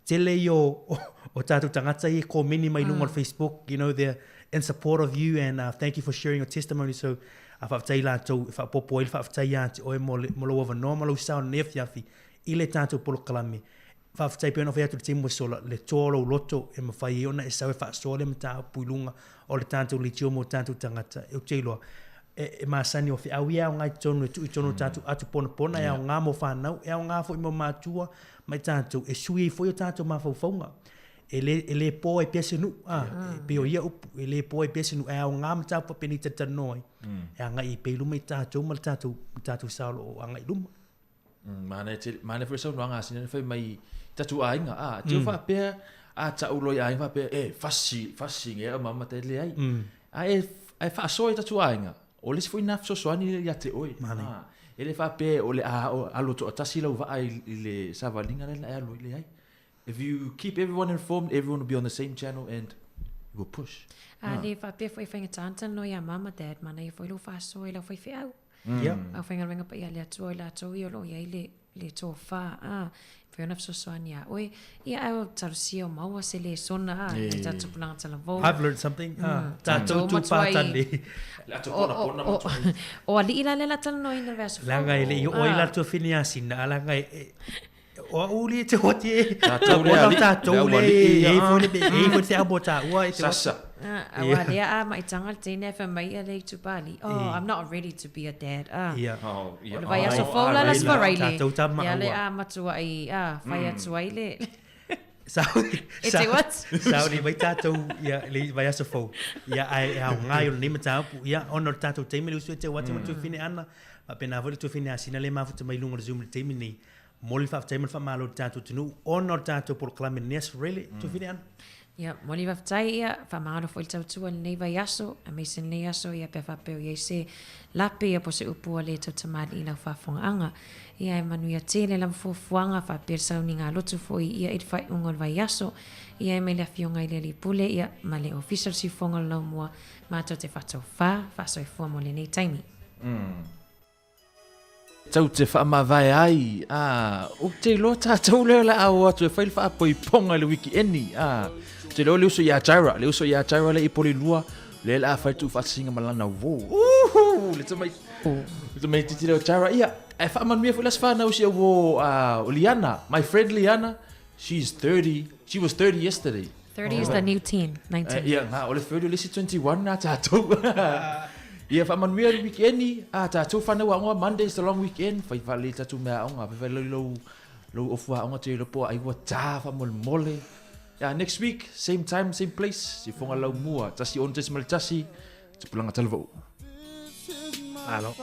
tele ia o, o tatou tagata ia e komeni mai luga o le Facebook, you know, they're in support of you and thank you for sharing your testimony. So, faafetai i latou e faaopoopo ai le faafetai ia te oe mo, le, mo lou avanoa ma lou sao i lenei afiafi i le tatou polokalame. Faafetai pei ona fai atu i le taimi ua sola, le toa o lou loto e mafai ai ona e sau e faasoa le mataupu i luga o le tatou leitio mo tatou tagata. Ou te iloa, e, e masani o feau ia e aoga i totonu, e tuu i totonu o tatou atu ponapona, e aoga mo fanau, e aoga foi mo matua ma i tatou, e sui ai foi o tatou mafaufauga. E lē e lē po ai pea se nuu, a, e pei o ia upu, e lē po ai pea se nuu, ae aoga mataupu faapenei talatalanoa ai, e agai ai pea i luma i tatou ma le tatou, le tatou sa o lo o agai i luma. Manaia tele, manaia foi le saunoaga a Sina na fai mai i tatou aiga, a, te o faapea, a tau loa i aiga faapea, e, fasi, fasi ngea o mama te leai. Ae, ae faasoa i tatou aiga, o le isi foi na fesoasoani ia te oe. A, e le faapea o le a alu toatasi lau vaa i le savaliga lea na e alu ai, leai. If you keep everyone informed, everyone will be on the same channel and you will push. A le faapea foi e faigata ana talanoa ia mama, dad, manaia foi lou faasoa i lau faifeau. Yeah. Aufaigaluega paia a le Atua o i latou ia o lo o i ai le, le tofa, a, e mafai ona fesoasoani iā oe. Ia, ae o talosia o maua se lesona, a, i tatou tupulaga talavou. I've learned something. Ah, tatou tu pātane. Le ato pona pona ma tuai. O alii la lea o le a talanoaina i le vaiaso fou. Leaga e le i oo ai la tuafine ia Sina, a leaga e, o au li te oti e. Tatou le alii. Tatou le e foi le e foi te amo tāua e te Sasa. Aua lea a maitaga le teine ae fai mai ia le itupa alii, oh, I'm not ready to be a dad. Ah. Oh, O le vaiaso fou la la Riley. Tatou tama Ia le a matuai a fai atu ai le Sauli, E te what? Sauli mai tatou ia le vaiaso fou. Ia ae e aoga i o lenei mataupu. Ia ona o le tatou taimi le usu e te o atu ma tuafine Ana. Faapena foi le tuafine Asina lea e mafuta mai i luga o le Zoom i le taimi lenei. Momoli le faafetai ma le faamalo i le tatou atunuu ona o le tatou polokalame lenei aso Riley, tuafine Ana. Ia, momoli le faafetai, ia, faamagalo foi le tautua i lenei vaiaso, aemaise lenei aso, ia, pe a faapea o i ai se lape, ia, po o se upu ua le tautamalii i lau faafofogaaga. Ia, e manuia tele lava fuafuaga, faapea le sauniga lotu foi, ia, i le faaiuga o le vaiaso. Ia, e mai le Afioga i le Alii Pule, ia, ma le Ofisa o le Siufofoga o le Laumua, matou te faatofā, faasoifua mo lenei taimi. Tau te faamavae ai, ā, ou te iloa tatou lea o le a o atu e fai le faapoipoga i le wikieni, ā, ou te iloa le uso ia Jaira, le uso ia Jaira lea i Polilua, lea o le a fai le tuufaatasiga ma lana uō. Uhu! Le tamai, le tamaitiiti lea o Jaira, ia, ae faamanuia foi le aso fanau i si au uō, ā, o Liana, my friend Liana, she's 30, she was 30 yesterday. 30 is the new 10, 19. Ia, ngā, o le 30 o le isi 21 nā tātou. Ia, whaamanuia le weekend, a tātou whanau aonga, Monday is the long weekend, whai whale tātou mea aonga, whai whale lou, lou ofu aonga te lopo ai ua tā whamolemole. Yeah, next week, same time, same place, si whonga lau mua, tasi ono tesi male tasi, tupulanga talavou. Alo.